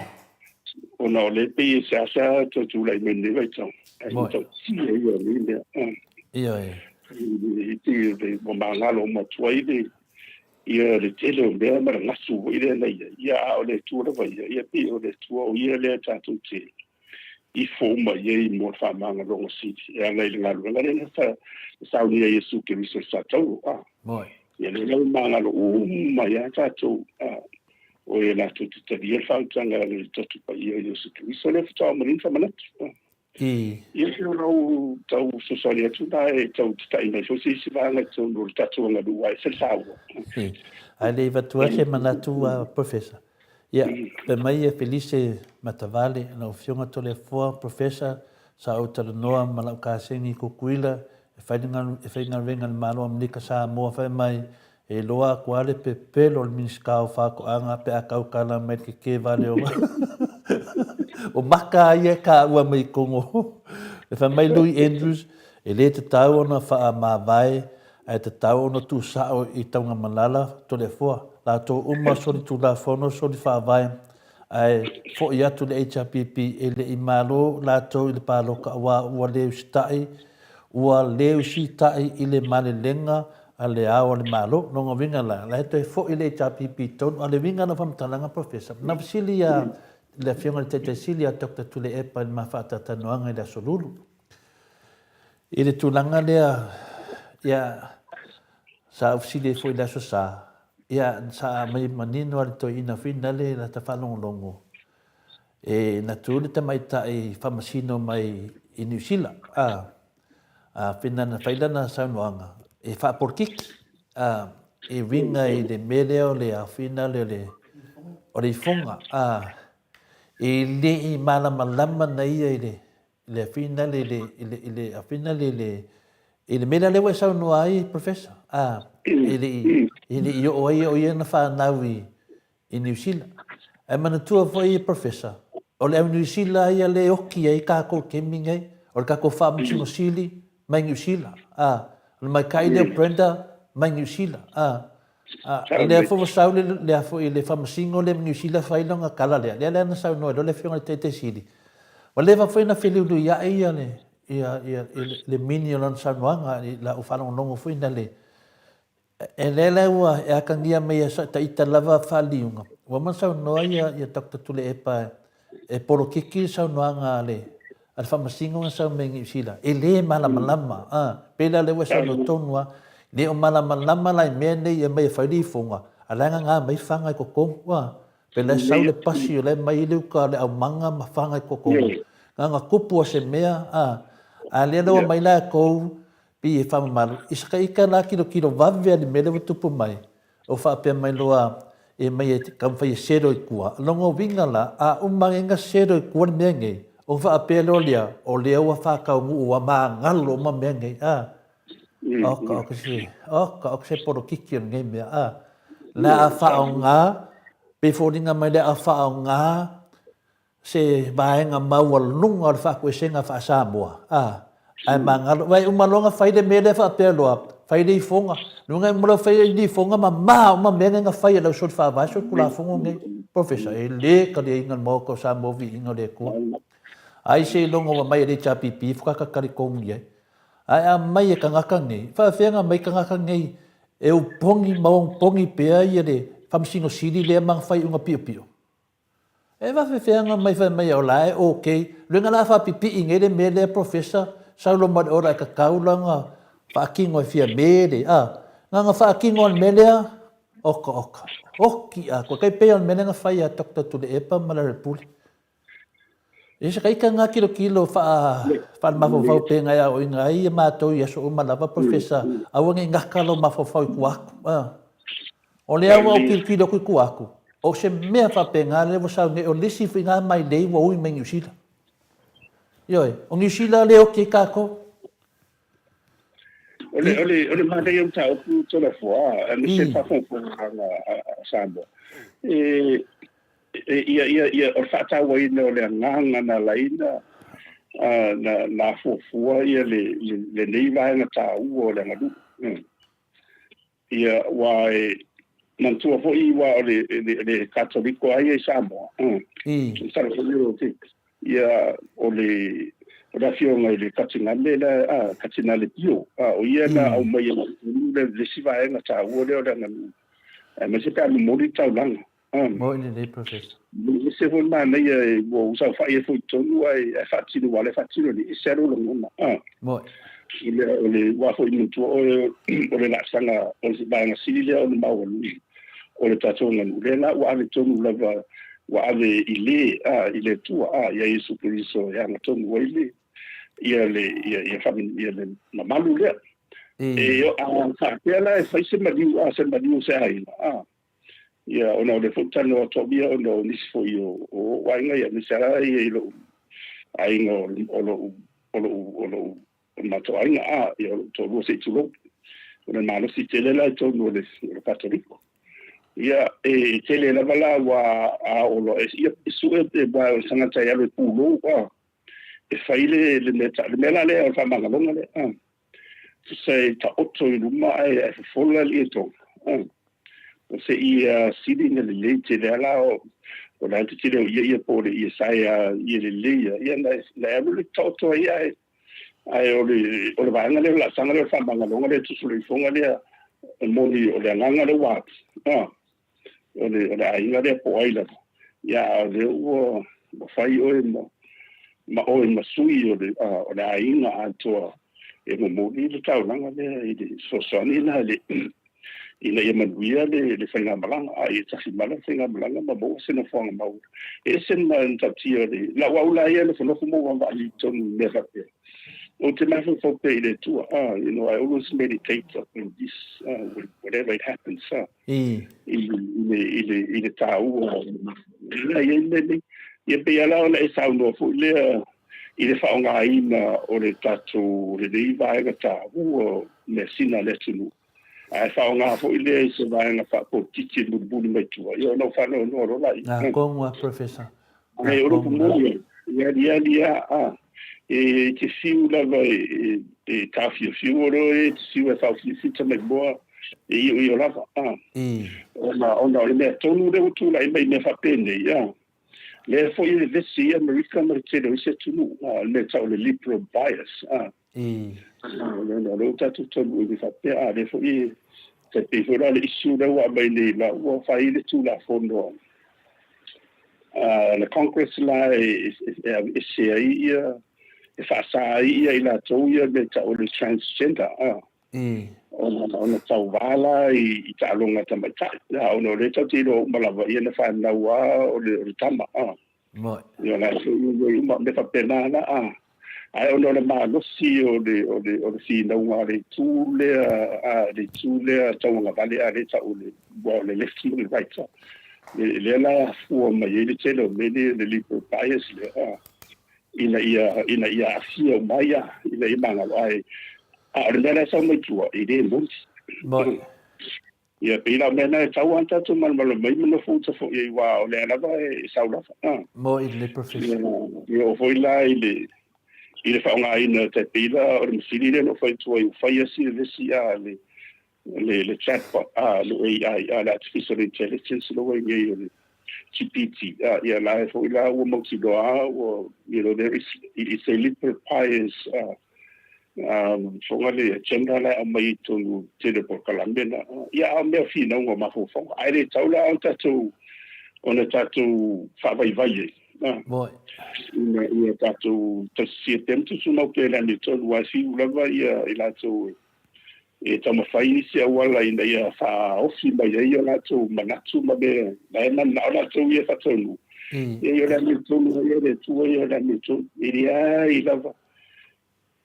Ona o lea pei e seasea toe tulai mai lenei vaitau. Ae matautia ia o nei mea. Ioe. I pei ua magalo uma atu ai le ia le tele o mea ma le gasu foi lea na i ai. Ia a o le Atua lava ia, ia pei o le Atua o ia lea tatou te ifo uma i ai mo le faamagaloga sili e ala i le galuega lea na saunia e Iesu Keriso i le faatauro. A. Moe. Ia lea la ua magalo uma ai lava tatou, a, o e latou te talia le faautaga a le Toto Paia o Iesu Keriso lea faatoa uma nei ona faamanatu. A. I. Ia se o lau tau fesoasoani atu la e tau tata'i mai foi se isi vaega i totonu o le tatou aganuu ae ese le taua. I. Ae le i avatua se manatu a Professor. Ia, fai mai e Felise Matavale, lau Afioga Toleafoa, Professor, sa ou talanoa ma lau kasegi i Kukuila e fai le e faigaluega i le Malo o Amerika Samoa, fai mai, e iloa aku lava le pepelo o le Minisita o Faatoaga pe a tautala mai le keke vale o o maka a ia e kaua mai i totonu. E fai mai Louis Andrews, e le tatau ona faamavae ae tatau ona tuusao i Taugamalala, Toleafoa, latou uma solitulafono, solifaavae, ae foi atu le HRPP e le i malo latou i le palota aua ua le usitai, ua le usitai i le malelega a le Ao o le Malo. Lona uiga la, la e toe foi le HRPP i totonu. A o le uiga o lau faamatalaga Professor, na fesili ia le Afioga i le Taitai Sili ia Doctor Tuilaepa i le ma faatalatalanoaga i le Aso Lulu. I le tulaga lea, ia, sa ou fesili ai foi i le Aso Sa, ia, sa aumai manino lava e le toeaina foi nale i lata faalogologo, e na tu le tamaitai faamasino mai i Niu Sila, a, a pena na fai lana saunoaga, e faapolokiki, a, e uiga i le mea lea o le aofina lea o le, o le ifoga, a, e le i malamalama na ia i le, le afina le le i le i le afina le le i le mea lea ua e saunoa ai professor a e le i e le i oo ai o ia na fanau i i Niu Sila ae manatua foi professor o le au Niu Sila ia le oki ai kākou kemi nei o le kākou faamasino sili mai Niu Sila a o le maikaʻi lea o Brenda mai Niu Sila a A, o lea foi ua sau le, lea foi le faamasino lea ma Niu Sila fai lona tala lea, lea la na saunoa ai loa le Afioga i le Taitai Sili. Ua leva foi ona feliuliuiaʻi ia le, ia, ia, le, le mini o lana saunoaga i lau faalogologo foi na le, e lea la ua e atagia mai e ita lava faaliuga, ua uma ona saunoa ia, ia Doctor Tuilaepa E polokiki le saunoaga a le a le Faamasino na sau mai Niu Sila, e le malamalama, a, pei la lea ua e saunoa tonu lava, le o malamalama la i mea nei e aumai e fai le ifoga, a la e gagā mai fana i totonu, a, pei la e sau le pasi o la e aumai ai le uta a le aumaga ma fana i totonu. Na ona tupu lava o se mea, a, a lea la ua aumai latou. Pei e faamamalu, i saka ika la kilokilo vave a le mea lea ua tupu mai, o faapea mai loa e mai e taumafai e selo i tua. Lona uiga la, a uma ane na selo i tua le mea nei, ona faapea loa lea, o lea ua faataunuu ua magalo uma mea nei, a. Oka, oka se, oka, oka se polokiki o lenei mea, a. Le a faaaoga, pei foliga mai le a faaaoga se vaega maualuga o le faatuesega faa-Samoa, a, ae magalo. Aua e uma loa ona fai le mea lea faapea loa, fai le ifoga. Lona uiga e uma loa fai le ifoga, mama uma mea nei na fai e le au soli faavae solitulafono nei. Professor, e le taliaina e le Maota o Samoa viiga o le Atua. Ai seiloga ua aumai e le HRPP faatoa talitonu i ai. Ae a aumai e tagata nei, e faapefea ona aumai tagata nei e opogi ma opogi pea le Faamasino Sili lea ma ana faaiuga piopio? E faafefea mai fai mai o la e ok. Luega la faapipii nei le mea lea Professor sau loa ma le ola e tatau la ona faatino e Fiame le a. Na ona faatino a le mea lea oka oka. Oki atoa. Tai pei o le mea lea na fai ia Doctor Tuilaepa ma Lealailepule. E se kaita nga kilokilo faa faale-mafaufau pe ngai aoaoina ai ia matou i aso uma lava Professor aua nei gata lou mafaufau i tua atu. O lea ua ou tilotilo atu i tua atu, o se mea faapena lea ua sau nei, o le isi foi na mailei ua ui mai Niu Sila. Ioe, o Niu Sila lea e oti ai tatou. O le, o le, o le manaia o mataupu Toleafoa, aemaise le faafogafoga a Samoa, e, e, ia, ia, ia, o le faatauaina o le agaga na ala ai na, na, na afuafua ia le, le, lenei vaega taua o le aganuu. Ia, aua e manatua foi aua o le, le, le Katoliko lava ia i Samoa. Masalo foi o te, ia, o le, o le afioga i le Katinale la, a, Katinale Pio, a, o ia na aumaia i totonu le, le isi vaega taua lea o le aganuu, aemaise pe a momoli le taulaga. Moi lelei Professor. E ese foi le manaia ua ou saofai ai foi i totonu ae faatino aua o lea e faatino nei, e ese lava lou lagona. Moi. I le, o le, aua foi manatua oe o le laasaga, o le vaega sili lea ona maualuga o le tatou aganuu, lea la ua ave tonu lava, ua ave i le, a, i le Atua, a, ia Iesu Keriso e agatonu ai le, ia le, ia, ia, ia le mamalu lea. E, a faapea la e fai se maliu, a, se maliu o se aiga, a, Ia, ona o lea foi ou te talanoa atu au ia ona o nisi foi o ou aiga, ia, aemaise lava ia i lou aiga o lou, o lou, o lou, o le matou aiga, a, ia, o lou toalua se i tulou. O le malosi tele la i totonu o le, o le Katoliko. Ia, e tele lava la ua a oo loa, ia, e sue, aua o le tagata e alu e pulou, a, e fai le, le mea, le mea la lea o le faamagaloga lea, a. Tusa e taoto i luma ae fofola le ietoga. O se ia sili na lelei tele a la o o la te tele o ia ia po o le Iesaia ia lelei ia ia na na e alu le taoto ai ae ae o le o le vaega lea o le laasaga lea o le faamagaloga lea tusu le ifoga lea e moni o le agaga lea ua atu a o le o le aiga lea po o ai lava ia a o lea ua ua fai oe ma ma oe ma sui o le o le aiga atoa e momoli le taulaga lea i le fesoasoani lena i le ina ia manuia le le faigamalaga a ia tafimala le faigamalaga ma maua se nofoaga mau. E ese le matautia o le lau au la ia e nofonofo ma ou vaavaai i totonu i mea faapea. Ou te mafaufau pea i le Atua, ah, you know, I always meditate upon this, ah, whatever it happens, ah, i, i, le, i, le, i le taua o le i ai mea nei. Ia pei lava la ona e saunoa foi lea i le faaaogaina o le tatou lenei vaega taua o measina a le atunuu, ae faaaoga foi lea i se vaega faapolokiki e mulimuli mai tua, ia ona ou faanoanoa loa laia. Nā kongu a Professor. Nā o le upu moni, e aliali lava, a, e te fiu lava e, e taofiofiua loa e te fiu e faaofiofia tamaimoa e ioio lava, a. Ona, ona o le mea tonu lea ua tulai mai i mea faapenei, a. Lea foi e vevesi ai Amerika ma le tele o isi atunuu, a, o le mea e tau o le liberal bias, a. Ona o lea ua tatou taunuu i mea faapea, a, lea foi e tai pei foi la o le issue lea ua aumai nei la ua fai le Tulafono a le Congress la e aveese ai ia, e faasa ai ia i latou ia mea e tau o le transgender, a. Ona tauva la i taaloga tamaitai, a, ona o lea tatou te iloa uma lava ia na fanau lava o le tama, a. Ia o la e foi uma mea faapena la, a. Ae ona o le malosi o le o le o le finauga a le itu lea a le itu lea tauagavale a lea e tau o le ua o le left ma le right a. Lea la e afua mai ai le tele o mea nei o le liberal bias lea a ina ia ina ia aafia uma ai a ina ia magalo ae a o le mea la e sau mai tua e le moni. Moni. Ia pei la o mea na e tatau lava ona tatou malamalama mai ma nofo uta foi ai aua o lea lava e sau lava. Moni lelei Professor. Ia oo foi la i le i le faaaogaina tai pei la o le masini lea na ou fai atu ai ua fai lava sina le isi a le le le chatbot a le AI a le artificial intelligence lea ua i ai nei o le GPT a ia la e foi la ua mautinoa lava ua you know there is it's a little bias a fofoga le agenda la e aumai i totonu o le tele o polokalame na. Ia, a o mea o finauga o mafaufauga, ae le tatau la ona tatou ona tatou faavaivai ai, Moi. ina ia tatou tausisia pea ma tumau pea i le amiotonu, aua e fiu lava ia i latou e taumafai nisi auala ina ia faaofi mai ai o latou manatu ma mea la e mananao latou ia e faataunuu. Ia, o le amiotonu ia le Atua ia o le amiotonu, e leai lava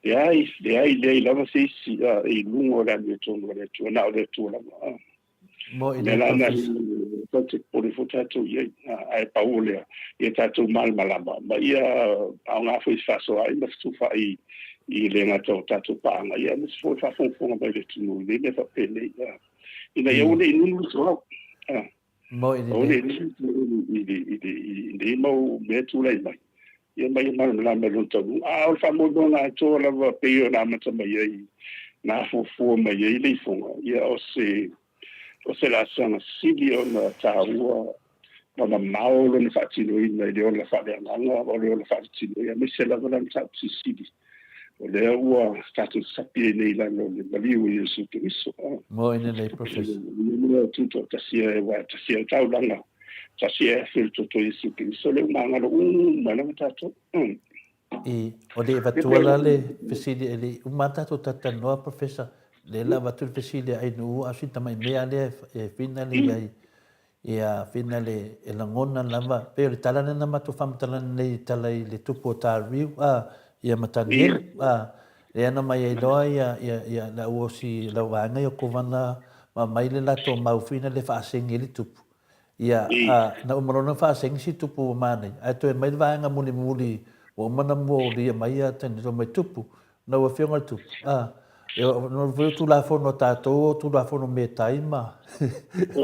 Leai, leai, leai lava se isi i luga o le amiotonu a le Atua, na o le Atua lava. Mo i le la na tatou te popole foi tatou i ai, ae pau o lea, ia tatou malamalama ma ia aoga foi e fefaasoaai ma fetufaai i le gata o tatou paaga, ia aemaise foi le faafogafoga mai a le atunuu i nei mea faapenei, ina ia aua ne i nunu le toau. Mo i le i nei mau mea tulai mai, ia ma ia malamalama i lona taunuuga. A o le faamoemoega atoa lava pei ona amata mai ai, na afuafua mai ai le ifoga, ia o se, o se laasaga sili ona taua ma mamao lona faatinoina i le ola faaleagaga, o le ola faaletino, ia aemaise lava lana mataupu silisili. O lea ua tatou sapi ai nei i lalo o le maliu o Iesu Keriso. Mo ina nei, Professor. Ia tutoatasia e aua e tasi lava le taulaga, tasi e afe le toto o Iesu Keriso, lea ua magalo uma lava tatou. I, o le avatua la le fesili e le i uma a tatou talatalanoa, Professor, lea la avatu le fesili a Ainuu a o si tamai mea lea e fina le i ai Ia, whina le, e lagona lava, pei o le tala lea na matou faamatalaina nei i tala i le tupu o Tariu, a, ia ma Tanielu, a, lea na mai ai loa ia, ia, ia le au osi, lau vaega ia o Kovana, ma aumai le latou mau whina le faasegi ai le tupu. Ia, a, na uma loa ona faasegi si tupu ua manaia, ae toe mai le vaega mulimuli ua uma ona muaulia mai ia Tanielu mai tupu, Lau Afioga i le Tupu, a, e o foi o Tulafono a tatou o Tulafono metai ma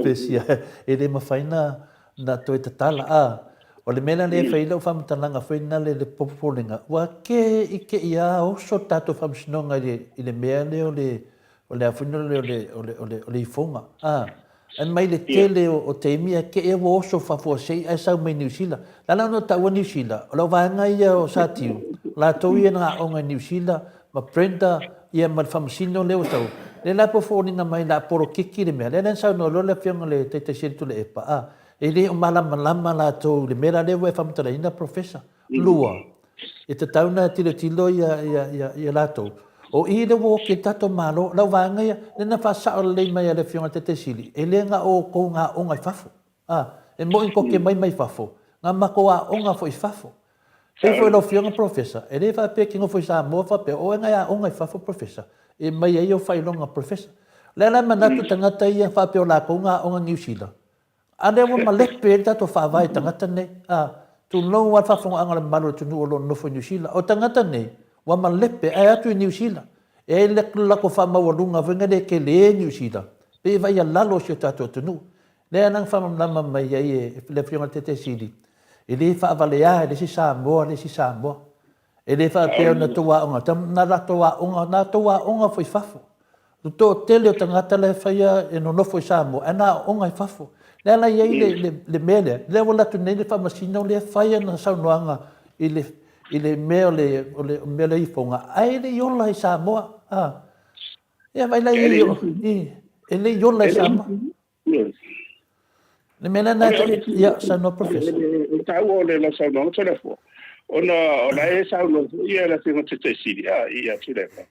pesia, e le mafai na, na toe tatala. A, o le mea la lea e fai ai lau faamatalaga foi lena le, le popolega, ua ke i ke i a oso le tatou Faamasinoga i le, i le mea lea o le, o le a foi lea o le, o le, o le, o le ifoga. A, Ae mai le tele o taimi ae kei ua oso faafuasei ae sau mai Niu Sila. Le ala ona taua Niu Sila, o lau vaega ia o Satiu, latou ia na aoga i Niu Sila ma Brenda ia ma le faamasino lea ua sau. Lea la po foliga mai la polokiki le mea. Lea la na saunoa loa le afioga le Taitai Sili Tuilaepa, a, e le o malamalama latou i le mea la lea ua e faamatalaina Professor. Lua, e tatau ona tilotilo ia, ia, ia, ia latou. O i lea ua oki ai le tatou Malo, lau vaega ia, lea na faasao lelei mai e le Afioga i le Taitai Sili, e le na o outou nga aoga i fafo. A, e moi koke mai mai fafo, nga matou aoga foi i fafo. Pei foi lau Afioga Professor, e le faapea e te nofo i Samoa faapea, o oe nga e aoga i fafo Professor, e mai ai ou faailoga Professor. O lea la e manatu tagata ia faapea o latou nga aoga Niu Sila, A lea ua malepe ai le tatou faavae i tagata nei, a, tulou lava le faafogaaga a le mamalu o le atunuu o lo o nonofo i Niu Sila. O tagata nei, ua malepe ae atu i Niu Sila. E ai le latou faamaualuga foi lea e tele Niu Sila, pei e vaai alalo o si o tatou atunuu. Lea la na faamalamalama mai ai e le Afioga i le Taitai Sili, e le faavalea e le isi Samoa le isi Samoa. E le faapea ona tou aoga, na latou aoga, na tou aoga foi i fafo. O le toatele o tagata la e faia e nonofo i Samoa, ae na aooga i fafo. Lea la e i ai le, le, le mea lea, lea ua alu atu nei le faamasino lea fai ana saunoaga i le, i le mea o le, o le mea o le ifoga, ae le i ola i Samoa. A, ia vaai la i ai, e le i ola i Samoa. Le mea lena, ia, saunoa Professor. O le taua o le lau saunoaga Toleafoa, ona o la e saunoa foi ia le Afioga Taitai Sili, a, ia Tuilaepa,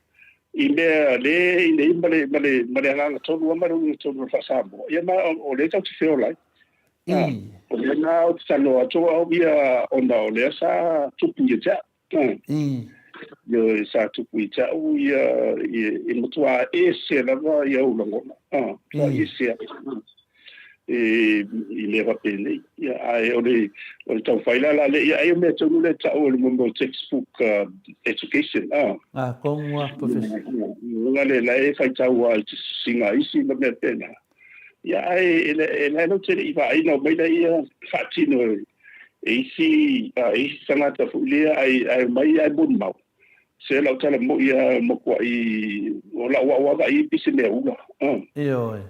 i mea le i nei ma le, ma le, ma le agaga tonu lava ma le uiga tonu o le faa-Samoa, ia ma o lea tatou te feola ai. O lea na ou te talanoa atu au ia ona o lea sa tupu ia te au. Ia, sa tupu ia te au ia, e matua ese lava ia ou lagona, matua ese lava i mea faapenei. Ia, ae o le, o le taumafai la la le, ia, ai o mea tonu lea e tau o le mea o textbook education, a. A, tonu lava, Professor. Luga le la e faitau lava i tusitusiga a isi ma mea faapena. Ia, ae e la e latou te le i vaai na omai laia faatino e isi, e isi tagata foi lea, ae omai ae molimau. Se lau tala moi a matuai o lau au lava vaai pei se mea ula. Ioe.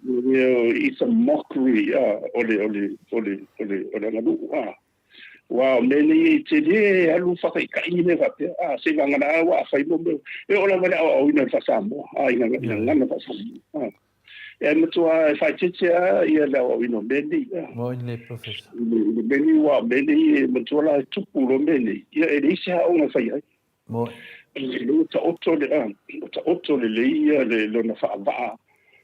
It's a mockery o le o le o le o le o le aganuu. Aua o mea nei e tele alu faataitai ni mea faapea. A seivagana ua fai mo mea e oo lava i le aoaoina i le faa-Samoa, i gagana faa-Samoa. E matua e faaeteete lava ia le aoaoina o mea nei. Moni lelei Professor. I le mea nei aua o mea nei e matua la e tupu loa mea nei, ia e leai se aoga e fai ai. Moni. O lea ua taoto le, ua taoto lelei ia le lona faavaa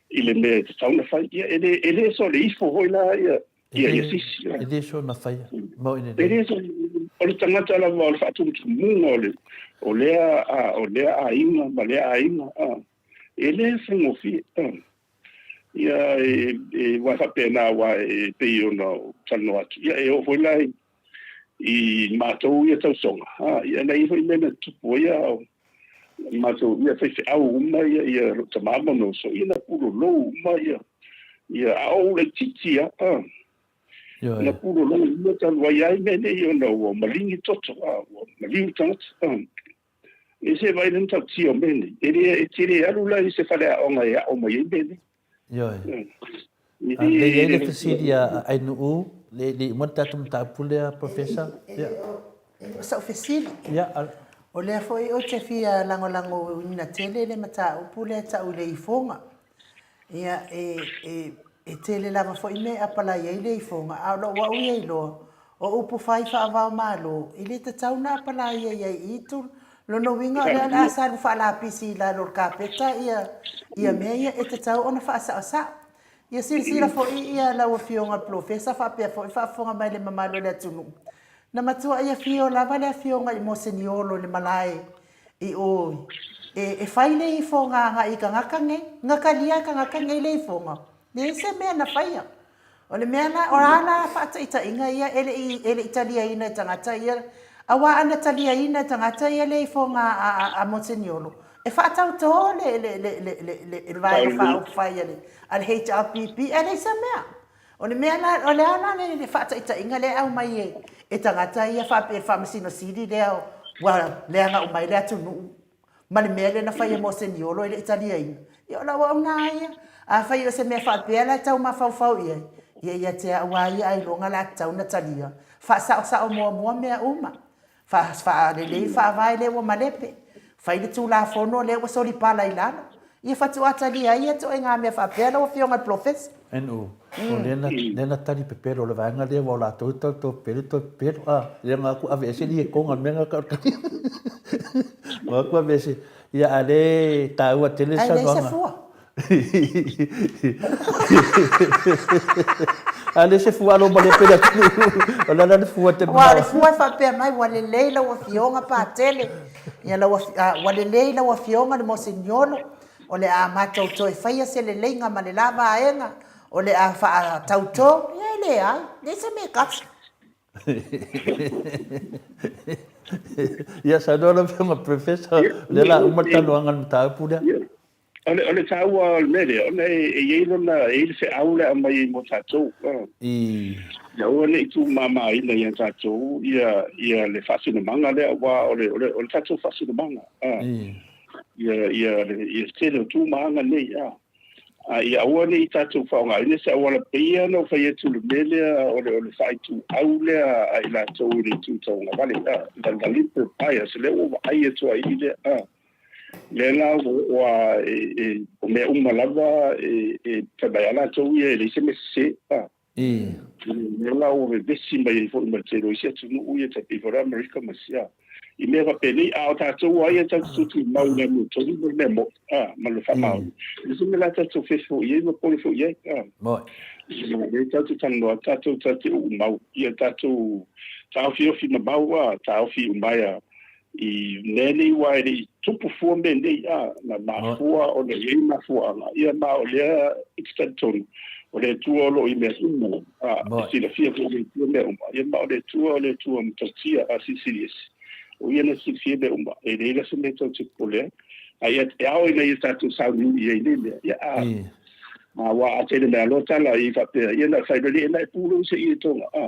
i le mea e tatau ona fai. Ia e le, e le soona ifo foi la ia ia ia sisi. E le soona faia. Moni lelei. E le soona, o le tagata lava o le faatumutumuga o le, o lea, o lea aiga ma lea aiga. E le faigofie. Ia, e, aua e faapena, aua e pei ona ou talanoa atu, ia e oo foi la i matou ia tausoga, ia na i ai foi mea na tutupu ai a o matou, ia faifeau uma ia, ia lou tama ma lona uso, ia na pulolou uma ia, ia a o ou laitiiti lava, na pulolou uma talu ai lava i mea nei ona ua maligi toto, ua maliu le tagata. E se vaai le matautia o mea nei. E le, e te le alu la i se faleaoga e aʻo mai ai mea nei. Ioe. A lea i ai le fesili a Ainuu, le le uma le tatou mataupu lea, Professor. Ia. E le o sa'u fesili. Ia. O lea foi ou te fia lagolagoina tele le mataupu lea e ta'u i le ifoga. Ia, e, e, e tele lava foi mea e apalai ai le ifoga, a o lou au ia iloa, o upu fai faava-o-Malo, e le tatau ona apalaia i ai i tu. Lona uiga o lea o le a salu faalapisi i lalo o le kapeta ia, ia mea ia e tatau ona faasaosao. Ia silasila foi ia lau Afioga i le Polofesa faapea foi faafofoga mai le mamalu o le atunuu, na matuai afio lava le Afioga i Moseniolo i le malae I o, e, e fai le ifoga agai i tagata nei. Na talia e tagata nei le ifoga. Leai se mea na faia. O le mea la, o a la faataitaiga ia e le i, e le i taliaina e tagata ia, aua ana taliaina e tagata ia le ifoga a, a, a Moseniolo, e faatautō le, le, le, le, le, le, le Vaega Faaupufai a le, a le HRPP, ae leai se mea. O le mea la, o le a la le faataitaiga lea e aumai e, e tagata ia faapea i le Faamasino Sili lea ua leaga uma ai le atunuu ma le mea lea na fai e Moseniolo e le i taliaina? Ia o lau auauna ia. Afai o se mea faapea la e tau mafaufau i ai, ia ia te au lava ia ailoga la tatau ona talia. Faasaosao muamua mea uma. Faalelei faavae lea ua malepe. Fai le Tulafono lea ua solipala i lalo. Ia faatoa talia ai ia ituaiga mea faapea lau Afioga i le Polofesa. NO. O lea na, lea na tali pepelo le vaega lea ua o latou e tau tau pepelo toe pepelo. A, lea na aku aveese le iekoga o le mea na tau tali. Ua aku aveese. Ia, a lea e taua tele le Ae leai se saunoaga. fua. A le se fua alo ma le pele atunuu. O le ala le fua te Aua o le fua e faapea mai ua lelei lau Afioga Patele, ia lau ua lelei lau Afioga le Moseniolo, o le a matou toe faia se leleiga ma le la vaega, o le a faatautō. Ia e leai, leai se mea e kasi. Ia saunoa lau Afioga Professor, o lea o le a uma le talanoaga i le mataupu lea. O le, o le taua o le mea lea, ona e, e i ai lona, e i ai le feau lea e aumai ai mo tatou. I. Ia aua ne i tuumamaina ia tatou ia, ia le faasinomaga lea, aua o le, o le, o le tatou faasinomaga. I. Ia, ia, le, ia tele o tu ma aga nei. A ia aua ne i tatou faaaogaina se auala pei lava ona ou fai atu i le mea lea o le, o le faaituau lea a i latou i le itu tauagavale, the, the liberal bias, lea ua vaai atu ai i lea. Lea la ua e, o mea uma lava e, e fai mai lava latou ia e leai se mea sese. A. Lea la ua vevesi mai ai foi ma le tele o isi atunuu ia tai pei foi o le Amerika ma isi, a. I mea faapenei, a o tatou lava ia tatou te tumau i le amiotonu ma le mea moni, a, ma le faamaoni. E leai se mea la tatou fefe foi i ai ma pole foi i ai, a. O lea tatou te talanoa, tatou tatou te uumau, ia tatou taofiofi mamao, a, taofi umaea. i mea nei aua e le i tupu fua mea nei, a, na mafua ona i ai mafuaaga, ia ma o lea ou te talitonu, o le Atua o lo o i mea uma, a, e silafia foi e le Atua mea uma, ia ma o le Atua o le Atua matautia, a Silisili Ese, o Ia na silafia mea uma, e leai la se mea tou te popole ai. A ia, e ao ina ia tatou sauniuni i ai nei mea, ia, a, aua a tele mai loa tala i faapea, ia na fai loa, na e pulou se i e tonga, a,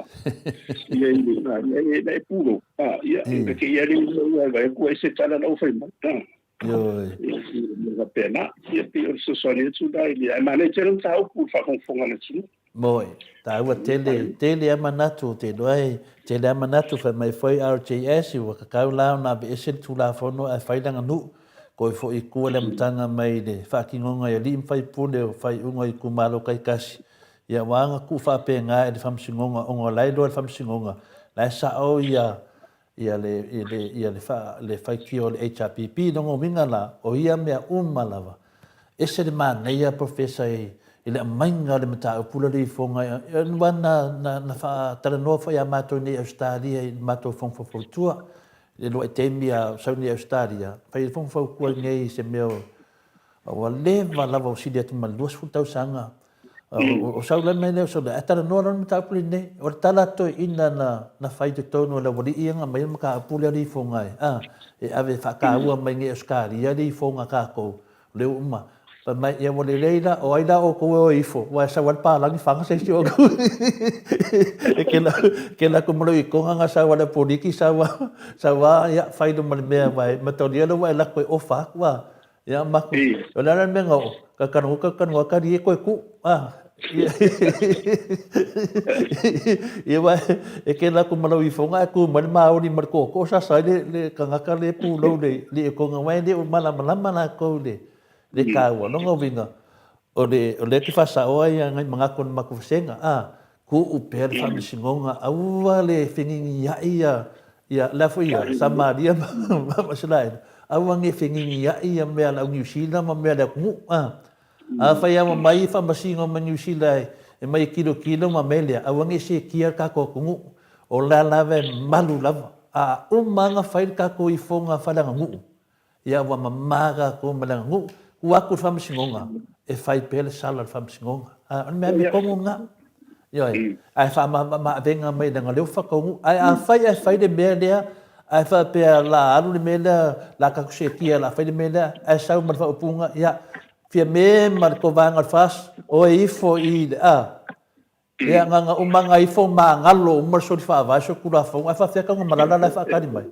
ia, ia, ia, na e pulou, a, ia, e ke ia le ia vai ku e se tala na o fai mai, a. Ioe. Ia, ia faapena, ia, pei o le fesoasoani atu la i le, ae manaia tele le mataupu i le faafogafoga a le atunuu. Moi, taua tele, tele a manatu, ou te iloa e tele a manatu, fai mai foi RJS ua kakau la ona aveese le Tulafono ae fai le aganuu, koe foi i tua le amataga mai le faatinoga i alii ma faipule o faaiuga o itumalo taitasi, ia ua aga tuu faapena i le Faamasinoga ona o la e iloa e le Faamasinoga la e sao ia ia le, le, ia le, fa, le faitio o le HRPP. Lona uiga la, o ia mea uma lava, ese le manaia Professor i, i le aumaiga o le mataupu lea o le ifoga. Aua na, na, na faatalanoa foi ia matou nei i Ausetalia i le matou fono faufautua, i le luai taimi a o sau nei i Ausetalia, fai le fono fautua i nei i se mea o, Ua leva lava ua sili atu ma le 20 tausaga o sau la mai lea o sau ae talanoa loa le mataupu lenei. O le tala a toeaiina na fai i totonu o le aualii ia na aumai le mataupu lea o le ifoga e, a, e ave e faataua mai nei Ausetalia le ifoga a tatou, lea ua uma. Fai mai, ia ua lelei la, o ai la outou e o ifo, aua e sau lava le palagi faga se isi o outou. E kela atu ma lou itoga na sau lava le apoliki sau lava, sau lava, ia, fai loa ma le mea, aua e mataulia lea ua e alu atu e ofa atu, a. Ia maku, o le a la le mea na oo, ka kanu ka kanu a kari e koe ku, a. Ia wa e ke la ku malau ifonga e ku mai le maoli ma le koko sa sai le le kangaka le pulou le le e konga wai le o malamalama la kou le le kaua. Longa uiga, o le o lea te faasaoa ia ngai manatu o le matou vasega, a, tuu pea le faamasinoga, aua le fegigiai ia, ia, le a foi ia, Samaria ma, ma Isaraelu, aua ne fegigiai ia mea a le au Niu Sila ma mea a le atunuu, a. Afai lava ua mai faamasino mai Niu Sila e, e mai e tilotilo ma mea lea, aua ne i sekia le tatou atunuu, o la lava e malu lava. A uma lava ona fai le tatou ifoga faaleaganuu, Ia ua mama tatou ma le aganuu, tuu atu i le faamasinoga e fai pea le sala a le faamasinoga. A, o le mea amiotonu lena. Ioe, ae faamamaavega mai leaga o lea ua faataunuu. Ae afai ae fai le mea lea, ae faapea la alu le mea lea, la tatou seetia la fai le mea lea, ae sau ma le faaupuga, ia, Fiame ma le tou vaega o le FAST, o e ifo i le, a, Ia, na ona uma na ifo magalo uma le soli faavae solitulafono, ae faafefea tau na malala la e faatali mai?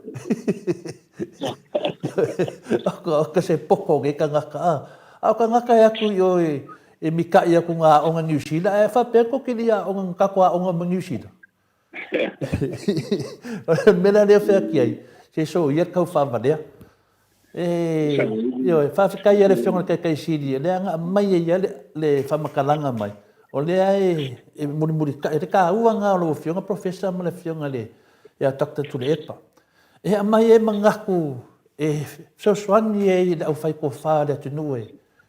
O ka se poto o nei tagata, a. A o tagata e atu i o e mitaʻi atu na aoga Niu Sila, ae faapea tou te le i aoga na tatou aoga ma Niu Sila. O le mea la lea e fai atu ai, se soia le tau faavalea. E, ioe, faafetai i le Afioga i le Taitaisili, o lea na aumai ai lava le faamatalaga mai, o lea e, e mulimulitai, le taua lena o lau Afioga Professor ma le Afioga i le, ia Doctor Tuilaepa, e aumai ai manatu e fesoasoani ai i le aufaitofa a le atunuu e,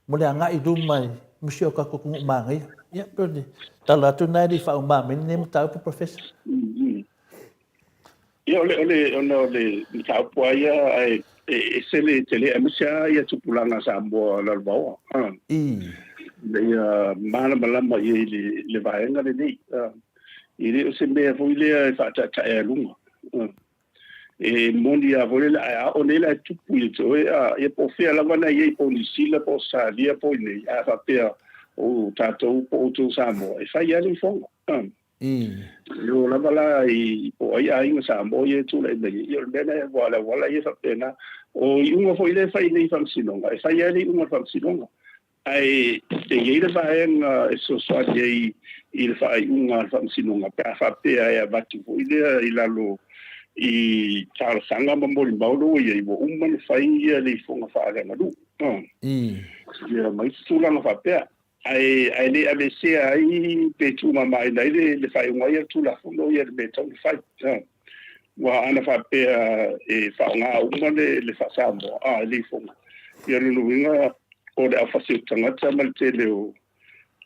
mo le agai i luma i musi o tatou atunuu manaia. Ia, pei o le tala atu lena e le i faauma mai lenei mataupu Professor. Ia, o le, o le, ona o le mataupu lava ia, ae e ese le tele, aemaise lava ia tupulaga Samoa lalovaoa, a, ina ia malamalama i ai i le, le vaega lenei. A, e le o se mea foi lea e faataetaea i luga. A, e moni lava foi lele, ae a oo nei la e tupu ia te oe, a, ia po o fea lava na i ai, po o Niu Sila, po o Ausetalia, po o i inei, a faapea o tatou po o outou Samoa, e fai lava le ifoga. A. E oo lava la i po o ai aiga Samoa ia e tulai mai ai, ia o le mea lena aua o le auala ia e faapena. O iuga foi lea e fai nei i faamasinoga, e fai lava le iuga o le faamasinoga, ae e i ai le vaega e fesoasoani ai i le faaiuga a le faamasinoga pe a faapea e avatu foi lea i lalo i talosaga ma molimau lea ua i ai, ua uma ona fai le ifoga faaleaganuu. Ia ma isi tulaga faapea. Ae, ae le aveesea ai pe tuumamaina ai le, le faaiuga ai a le Tulafono ia le mea e tatau ona fai. A. Aua ana faapea e faaaoga uma le, le faa-Samoa, a, e le ifoga. Ia o lona uiga, o le aufasi o tagata ma le tele o,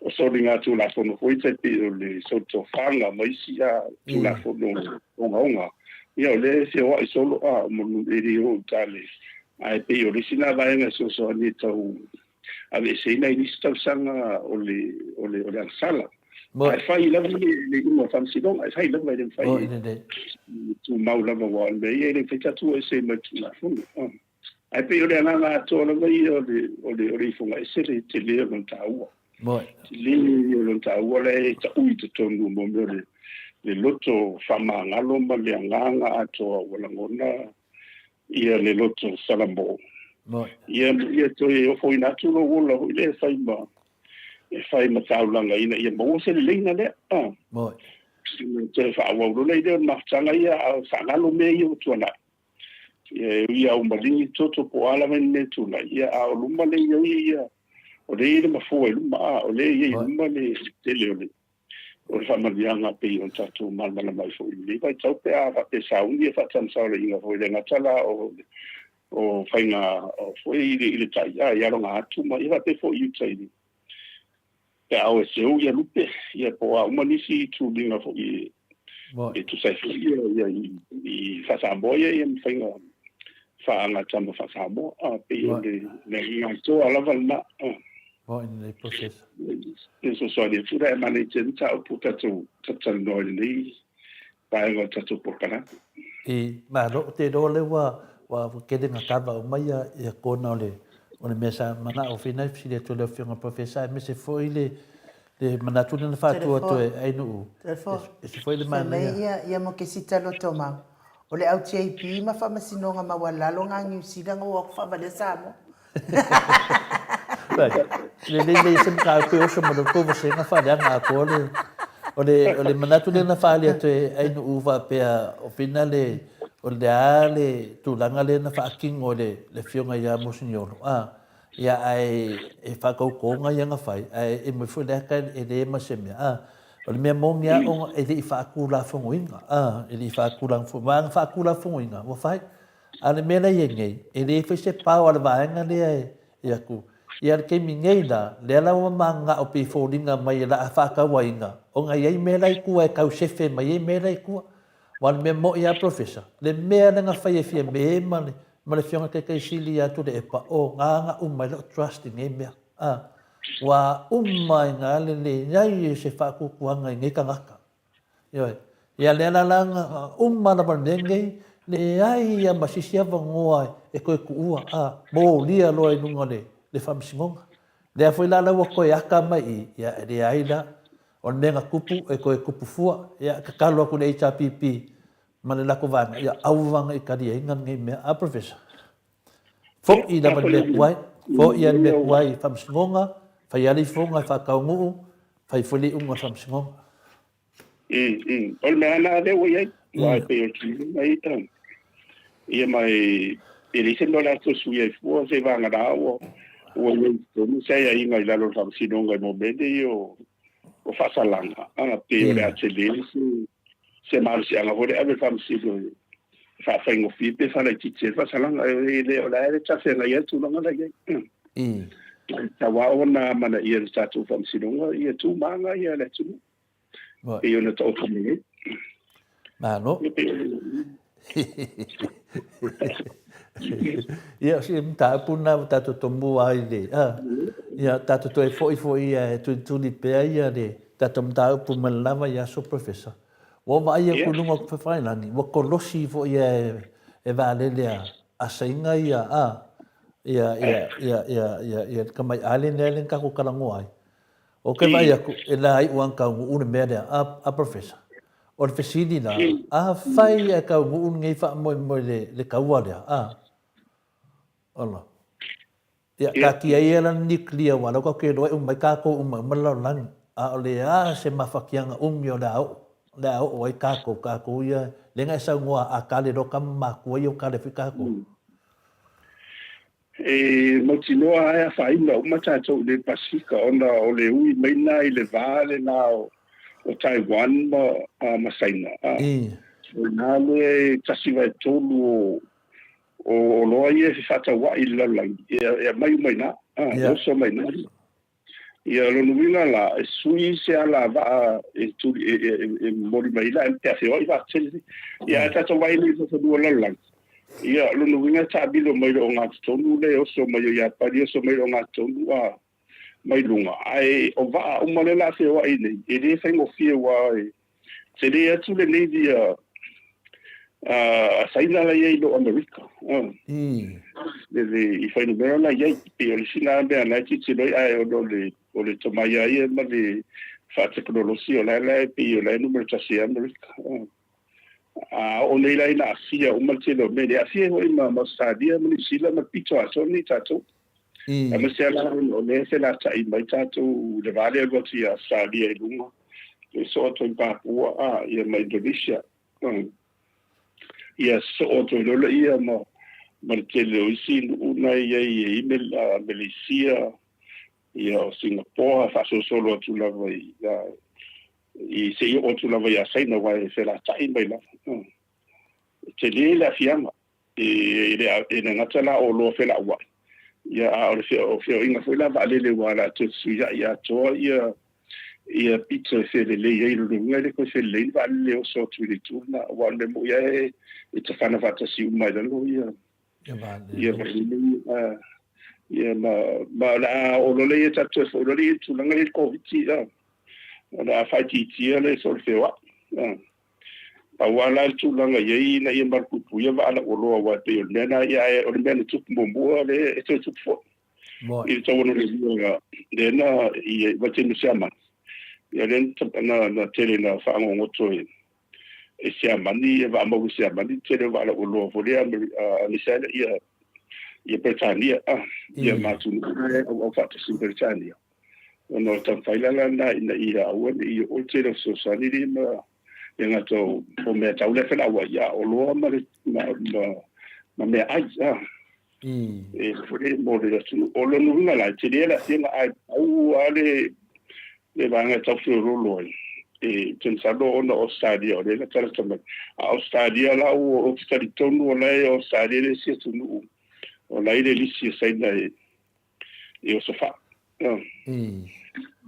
o soligatulafono foi tai pei o le solitofaga ma isi a, Tulafono ogaoga. Ia, o lea e feoai solo a o e le o i uta le, ae pei o le isi lena vaega e fesoasoani e tau aveeseina i nisi tausaga o le, o le, o le agasala. Ae fai lava le, le iuga o le faamasinoga, e fai lava e le mafai e tumau lava aua o le mea ia e le mafai tatou o ese mai le Tulafono. Ae pei o le agaga atoa lava ia o le, o le, o le ifoga ese le tele o lona taua. Tele o lona taua la e taui i totonu mo mea o le, le loto faamagalo ma le agaga atoa ua lagona ia le loto salamo. Ia, ia toe ofoina atu lou ola foi lea e fai ma, e fai ma taulaga ina ia maua se leleiga lea. Toe faaauau loa lea o le mafutaga ia, a o faagalo mea ia ua tuanai. Ia e ui lava ua maligi toto po o a lava ni mea e tulai, ia a o luma lea e i ai ia, o lea e i ai le mafua i luma, a o lea e i ai i luma le tele o le o le faamanuiaga pei ona tatou malamalama ai foi i lenei vaitau pe a faapea e sauni ia faatamasaolaiga foi, e le gata la o o faiga foi i le, i le tai, a i aloga atu ma ia faapea foi i uta i le pe a o e seu ia lupe, ia po o a uma nisi tuliga foi e tusa ai foi ia, ia i, i faa-Samoa ia, ia ma faiga faagatama faa-Samoa. A, pei o le, le agaga lava lena. Moni lenei process. E fesoasoani atu la e manaia tele mataupu ua tatou talatalanoa i lenei vaega o le tatou polokalame. I, malo, ou te iloa lea ua, ua tele na kava uma ia, ia kona o le, o le mea sa manao foi na fesili atu i le Afioga i le Professor aemaise foi le, le manatu lea na faatu atu e Ainuu, ese foi le manaia. Fai mai ia, ia Mokesita Lotomau, o le au JB ma Faamasinoga Maualalo nga Niu Sila nga ua faavalia Samoa. Lelei lei se mataupu e oso ma le tou vasega faaleaga atoa le o le o le manatu lea na faaali atu e Ainuu faapea o fina le o le a le tulaga lea na faatino e le le afioga ia Moseniolo a ia ae e faatautoga ia na fai ae e moni foi le ata e le ma se mea a o le mea moni a ona e le i faatulafonoina a e le i faatulafonoina ma na faatulafonoina ua fai A o le mea la e i ai nei, e le fai se pao a le vaega lea e atu. Ia le taimi nei la, lea la ua mananao pei e foliga mai e la faatauaina, ona e i ai mea la i tua e tau sefe mai ai mea la i tua. Aua o le mea moi lava Professor, le mea lea na fai e Fiame ma le ma le Afioga i le Taitai Sili ia Tuilaepa, o na na uma ai lou trust i nei mea. A, ua uma ai na le leai o se faatuatuaga i nei tagata. Ioe. Ia lea la la na uma lava le mea lenei, leai lava ma se isi avanoa e toe tuua, a, molia loa i luga o le, le faamasinoga. Lea foi la la ua toe aka mai i i, ia e leai la. O le mea na tupu, e toe tupu fua. Ia, tatalo atu i le HRPP ma le latou vaega, ia aua ne i taliaina lenei mea. A, Professor? Foi lava le mea tuai, foi lava le mea tuai i faamasinoga, fai lava le ifoga e faataunuu, fai foi le iuga o le faamasinoga. O le mea lava lea ua i ai, aua e pei o le tulaga ia, ia ma e leai se mea o le a toe suia ai fua, seiavagana ua ua i ai i totonu se aiaiga i lalo o le faamasinoga i mea nei o faasalaga, a, pei o le a tele se se malosiaga foi lea e ave i le faamasino e faafaigofie pe faalaitiiti ai le faasalaga. E le o la e talafeagai ai le tulaga la i ai. E tatau lava ona amanaia e le tatou faamasinoga ia tu ma aga ia a le atunuu pei ona taoto mai ai. Malo. Ia, o se mataupu lena ua tatou tomua ai le, a, ia, tatou toe foi foi e tulituli pea ia le tatou mataupu mai le lava i aso Professor. Ua ou vaai atu i luga o Fefailagi, ua kolosi foi e, e vaalele a, a Saina ia, a, ia, ia, ia, ia, ia, ia le tamaiʻale lea na tatou talanoa ai. Ou te vaai atu, e la iu lava ona taunuu le mea lea, a, a Professor. O le fesili la, afai ae taunuu lenei faamoemoe i le taua lea, a? Ola. Ia, taatia ia la le nuclear aua o la tatou te iloa e uma ai tatou uma uma le lalolagi. A o le a se mafatiaga umi o le a oo, o le a oo ai tatou, tatou ia, lea na e saunoa a kale loa tama matua ia ua kale foi tatou. E mautinoa lava e afaina uma tatou i le Pasefika ona o le ui mai lena i le va lena o Taiwan ma Saina. O i ina lea e 1/3 o oloa ia e fefaatauai i le lalolagi e aumai uma i ina, e oso mai i ina. Ia, o lona uiga la, e sui se alavaa e tuli, e, e, e, e momoli mai la, pe a feoai vaatetele nei. Ia, ae tatou vaai nei i fanua o le lalolagi, ia, o lona uiga e taamilo mai le ogatotonu le oso mai o Iapani, oso mai le ogatotonu a mai luga, ae o vaa uma lea o le a feoai nei, e le faigofie aua e tele atu le Navy a a Saina la i ai i lo Amerika. Le le i fuainumera la i ai, pei o le isi lena mea la e tilotilo ai, ae ona o le o le tomai lava ia ma le faatekonolosi, o la e la e pei o la e numera tasi ai Amerika. A oo nei la ina aafia uma le tele o mea nei, e aafia ai foi ma Ausetalia ma Niu Sila ma le pito atoa lenei tatou. Aemaise lava la ona o lea e felata'i mai tatou i le va lea alu atu i Ausetalia i luga, e sosoo atu ai Papua a, ia ma Indonesia. Ia sosoo atu ai loa lea ma ma le tele o isi nuu na e i ai e i ai Meleisia, ia o Singapoa, faasolosolo atu lava i i seia oo atu lava ia Saina aua e felata'i mai lava. E tele le aafiaga. E le gata la o oloa felauai, ia a o le feoaiga foi la vaalele aua o le a toe fesuiai atoa ia ia pito e felelei ai. O lona uiga e le toe felelei ni vaalele e oso atu i le itu lena, aua o le mea moni lava e tafana faatasi uma i lalo ia ia vaalele ia. Ia ma ma o le a oo loa lea ia tatou toe foi loa lea i le tulaga lea i le Koviti, o le a faaitiitia le solo feoai. Pau lava la le tulaga i ai ina ia malupuipuia vaa lauoloa aua e pei o le mea lena ia ae o le mea na tupu muamua lea e toe tupu foi i le tau 62 lea na i vaitaimi o Siamani ia lea na na tele na faagogoto e e Siamani e vaa maua e Siamani le tele o vaa lauoloa foi lea aemaise lava ia ia Peretania ia ma atunuu la e auau faatasi ma Peretania. Ona o le taumafai la lena ina ia aua ne i oo le tele o fesoasoani nei ma le gata o mea tau le felauai, a o oloa ma le ma ma ma meaai a. E foi le mo le atunuu. O lona uiga la, e tele le aafiaga ae pau lava le le vaega e tau feoloolo ai. E te masalo ona o Ausetalia o lea e latalata mai. A o Ausetalia la ua ou te talitonu o la e o Ausetalia le isi atunuu o la e i le lisi a Saina e e oso faa. O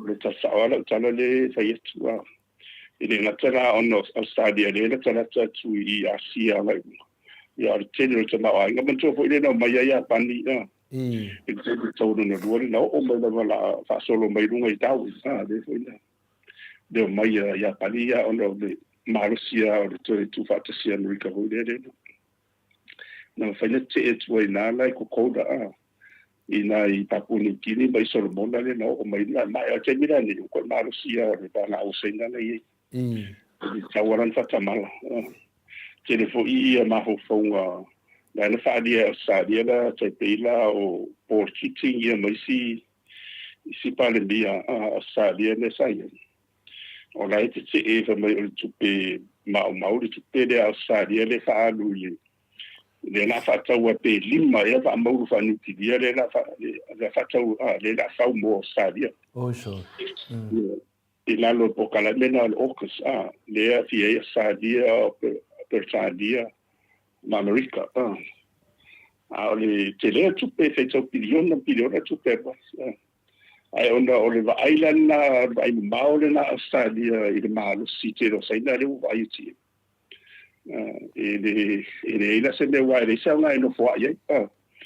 le tala sao lava lau tala lea e fai atu. E le gata la ona o Ausetalia lea e latalata atu i Asia agai i luga, ia o le tele o le tamaoaiga. Manatua foi lea na omai ai Iapani i le taimi tau lona lua lea na oo mai lava la faasolo mai luga i Darwin, lea foi na le omai a Iapani ia ona o le malosi lava o le toe tuufaatasia Amerika foi lea lea na mafai ona tetee atu ai i ina la i Kokoda i ina i Papua New Guinea ma i Solomona lea na oo mai ai ma o le taimi la lenei ua toe malosi lava o le vagao Saina la i ai. E tatau lava la ona faatamala. Tele foi ia mafaufauga la na faaalia e Ausetalia la tai pei la o Paul Keating ia ma isi isi Palemia a Ausetalia lea sa i ai. O la e tetee fai mai o le tupe maumau le tupe lea a Ausetalia lea e faaalu i le lea la faatau pe lima ea faamaulu faaniukilia lea la lea faatau lea la fau mo Ausetalia. Oi so. I lalo o polokalame lena o le AUKUS a lea aafia ai Ausetalia, Peretania ma Amerika. A o le tele o tupe e faitau piliona piliona tupe alu ai. Ae ona o le vaai la lena, o le vaai mamao lena a Ausetalia i le malosi tele o Saina lea ua vaai atu i ai. E le e leai la se mea aua e leai se aoga e nofoa'i ai.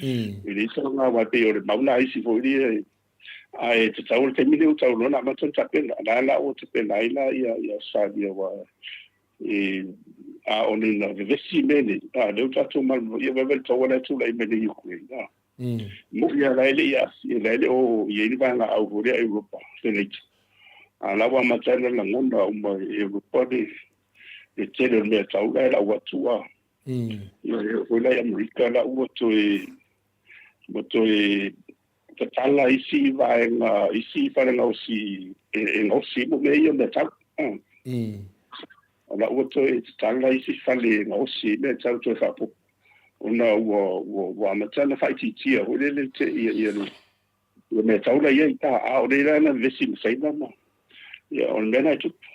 E leai se aoga aua e pei o le mau lena a isi foi lea ae tatau o le taimi lea ua tau loa ona amata ona tapena. O la la ua tapena ai la ia ia Ausetalia aua e a o le na vevesi mea nei, a lea ua tatou malamalama ia vaevae le taua la e tulai mai nei i Ukraine. Moni lava la e le i aafia, la e le o i ai ni vaegaau foi lea a Europa, le NATO. A o la ua amata ai ona lagona uma e Europa le le tele o le mea tau la e lau atu a. Ia e oo foi la i Amerika la ua toe ua toe tatala isi vaega, isi fale gaosi e gaosi ai mea ia o mea tau. O la ua toe tatala isi fale e gaosi ai mea tau toe faaopoopo ona ua ua ua amata ona faaitiitia foi lele te ia ia le ia mea tau la i ai. A o lea la na vevesi ma Saina ma ia o le mea lena e tupu.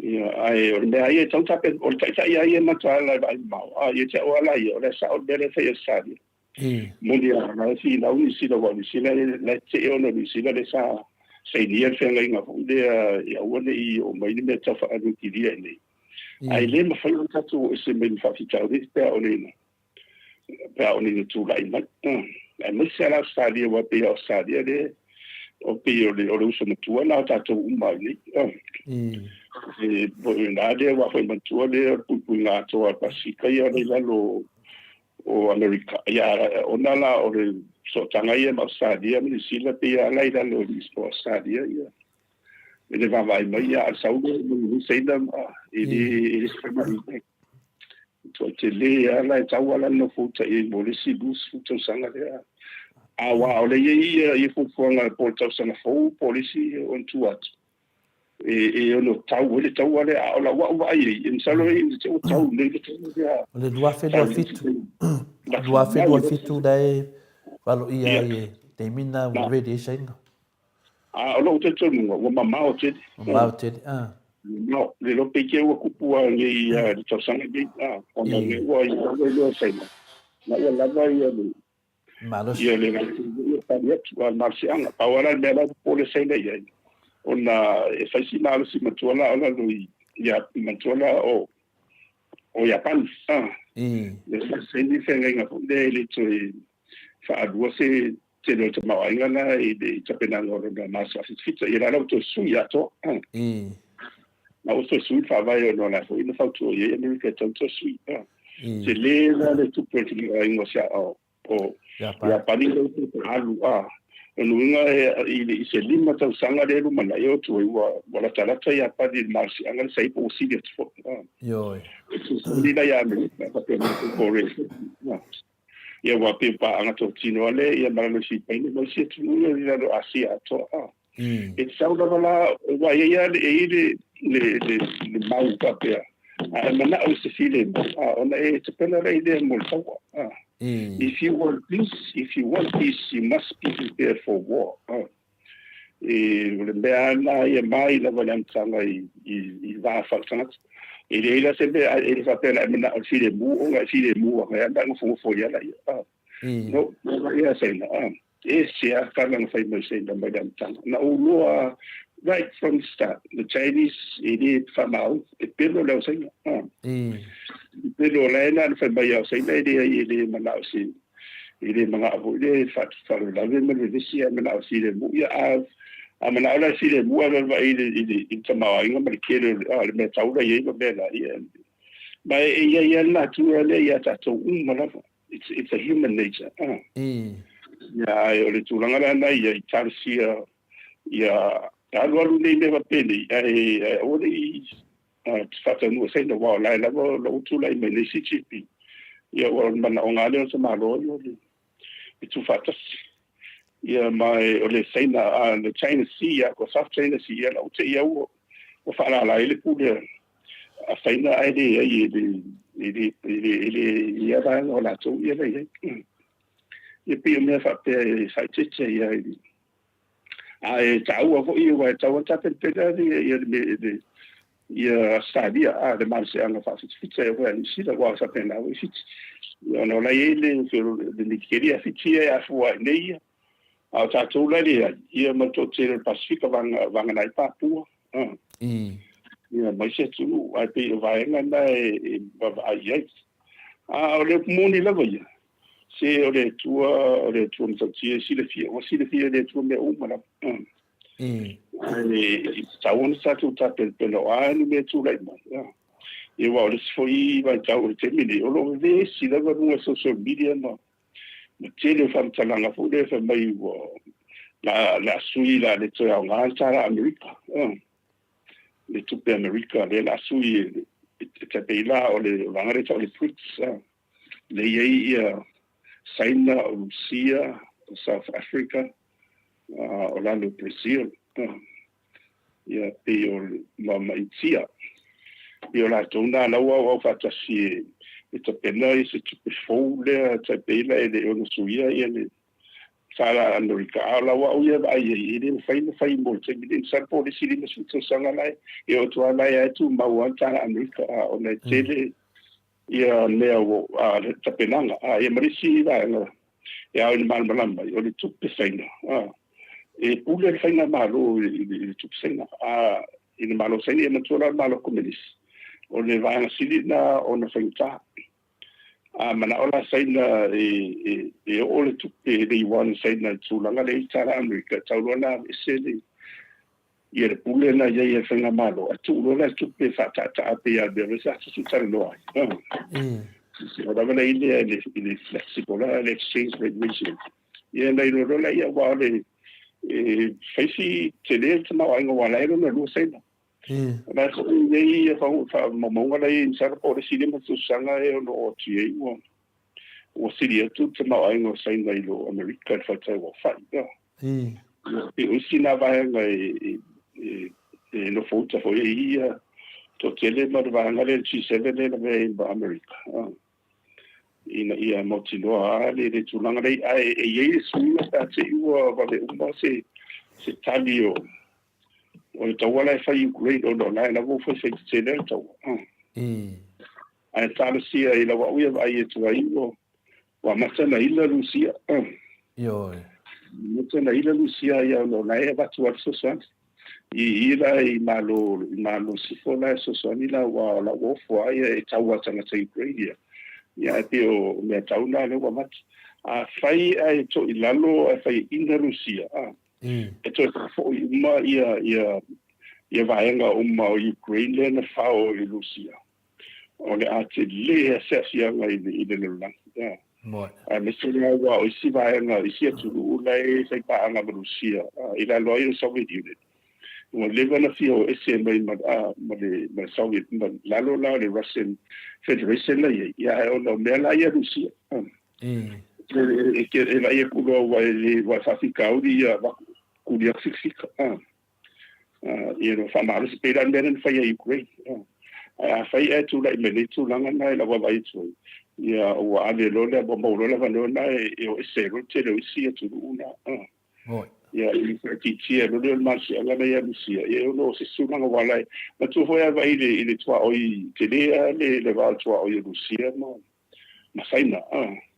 Ia ae o le mea lava ia e tatau ona tapena, o le taitai lava ia e mataala e vaai mamao, a ia te au lava la ia, o la e sao le mea lea e fai e Ausetalia. Moni lava la e finau Niu Sila aua o Niu Sila la e tetee ona o Niu Sila lea sa sainia le feagaiga foi lea ia aua ne i oo mai ni mea tau faanukilia i inei. Ae le mafai ona tatou o ese mai ma faafitauli pe a ole ina pe a ole ina tulai mai. Aemaise lava la Ausetalia aua e pei lava o Ausetalia lea o pei o le o le uso matua lena o tatou uma i inei. E po o ina lea aua foi manatua lea o le puipuiga atoa a le Pasefika ia o lea i lalo o Amerika. Ia, ona la o le sootaga ia ma Ausetalia ma Niu Sila, pei lava la i lalo o Ausetalia ia i le vaavaai mai, ia, a o le sau lea i Saina ma e le e le se faimai. Tuai tele lava la e tau lava la le nofo uta i ai mo le isi 20 tausaga lea. Aua o lea e i ai ia fuafuaga po o le tausaga fou po o le isi ona tua atu. E ono tau ai le taua lea, a o lau au vaai i ai, e masalo e te ua tau nei le taua lea. O le 2027, 2027 la e valoia ai e taimi na ua ready ai Saina. A o lou talitonuga, ua mamao tele. Mamao tele, a. Mamao, le iloa pe i te ua kupu lava nei i le tausaga lenei, a, ona ua iloa e Saina, na ua lava ia le Malosi. Ia le ia tali atu a le malosiaga. Pau lava la le mea la e popole Saina i ai, ona e fai si malosi matua la o lalo i ia matua la o o Iapani. Ah. Le Saina i feagaiga foi lea e le toe faalua se tele o le tamaoaiga la i le tapenaga o lona malosi faafitifita. Ia la la ua toe sui atoa. Ah. Na ua toe sui le faavae ona o la foi na fautua i ai Amerika e tatau ona toe sui. Ah. Tele la le tupe o le tamaoaiga o sia o o Iapani lea ua alu a. O lona uiga i se 5 tausaga lea e lumanai o atu ai ua latalata Iapani i le malosiaga le sai po ua sili atu foi. Ioe. E fesoasoani la ia Amerika faapena foi Korea. Ia aua pei o paaga totino lava lea ia ma lalo i Fipaina ma isi atunuu ia i lalo o Asia atoa. E tatau lava la, aua e i ai lava e i ai le, le, le, le mau faapea, a e manao i se filemu, a, ona e tapena lea i lea mo le taua. A. If you want peace, if you want peace, you must be prepared for war. A. E, o le mea lava lena ia mai lava i le amataga i, i, i va faaletagata. E leai la se mea, e le faapea na e manao i le filemu ona e filemu anga e ana e nofonofo ai lava ia. A. No, ia Saina, a. E ese a tala na fai mai Saina mai le amataga. Na ou loa right from the start, the Chinese e le faamaoni, e pelo le au Saina. E pelo la e na fai mai au Saina e leai e le manao se e le manao foi le faalavelave ma le vevesi ae manao filemu. Ia a a manao la e filemu ae vaevae i le i le i le tamaoaiga ma le tele o le mea taula i ai ma mea la ia. Ma e i ai lava le natura lea ia tatou uma lava. It's, it's a human nature. Ia, ae o le tulaga la na ia i talosia ia alualu nei mea faapenei, ae ae aua ne i faataunuu e Saina, aua o la e lava o lo o tulai mai nei Xi Jinping. Ia, ua o le manaoga lava lea o le tamaloa ia o le tuufaatasi. Ia, ma o le Saina, le China Sea, ko South China Sea, ia, la ua te i au ua faalala ai le pule a Saina ae leai e le e le e le e le ia vaega o latou ia la i ai. Ia pei o mea faapea e faaeteete ai lava i le ae taua foi aua e tatau ona tapenapena le ia le le ia Ausetalia a le malosiaga faafitafita e a Niu Sila aua faapena foi Fiti. Ia ona o la e i ai le le Mekikelia a Fiti ia e afua ai nei ia. A o tatou la e leai, ia ma le toatele o le Pasefika vagana ai Papua. Ia ma isi atunuu, ae pei o vaega na e vaavaai i ai. A o le upu moni lava ia, se o le Atua, o le Atua matautia e silafia, ua silafia e le Atua mea uma lava. Ae e tatau ona tatou tapenapena o a ni mea e tulai mai. Ia aua o le isi foi vaitau o le taimi lenei, o lo o vevesi lava luga o social media ma ma tele o faamatalaga foi lea fai mai ua la la sui la le toe aoga le tala Amerika le tupe Amerika lea la sui e te pei la o le vaega lea tau o le BRICS lea i ai ia Saina o Rusia o South Africa o lalo Brazil ia pei o ma ma Initia. Pei o latou na la ua auau faatasi e e tapena i se tupe fou lea tai pei la e le ono suia ia le tala Amerika. A o lau au ia vaai ai, e le mafai ona fai mo le taimi nei. Masalo po o le isi 50 tausaga la e oo atu lava la e tumau lava le tala Amerika, a ona e tele ia mea ua le tapenaga. A ia ma le isi vaega. E ao i le malamalama ai, o le tupe Saina, a, e pule le faigamalo i le tupe Saina. A, i le Malo Saina, ia manatua la o le Malo Komenisi, o le vaega sili lena ona faigata. A manao la Saina e, e, e oo le tupe le yuan Saina i le tulaga lea i le tala Amerika, e tatau loa ona aveese le, ia le pule na i ai e le faigamalo, ae tuu loa la le tupe e faataataa pei lava o le mea sa talanoa ai. O lava la i lea i le flexible la le exchange rate regime. Ia na iloa loa lea aua o le e fai si tele le tamaoaiga aua la e lona lua Saina. O la e foi i ai ia faamaumauga la e i ai masalo po o le isi 5 tausaga e ono oo atu i ai ua sili atu le tamaoaiga o Saina i lo Amerika i le faitau aofai. E o isi na vaega e nofo uta foi ai ia toatele ma le vaega lea le G7 lea e lavea ai ma Amerika ina ia mautinoa a le tulaga lea. Ae e i ai le suiga pe a te i ua vave uma se tali o le taua la e fai i Ukraine, ona o la e lava ua faifai tetele le taua. Ae talosia i lau au ia vaai atu ai ua amata ona ila Rusia. Ioe. Amata ona ila Rusia ia ona o la e avatu lava le fesoasoani. I i la i Malo, i Malo Sifo la e fesoasoani la aua o la ua ofo lava ia e tau a tagata Ukraine ia. Ia ae pei o mea tau na lea ua avatu. Afai ae toilalo ae fai e ina Rusia, e toe faafoi uma ia ia ia vaega uma o Ukraine lea na fao i Rusia. O le a tele se aafiaga i le lalolagi. Aemaise la aua o isi vaega, isi atunuu la e faipaaga ma Rusia i lalo ai o le Soviet Union, ua leva ona fia o ese mai ma le Soviet, ma lalo la o le Russian Federation la i ai, ia ae ona o mea la ia a Rusia. E vaai atu loa ua e faafitauli ia kuli atu fikafika. Ia no faamalosi pei la le mea lea na fai ai Ukraine. Ae afai ae tulai mai nei tulaga na i lau vaavaai atu ai, ia ua ave loa lea, ua maua loa le avanoa lena e o ese ai loa le tele o isi atunuu na. Ia i faaitiitia loa lea o le malosiaga lea ia Rusia, ia e ono o se isi tulaga aua la e manatua foi a vaai i le tuaoi tele lava le va o le tuaoi o Rusia ma ma Saina.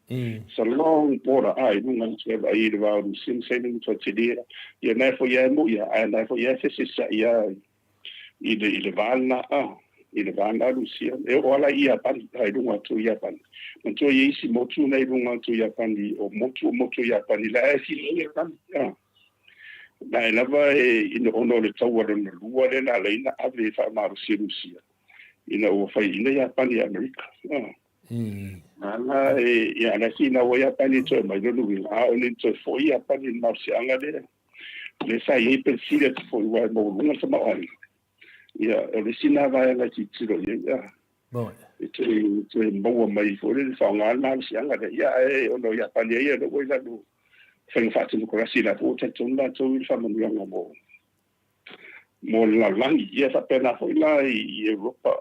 It's a long border, i luga atu e vaai i le va o Rusia ma Saina matua tele la. Ia na e foi lava e mo'i a, ae na e foi lava e feseseai lava i le, i le va lena, i le va lena Rusia. E oo lava la i Iapani, i luga atu o Iapani. Manatua e i ai isi motu na i luga atu o Iapani, o motu o motu o Iapani, la e fili ai Iapani. Na e lava e, ona o le taua lona lua lea na ala ai ona ave e faamalosi e Rusia. Ina ua faiaina Iapani e Amerika. Nāna e, ia, la e finau ai Iapani e toe mai lona uiga, a o le toe foi Iapani i le malosiaga lea, lea sa i ai pe sili atu foi aua e maualuga le tamaoaiga. Ia, o le isi lena vaega e tilotilo i ai, ia. E toe, toe maua mai foi lele faaaoga le malosiaga lea. Ia, ae ona o Iapani ia lea ua i lalo o faiga faatemokarasi, la foi ua talitonu latou i le faamanuiaga mo mo le lalolagi. Ia faapena foi la i Europa,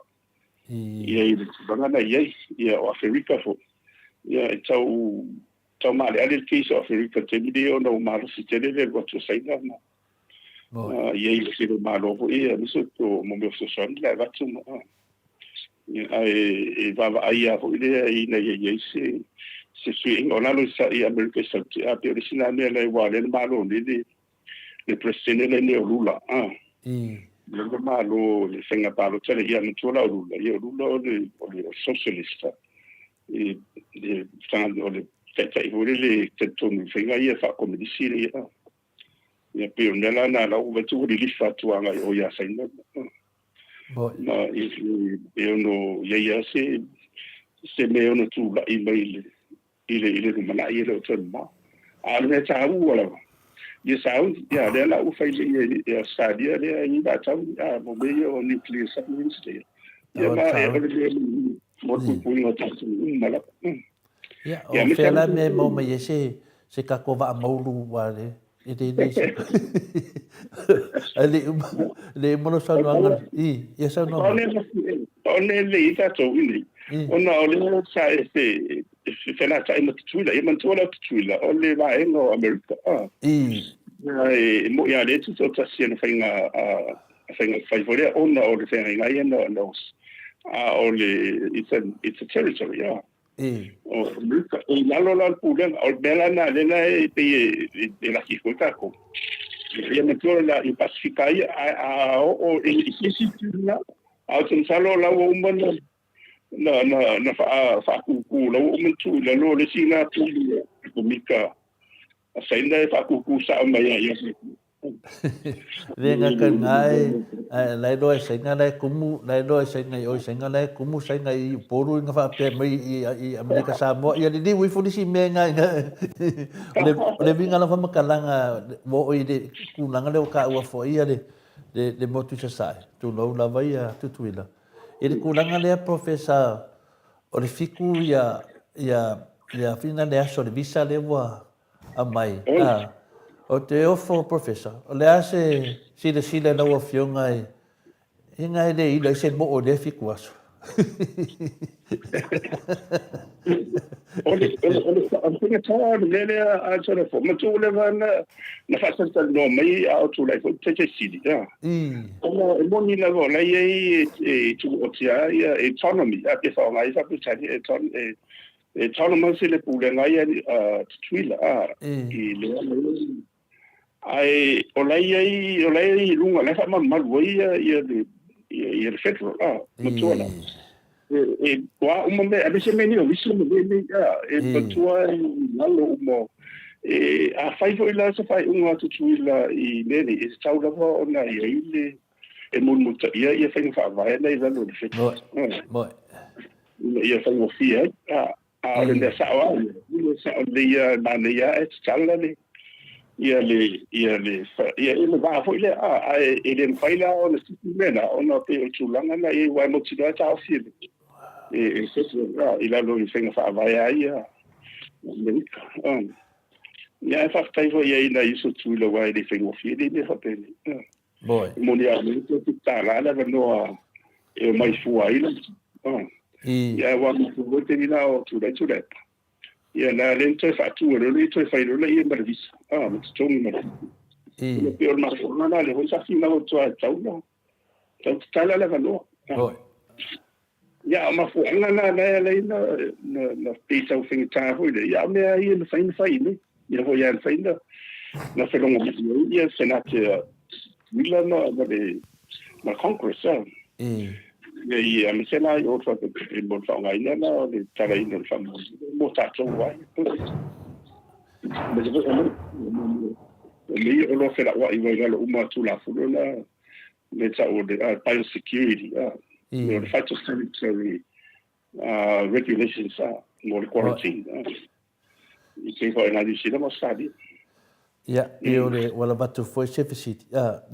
ia i le tulaga na i ai, ia o Aferika foi. Ia e tau tau maaleale le case o Aferika i le taimi lenei ona ua malosi tele le alu atu o Saina ma i ai le tele o malo foi ia aemaise o mo mea o fesoasoani la e avatu ma ia ae e vaavaai lava foi lea ina ia i ai se se fesuiaiga. O lalo i Amerika i Saute, a pei o le isi lena mea la e ua lea na malo nei le le Peresetene lenei o Lula, a. Le le Malo, le faiga palota lea, ia matua la o Lula, ia o Lula o le, o le socialist, e, le, o le taitai foi lele talitonu i faiga ia faakomunisi lea, a. Ia pei o le mea la lena la ua vaai atu ua lilifa atu agai i o ia Saina. Ma e, e ono i ai lava se, se mea e ono tulai mai i le, i le, i le lumanai e le o toe mamao. A o le mea taua lava, ia sauni, ia lea la ua fai nei e Ausetalia lea i vaatauni, a mo mea ia o nuclear submarines lea. Ia ma e o le mea mo le puipuiga o tatou uma lava. Ia, o fea la mea e maua mai ai se, se tatou vaa maulu ua le, e le nei se... Ai le uma, le uma lo saunoaga, i, ia saunoa mai. O le lelei ai tatou i nei, ona o lea sa e felata'i ma Tutuila. Ia manatua la o Tutuila, o le vaega o Amerika. E mo'i lava lea tutoatasi ana faiga, faiga fai foi lea ona o le feagaiga ia na, a o le, it's a territory, a. O Amerika, e i lalo la o le pulega, o le mea la lena lea la e pei e e laki foi tatou. Ia matua la i Pasifika ia, a a oo i se isi itu lena, ae ou te masalo o la ua uma ona na na na faakūkū, la ua uma ona tuu i lalo o le isi lena pulu a a Saina e faakūkū sao mai ai ia tatou. Le gata na e la e loa e Saina la e kumu la e loa e Saina i o i Saina la e kumu Saina i Upolu ina faapea mai i Amerika Samoa ia liliu ifo nisi mea ina ina o le uiga lava faamatalaga ua oo i le tulaga lea ua taua foi ia le motu i Sasae tulou lava ia Tutuila i le tulaga lea Professor o le 7 ia ia ia fina le aso le visa lea ua aumai. A, ou te ofo, Professor, o le a se silasila i lau Afioga i, inga e le ila ai se moo i lea 7 aso. O le, o le, o le, o le faigata o le mea lea a Sona fo, matua ua leva na, na faatalatalanoa mai a o tulai foi le Taitai Sili, a. Ona e moni lava o la e i ai e tuuotia ia autonomy, a pe faaaoga ai faa-Peretania, e, E talo mai se le pulega ia a Tutuila a i le ae o la i ai o la i ai luga la faamalumalu ai ia ia le ia le federal a matua la e ua uma me a se me ni o visa me me a e matua e lalo uma e a fai foi la se fai unga Tutuila i mele e tau lava ona i ai le e mulimulitaia ia faiga faavae na i lalo o le federal. Moe. Ina ia faigofie ai. A, a o le mea sao lava ia, o le mea sao lelei ia, manaia lava e tatala le, ia le, ia le, ia le va foi lea, a, ae e le mafai la ona tupu mea na, ona pei o le tulaga na i ai, aua e mautinoa e taofi e le, e federal, a, i lalo i faiga faavae lava ia a Amerika. Ia, ae faafetai foi i ai nai uso Tutuila aua e le faigofie nei mea faapenei. Moe. E moni a nei te tālā le avanoa e o mai fua ai la. Oh. Ia aua mo fu te ni la o tulai tulai. Ia na le toe faatu e le toe fai lola ia ma le visa. Ah, ma totogi ma le. Ia pe o le mafuaaga na le hoi sa finau atu ai tau la. Tau tatala le avanoa. Moe. Ia, o mafuaaga na na e ala ai na na na pei tau faigata foi lea. Ia, o mea ia e mafai ona fai nei. Ia foi e mafai na na felogo mai ai ia Senate a Tutuila ma ma le ma Congress a. Ia ia aemaise la i o le e mo le faaaogaina la o le talaina o le faamaoni mo tatou ai. Aemaise foi o mea ia o loa felauai ai i lalo uma o Tulafono na me tau o le biosecurity, o le phytosanitary regulations mo le quarantine i te iwa i ngā New Zealand ma Australia. Ia, e o le ua lava atu foi se fesili,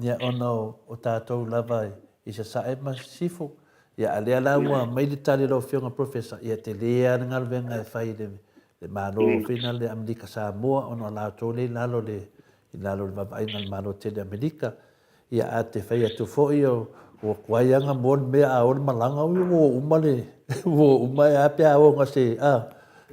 ia ona o tatou lava i Sasae ma Sisifo, ia a lea la ua aumai le tali a lau Afioga Professor, ia tele lava le galuega e fai i le Malo foi le Amerika Samoa ona o latou lea i lalo le i lalo o le vaavaaiga a le Malo tele Amerika. Ia a te fai atu foi o ua tuai anga mo le mea a o le malaga ui ua uma le ua uma e a pe a o nga se a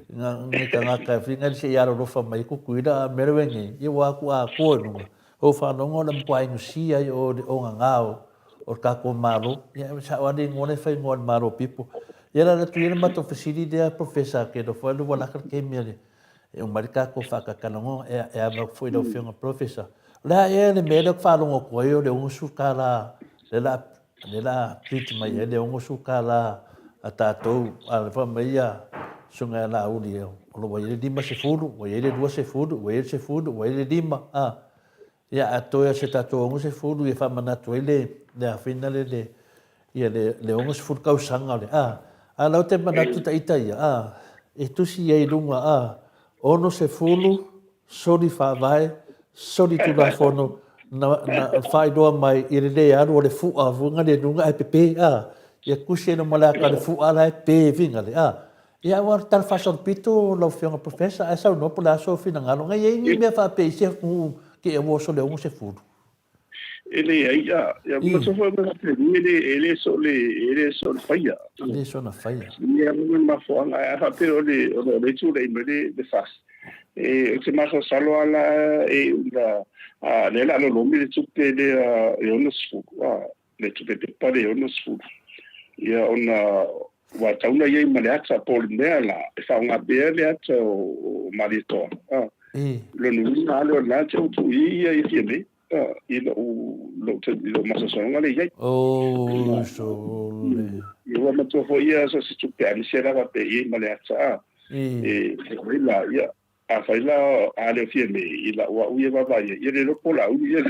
nga ngai tagata e whinga se i alolofa mai Tutuila a mea le nei ia ua atu a atoa i luga o whanonga o le matua inusi ai o le o nga o o le tatou Malo ia sa o ale ingoa le whai ingoa le Malo people ia la la tuia le matou fesili lea Professor ke nofo ai le ua laka le kemi a le E uma ai le tatou faakakalanoa, e, e ava atu foi i lau Afioga Professor. O le a ea le mea lea ou te faalogo atu ai o le $60 lea la, lea la print mai ai le $60 a tatou, a le fai mai ia Susuga ia Laauli, o lo ua i ai le 50, ua i ai le 20, ua i ai le 10, ua i ai le 5, a. Ia, a toe o se tatou 60 ia faamanatu ai le, le afina le, le, ia le, le 60 tausaga o le, a, a la ou te manatu ta ita ia, a, e tusi ai i luga, a, 60 soli faavae, soli tulafono, na, na faailoa mai i le le alu o le fu'a fuga le luga ae pepe, a, ia tusi ai luma le ata le fu'a la e pe finga le, a, Ia aua o le tala faasolopito lau Afioga Professor ae saunoa po o le a sou finagalo. Ngai ai ni mea faapea i se atunuu ke e ua oso le 60. E leai a, ia ma so foi ma faapea e le e le so le e le so le faia. E le so na faia. Ia ma mafuaaga ae a faapea o le o le tulai mai le le FAS. E o te masalosalo lava la e una a lea o le a lolomi le tupe lea e 60 a le tupe pepa lea e 60. Ia ona Ua tatau ona i ai ma le ata po o le mea la e faaaoga pea le ata o Malietoa. Lona uiga lava lea o lena te utu i ia i Fiamē i lou lou i lou masalosaloga lea i ai. Oh, sole. Ia ua matua foi ia so o se tupe aemaise lava pe i ai ma le ata e fai la ia Afai la a le o Fiamē i la'u a'u ia vaavaai ai, ia le iloa po o Laauli ia.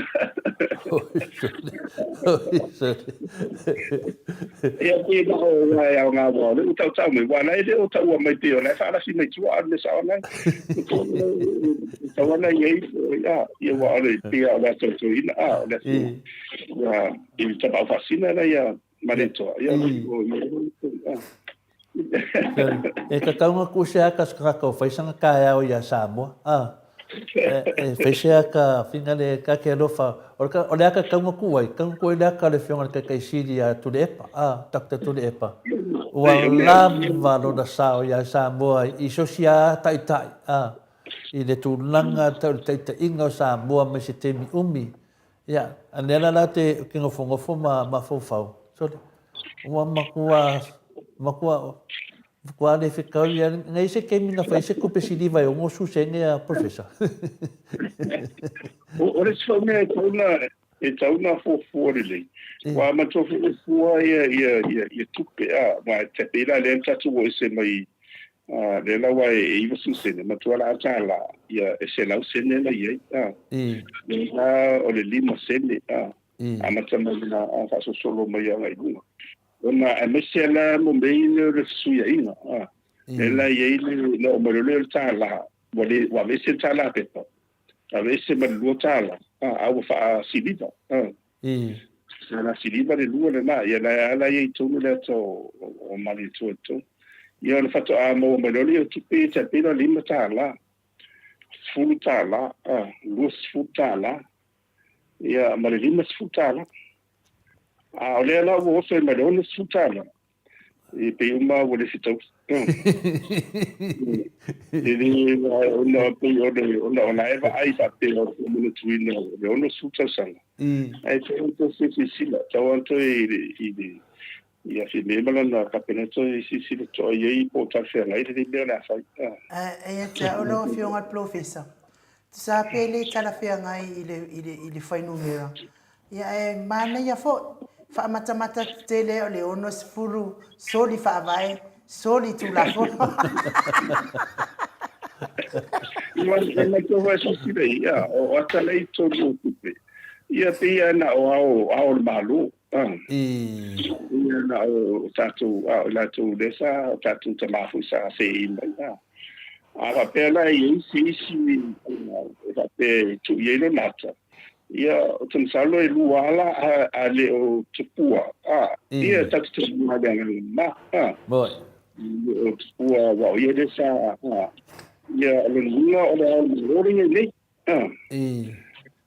Ia pei na o la e aoga aua o lea ua tautau mai, aua la e le o taua mai pei o la e faalasi mai tua a o le mea sao lena. E tatau ona i ai a, ia aua o le pei lava o le ata o le toeaina a, o le ata ia i le tapaau faasina la ia Malietoa, ia o ia. E tatau ona tuu se ata se tagata o fai sana taeao ia Samoa. A. E fai se ata fina le ta te alofa. O le ata e tatau ona tuu ai, tatau ona tuu ai le ata a le Afioga i le Taitaisili ia Tuilaepa, a, Doctor Tuilaepa. Ua lava lona sao ia Samoa i so o se taitai, a, i le tulaga tau i le taitaiga o Samoa mai se taimi umi. Ia, a lea la la te, te nofonofo ma mafaufau, sole, ua matua, matua, matua le fetau ia, nei se taimi na fai se tupe siliva e 60 sene a Professor. O le isi foi mea e tatau ona, e tatau ona fuafua lelei, aua manatua foi e fua ia, ia, ia, ia tupe, a, aua e pei la lea na tatou o ese mai A, lea la ua e 90 sene, matua la a tālā, ia e 100 sene la i ai, a. Lea la o le 5 sene, a. Amata mai lena a faasolosolo mai agai i luga. Ona aemaise la mo mea ia o le fesuiaiga, a. Lea la e i ai le, na oo mai loa lea o le tālā, ua le, ua aveese le tālā pepa, aveese ma le $2, a, a ua faasiliva, a. Sa siliva le lua lena, ia la ala ia i tonu le ata o Malietoa i totonu. Ia ona faatoa maua mai loa lea o tupe ia tai pei la $5, $10, $20, ia ma le $50. A o lea la ua oso ai ma le $60, E pei uma ua le fetaui. E le ona pei o le ona o la e vaai faapea o le faamanatuina o le 60 tausaga. Ae tatau ona toe silasila, tatau ona toe i le i le ia Fiamē ma lana Kapeneta e silasila totoa i ai po o talafeagai lenei mea o le a fai. Ae ia te au lau Afioga i le Polofesa, tusa pe le talafeagai i le i le i le fuainumera, Ia ae manaia foi, faamatamata tetele o le 60 soli faavae, soli tulafono. Ua matou foi silasila i ai, o ata la i totonu o tupe, ia pei lava na o ao, ao o le Malo, ia na o tatou, o latou lea sa, o tatou tama foi sa seei mai. A faapea la e i ai se isi e faapea e tuu i ai lona ata, Ia, ou te masalo e lua ala a le o tupua, a, ia e tatou te lua le agaga ma, a. Moi. Le o tupua aua o ia lea sa, a, ia, o lona uiga o le ao o le Malo lea e i ai nei, a.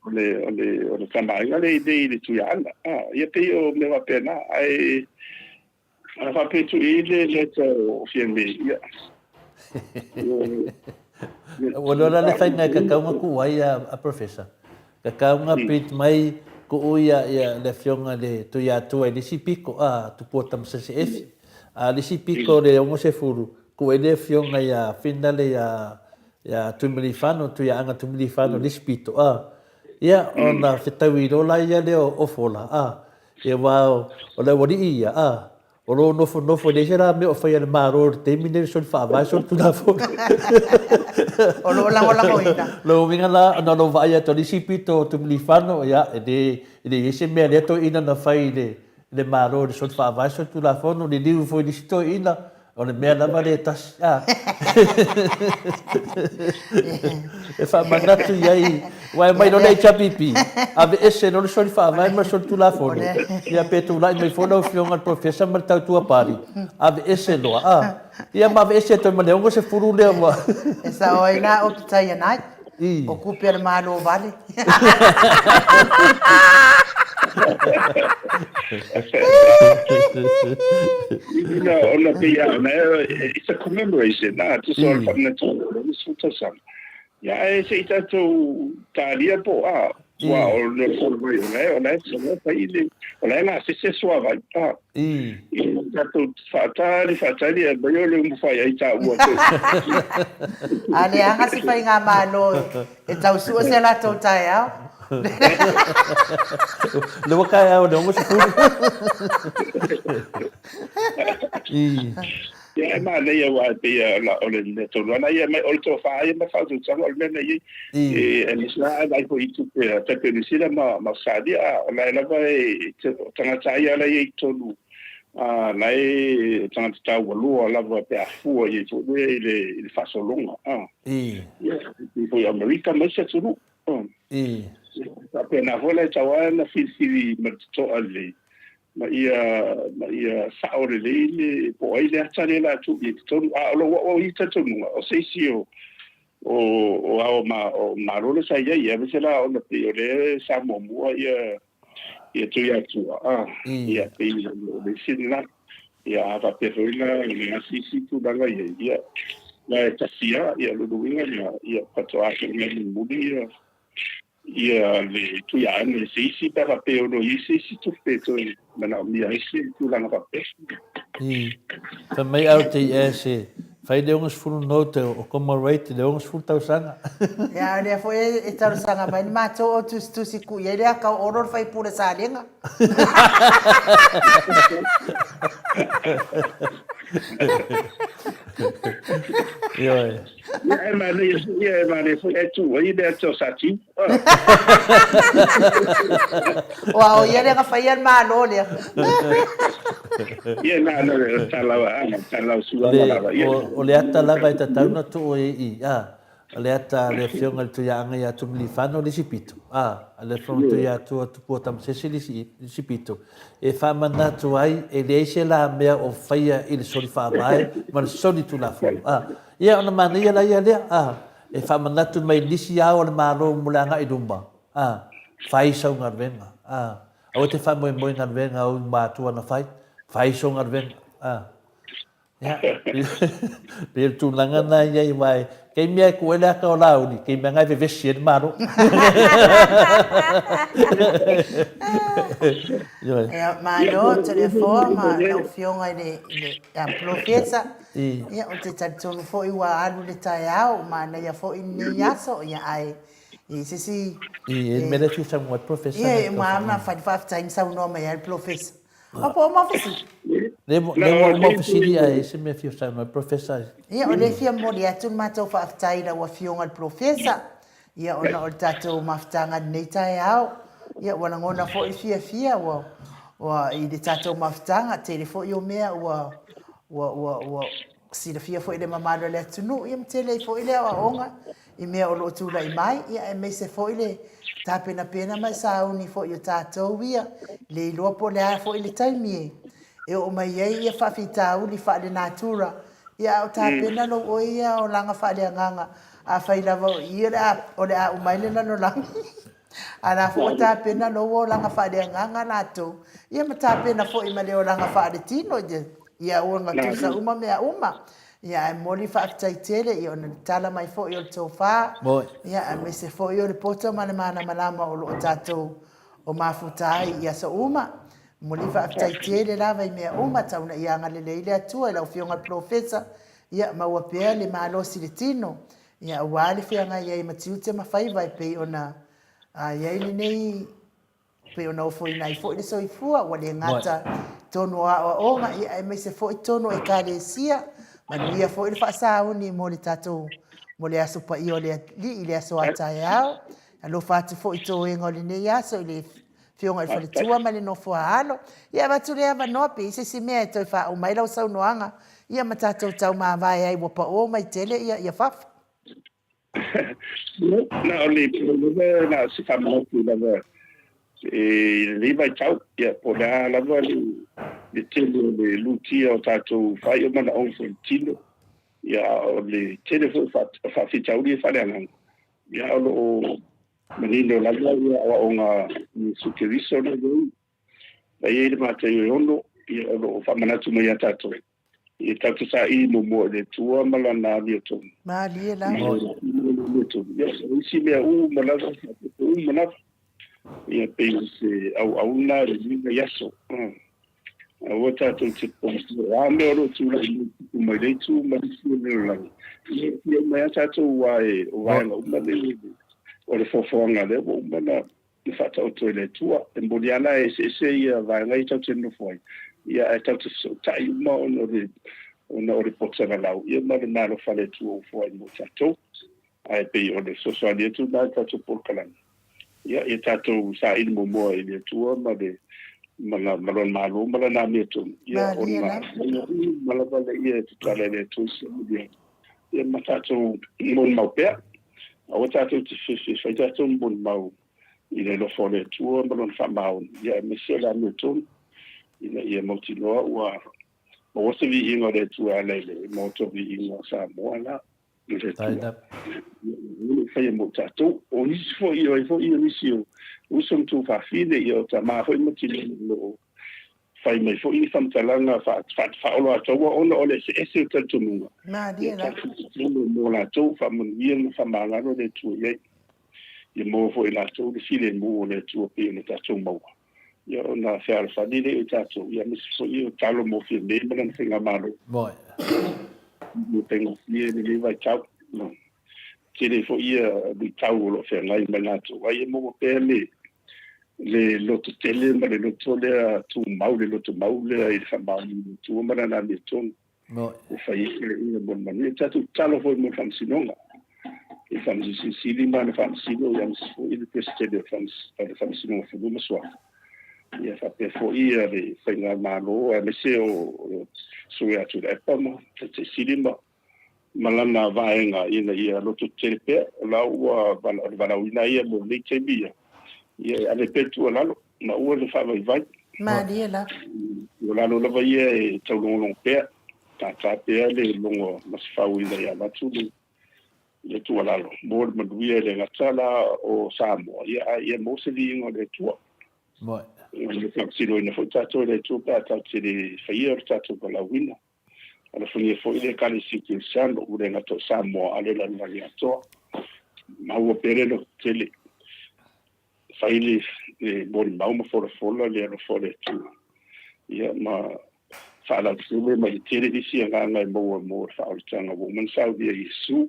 O le, o le, o le tamaaiga lea e i ai nei i le Tuiaana, a, ia pei o mea faapena, ae, A faapea atu i le leta o Fiamē, ia. Ua iloa la le faiga e tatau ona tuu ai a Professor. Tatau ona print mai tuu ia le afioga i le Tuiatua i le isi pito, a, Tupua Tamasese Efi. A o le isi pito o le 60, tuu ai le afioga ia Finale ia Tuimalealiifano, Tuiaaga Tuimalealiifano i le isi pito, a. Ia, ona fetaui loa la lea o Fola, a. Ia aua o le aualii ia, a, o lo o nofonofo, e leai se la mea o fai a le Malo i le taimi lenei, soli faavae, soli tulafono. O lo o lagolagoina. Lona uiga la, ona o lou vaai atu i le isi pito o Tumilifano, ia, e le, e le i ai se mea a lea toeaina na fai i le, i le Malo i le soli faavae, soli tulafono, liliu foi i le isi toeaina, O le mea lava lea e tasi, a. E faamanatu i ai, aua e omai loa le HRPP, aveese loa le soli faavae ma le soli tulafono, ia pe tulai mai foi lau Afioga i le Professor ma le Tautua Party, aveese loa, a. Ia ma aveese atu ai ma le 60 lea ua. E sao ai la o Pitaianai. O kupe a le Malo vale. Ina ona pei a ona it's a commemoration na tusa o le faamanatuina o le 60 tausaga. Ia ae se i tatou talia po a. Aua o le tala mai o la e, o la e, o la e fai le, o la e gasese le suavai. A, ia tatou faatali, faatali, ae mai o le umuwhai ai taua te. A leaga se faigamalo e tau sue se latou taeao. Le ua taeao i le 60. Ia e manaia aua e pei o le mea tonu lava ia mai o le tofa ia ma le faautautaga o le mea na i ai. E aemaise lava a vaai foi i tupe a tai pei o Niu Sila ma Ausetalia a o la e lava e o tagata lava ia la e i ai i totonu a la e o tagata taualoa lava pe a fua i ai foi lea i le i le faasologa a. Ia e pei foi o Amerika ma isi atunuu a. Faapena foi la e tatau lava ona filifili ma le totoa lelei ma ia, ma ia sao lelei le, po o ai le ata lea o le a tuu i ai i totonu. A o lou au ia talitonuga, o se isi o, o, o ao ma, o Malo lea sa i ai, aemaise la ona pei o lea sa muamua ia, ia Tuiatua, a, ia, pei o le isi lena. Ia, a faapea foi la, o le a se isi tulaga i ai, ia, la e tasi lava, ia, lona uiga lena, ia, faatoa foi mai mulimuli ia, Ia le Tuiaana i se isi pe a faapea e ono i ai se isi tupe e toe manaomia ai se tulaga faapea. I fai mai LTS e fai le 60 note o commemorate le 60 tausaga. Ia o lea foi e talosaga mai le matou au tusitusi tuu i ai le aka o Olo le faipule Salega. Ioe. Ia e manaia foi, ia e manaia foi ae tuu ai le ata o Satiu. Aua o ia lea na faia le Malo lea. Ia na na le tala a tala sua lava. O le ata lava e tatau na tuu ai i a O le ata a le Afioga i le Tuiaaga ia Tumilifano le isi pito, a, a le Afioga i le Tuiatua Tupua Tamasese le isi, le isi pito, e faamanatu ai e leai se la mea o faia i le soli faavae ma le soli tulafono, a. Ia ona manaia la ia lea, a, e faamanatu mai nisi ao o le Malo mo le agai i luma, a, fai sau galuega, a, aua e te faamoemoe i galuega a ou matua na fai, fai sou galuega, a. Ia, pei o le tulaga lena e i ai, aua kei mea e tuu ai le ata o Laauli, kei mea na e vevesi ai le Malo. Ioe. Ia, malo Toleafoa ma lau Afioga i le, i le Polofesa. Ia, ou te talitonu foi ua alu le taeao, manaia foi lenei aso, ia ae i se isi... I, e mea lea e fia saunoa ai le Polofesa. Ia, ma fai le faafetai na saunoa mai ai le Polofesa. A po o uma fesili? Lea ua uma fesili ae i se mea fia saunoa ai Professor. Ia, o lea e fia momoli atu le matou faafetai i lau Afioga i le Polofesa, ia ona o le tatou mafutaga i lenei taeao. Ia, ua lagona foi le fiafia ua, ua, i le tatou mafutaga, tele foi o mea ua, ua, ua, ua silafia foi e le mamalu o le atunuu, ia ma tele ai foi le aoaoga i mea o lo o tulai mai, ia aemaise foi le tapenapena ma le sauni foi o tatou ia, le iloa po o le a foi le taimi e oo mai ai ia faafitauli faalenatura, ia a o tapena lou oe ia olaga faaleagaga, afai lava o i o le a uma ai le lalolagi. A la foi ua tapena lou olaga faaleagaga latou, ia ma tapena foi ma le olaga faaletino, ia aua gatusa uma mea uma. Ia ae momoli faafetai tele ia ona le tala mai foi o le tofa, ia aemaise foi o le poto ma le malamalama o lo o tatou o mafuta ai i aso uma. Momoli faafetai tele lava i mea uma, tau ina ia agalelei le Atua i lau Afioga i le Polofesa, ia maua pea le malosi i le tino, ia aua le feagai ai ma tiute ma faiva e pei ona i ai lenei pei ona ofoina ai foi le soifua, ua le gata i totonu o aoaoga, ia aemaise foi totonu o Ekalesia. Manuia foi le faasauni mo le tatou, mo le Aso Paia o le Alii i le aso a taeao. Alofa atu foi i toega o lenei aso i le Afioga i le Faletua ma le nofo a alo. Ia avatu le avanoa pe i ai se isi mea e toe faauma ai lau saunoaga, ia ma tatou tau mavae ai ua pao mai tele ia fafo. Na o le lava na o se faamanatu lava i lenei vaitau, ia po o le a lava le tele o le lutia o tatou fai o manaoga foi i le tino, ia a o le tele foi o faafitauli e faaleagaga, ia o lo o manino lava ia aoaoga a Iesu Keriso lea e i ai le Mataio e 6, ia o lo o faamanatu mai ia tatou. Ia tatou saili muamua i le Atua ma Lana amiotonu. Malie lava. Ia, o isi mea uma lava, faaopoopo uma lava. Ia pei o se auauna i lenei aso. Aua tatou te popoto, o a mea o lo o tulai mai tupu mai le itu ma le isi o le lalolagi, ia e fia uma ai lava tatou aua o vaega uma nei o le foafoaga lea ua uma ona faataoto e le Atua. E moni lava la e eseese ia vaega ia tatou te nonofo ai, ia ae tatou te fesootai uma ona o le ona o le poto lalau ia ma le meaalofa a le Atua ua foai mo tatou. Ae pei o le fesoasoani atu lena i le tatou polokalame, ia, ia tatou saili muamua i le Atua ma le ma la, ma Lona Malo ma Lana amiotonu, ia, Malie ona lava. uma lava lea e tatala e le Atua isi ia, ia ma tatou molimau pea. Aua tatou te fefe e fai tatou molimau i le alofa o le Atua ma Lona faamaoni, ia aemaise o le amiotonu, ina ia mautinoa ua maua se viiga o le Atua e ala i le Maota o Viiga o Samoa la. I le Atua. O lo o faia mo tatou. O nisi foi, o ai foi nisi o uso ma tuafafine, ia o tama foi ma tinei o lo o fai mai foi ni faamatalaga faaoloataua ona o le eseese o talitonuga. Malie Ia lava. Tatou tatalo mo latou, faamanuia ma faamagalo le Atua i ai. Ia maua foi e latou le filemu o le Atua pei ona tatou maua. Ia ona fealofani lea o tatou, ia aemaise foi o talo mo Fiamē ma lana faigamalo. Moe. Mo faigofie i lenei vaitau. No. Tele foi ia luitau o lo o feagai ma latou, ai e maua pea le le loto tele ma le loto lea tumau, le loto mau lea i le faamaoni i le Atua ma lana amiotonu. No. E fai ai le ia mo le manuia. Tatou tatalo foi mo le Faamasinoga, i le Faamasino Sili ma ana Faamasino, ia aemaise foi le Peresetene o le Faamasinoga o Fanua ma Suafa, ia faapea foi ia le Faigamalo, aemaise o Sui Tuilaepa ma Taitai Sili ma ma lana vaega ina ia lototetele pea. O la ua o le valaauina ia mo lenei taimi ia, ia e ave pea le tuualalo ma aua le faavaivai. Malie lava. O lalo lava ia e taulogologo pea, tata pea le logo masefau ina ia avatu le le tuualalo mo le manuia e le gata la o Samoa, ia a ia maua se viiga o le Atua. Moe. E faatinoina foi tatou e le Atua pe a tatou te le faia le tatou valaauina. Alofagia foi le Ekalesia Kerisiano, ua le gata o Samoa, a o le lalolagi atoa. Maua pea le lototele, fai le molimau ma folafola le alofa o le Atua, ia ma faalautele ma ia tele nisi agaga e maua mo le faaolataga ua uma ona saunia e Iesu.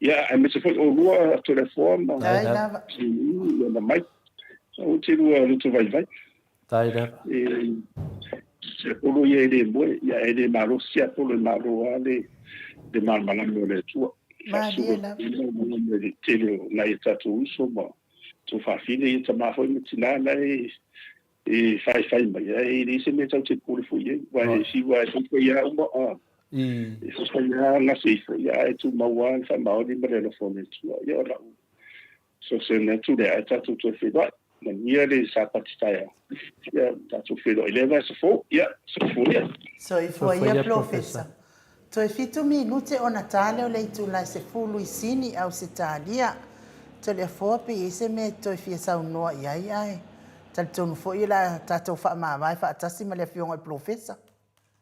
Ia, aemaise foi oulua Toleafoa ma Faafetai lava. Ia na mai. Aua te lua loto vaivai. Faafetai lava. E se Apolo ia e le moe, ia e le malosi Apolo e malo lava le le malamalama o le Atua. Malie lava. Faasolo le tele o nai a tatou uso ma tuafafine, ia tama foi ma tina la e e faifai mai, ae e leai se mea tatou te popole foi i ai, aua e fiu lava e faifai lava uma, a, e faifai lava gase ifo, ia ae tumau lava le faamaoni ma le alofa o le Atua. Ia o lau fesoasoani atu lea, ae tatou toe feiloai. Manuia le Sapati taeao. Ia tatou feiloai i lea vaiaso fou. Ia, soifua ia. Soifua ia Polofesa. Toe fitu minute ona ta lea o le itula e 10 i Sini, Ausetalia. Toleafoa pe i ai se mea e toe fia saunoa i ai ae talitonu foi o le a tatou faamavae faatasi ma le Afioga i le Polofesa.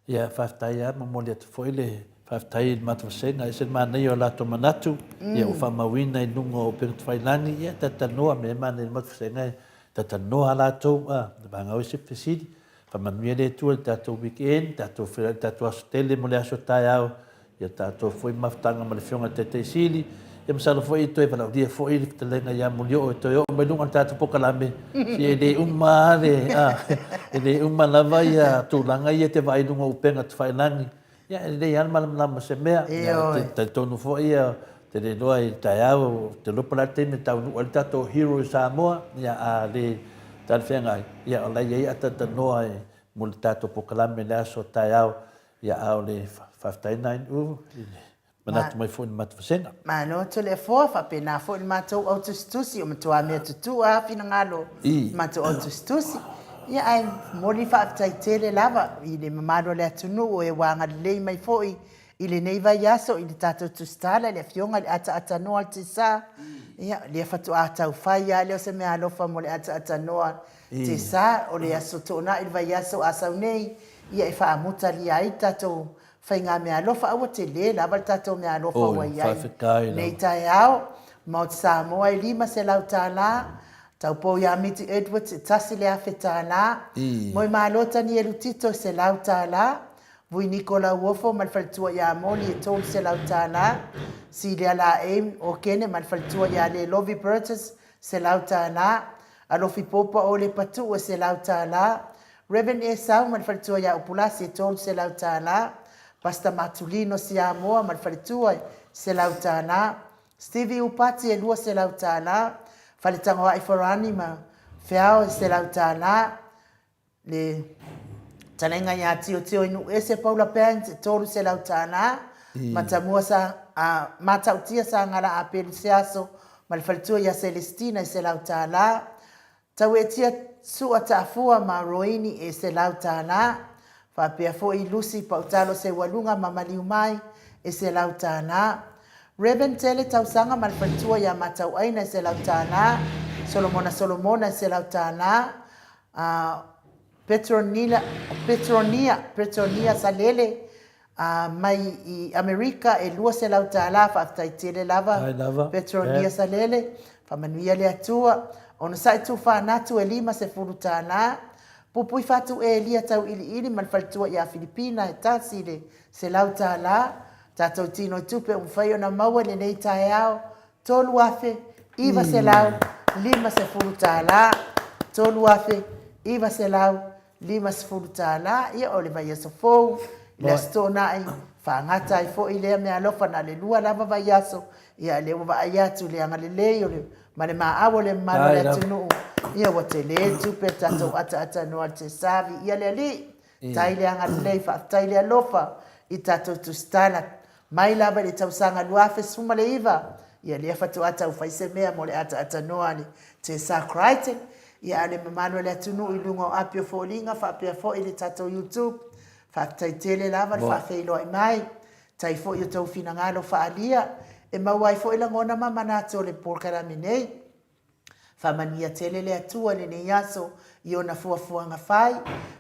Ia, faafetai lava, momoli atu foi le faafetai i le matou vasega, e ese le manaia o latou manatu, ia ua faamauina i luga o upega tafailagi, ia talatalanoa, mea e manaia i le matou vasega e talatalanoa lava latou, a, vagau ai se fesili. Faamanuia le Atua i le tatou weekend, tatou feiloai i le tatou aso tele mo le aso taeao, ia tatou foi mafutaga ma le Afioga i le Taitai Sili. Ia masalo foi e toe valaaulia foi le fetalaiga ia Molioo e toe oo mai luga o le tatou polokalame, si e le uma lava le, a, e le uma lava ia tulaga ia e te vaai i luga o upega tafailagi. Ia, e lelei lava le malamalama o se mea. Ia, ou te talitonu foi ou te le iloa i le taeao, ou te iloa po o le a le taimi e taunuu ai le tatou hero i Samoa, ia, a le talafeagai, ia, o la e i ai ataatanoa mo le tatou polokalame i le aso taeao. Ia, a o le faafetai lena i le manatu mai foi i le matou vasega. Malo Toleafoa, faapena foi le matou au tusitusi, o matua mea tutua lava finagalo i matou au tusitusi. Ia ae momoli faafetai tele lava i le mamalu o le atunuu o e ua agalelei mai foi i lenei vaiaso i le tatou tusitala i le Afioga i le Ataatanoa o le Tisa. Ia, lea faatoa tau fai lava lea o se meaalofa mo le Ataatanoa Tisa, o le Aso Toonai i le vaiaso a sau nei, ia e faamutalia ai le tatou faigameaalofa. Aua tele lava le tatou meaalofa ua i ai nei taeao. Maota Samoa e $500. Taupou ia Miti Edwards e $1,000. Moemalo Tanielu Tito e $100. Vui Niko Lauofo ma le faletua ia Moli e $300. Silia Laei Okene ma le faletua ia Lelovi Burgess $100. Alofi Popa Ole Patu'u e $100. Rev. Esau ma le faletua ia Upulasi e $300. Pastor Matulino Siamoa ma le faletua e $100. Stevie Upati e $200. Faletagoai Farani ma Feao e $100. Le Talaiga ia Tiotio i Nuuese Paula Band e $300. Matamua sa, a, Matautia Sagala Apelu Seaso ma le faletua ia Celestina e $100. Tauetia Sua Taafua ma Roini e $100. Faapea foi Lucy Pautalo Seualuga ma Maliumai e $100. Rev. Tele Tausaga ma le faletua ia Matauaina e $100. Solomona Solomona e $100. A Petronila, Petronia, Petronia Salele a mai i Amerika e $200. Faafetai tele lava, Ai lava. Petronia Salele. Faamanuia le Atua. Onosai Tufanatu e $50. Pupui Fatu Elia Tauiliili ma le faletua ia Filipina e $100. Tatou tino i tupe ua mafai ona maua i lenei taeao, $3,950. $3,950. Ia, o le vaiaso fou, i le Aso Toonai, faagata ai foi lea meaalofa na o le lua lava vaiaso. Ia, o lea ua vaai atu i le agalelei o le, ma le maau o le mamalu o le atunuu, ia ua tele le tupe a le tatou ataatanoa i le Tesavi. Ia le Alii, Tai le agalelei, faafetai le alofa i tatou tusitala mai lava i le tausaga 2019, ia lea faatoa tau fai se mea mo le ataatanoa a le Tessa Crichton, ia a o le mamalu o le atunuu i luga o api o foliga faapea foi le tatou YouTube, faafetai tele lava le faafeiloai mai, tai foi i o tou finagalo faaalia e maua ai foi lagona ma manatu o le polokalame nei. Faamanuia tele le Atua i lenei aso i ona fuafuaga fai,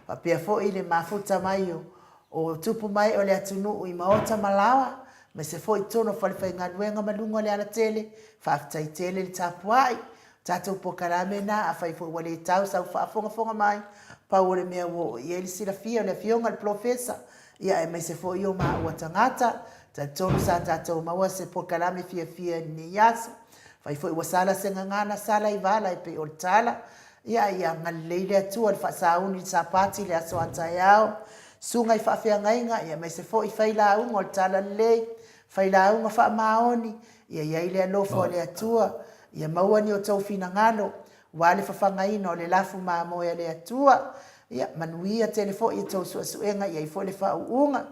faapea foi le mafuta mai o tupu mae o le atunuu i maota ma laoa, aemaise foi i totonu o falefaigaluega ma luga o le alatele. Faafetai tele le tapuai. O tatou polokalame na, afai foi ua le tau sau faafogafoga mai, pau o le mea ua oo i ai le silafia o le Afioga i le Polofesa, ia aemaise foi o maua tagata. Talitonu sa tatou maua se polokalame fiafia i lenei aso. Fai foi ua sala se gagana sala i vala e pei o le tala, ia ia agalelei le Atua i le faasauni i le Sapati i le aso a taeao, susuga i faafeagaiga, ia aemaise foi failauga o le talalelei, failauga faamaoni, ia i ai le alofa o le Atua, ia maua ni outou finagalo, aua le fafagaina o le lafu mamoe a le Atua, ia manuia tele foi i tou suesuega, i ai foi le faauuga.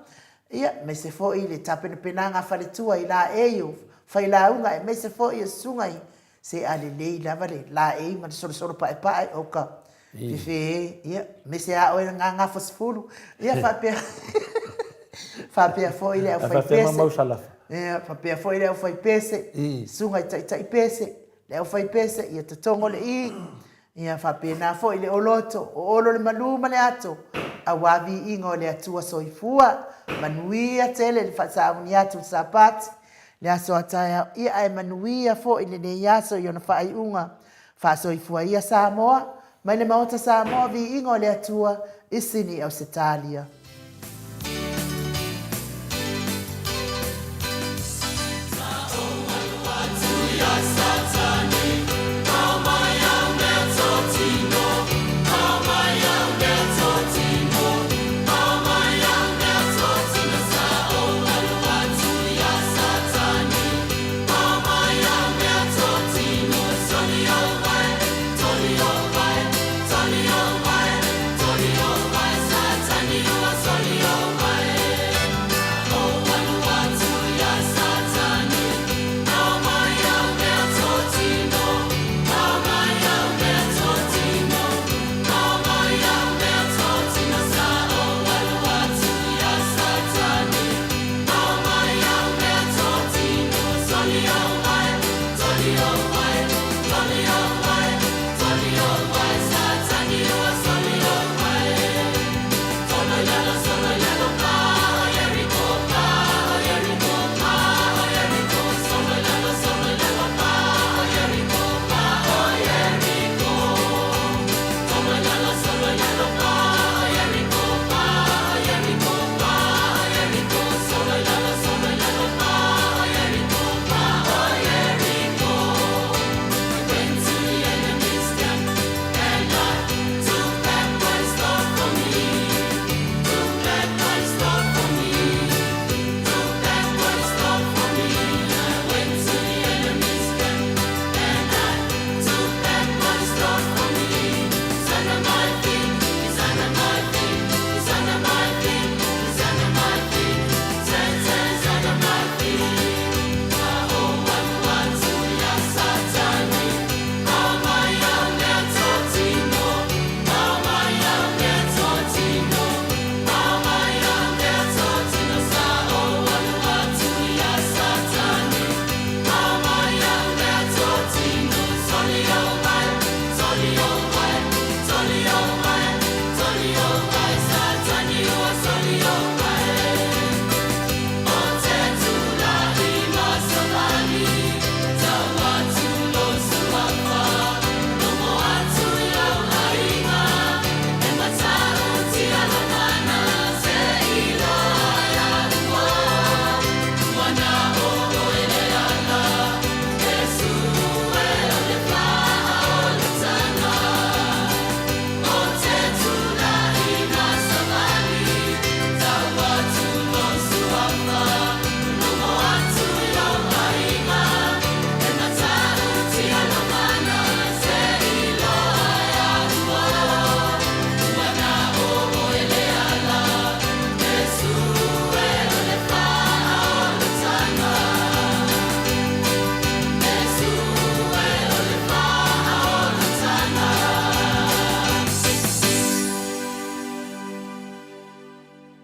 Ia, aemaise foi le tapenapenaga a faletua i laei o failauga, aemaise foi o susuga i se a lelei lava le laei ma le solosolo paepae o ka fefe, ia, aemaise a oe gagafosefulu, ia, faapea, faapea foi le aufaipese, ia, faapea foi le aufaipese, susuga i taitaipese, le aufaipese, ia totogo le i, Ia faapena foi le oloto, o olo le malu ma le ato, aua viiga o le Atua soifua. Manuia tele le faasauni atu i le Sapati, le aso a taeao, ia ae manuia foi lenei aso i ona faaiuga. Faasoifua ia Samoa, mai le Maota Samoa, viiga o le Atua i Sini Ausetalia.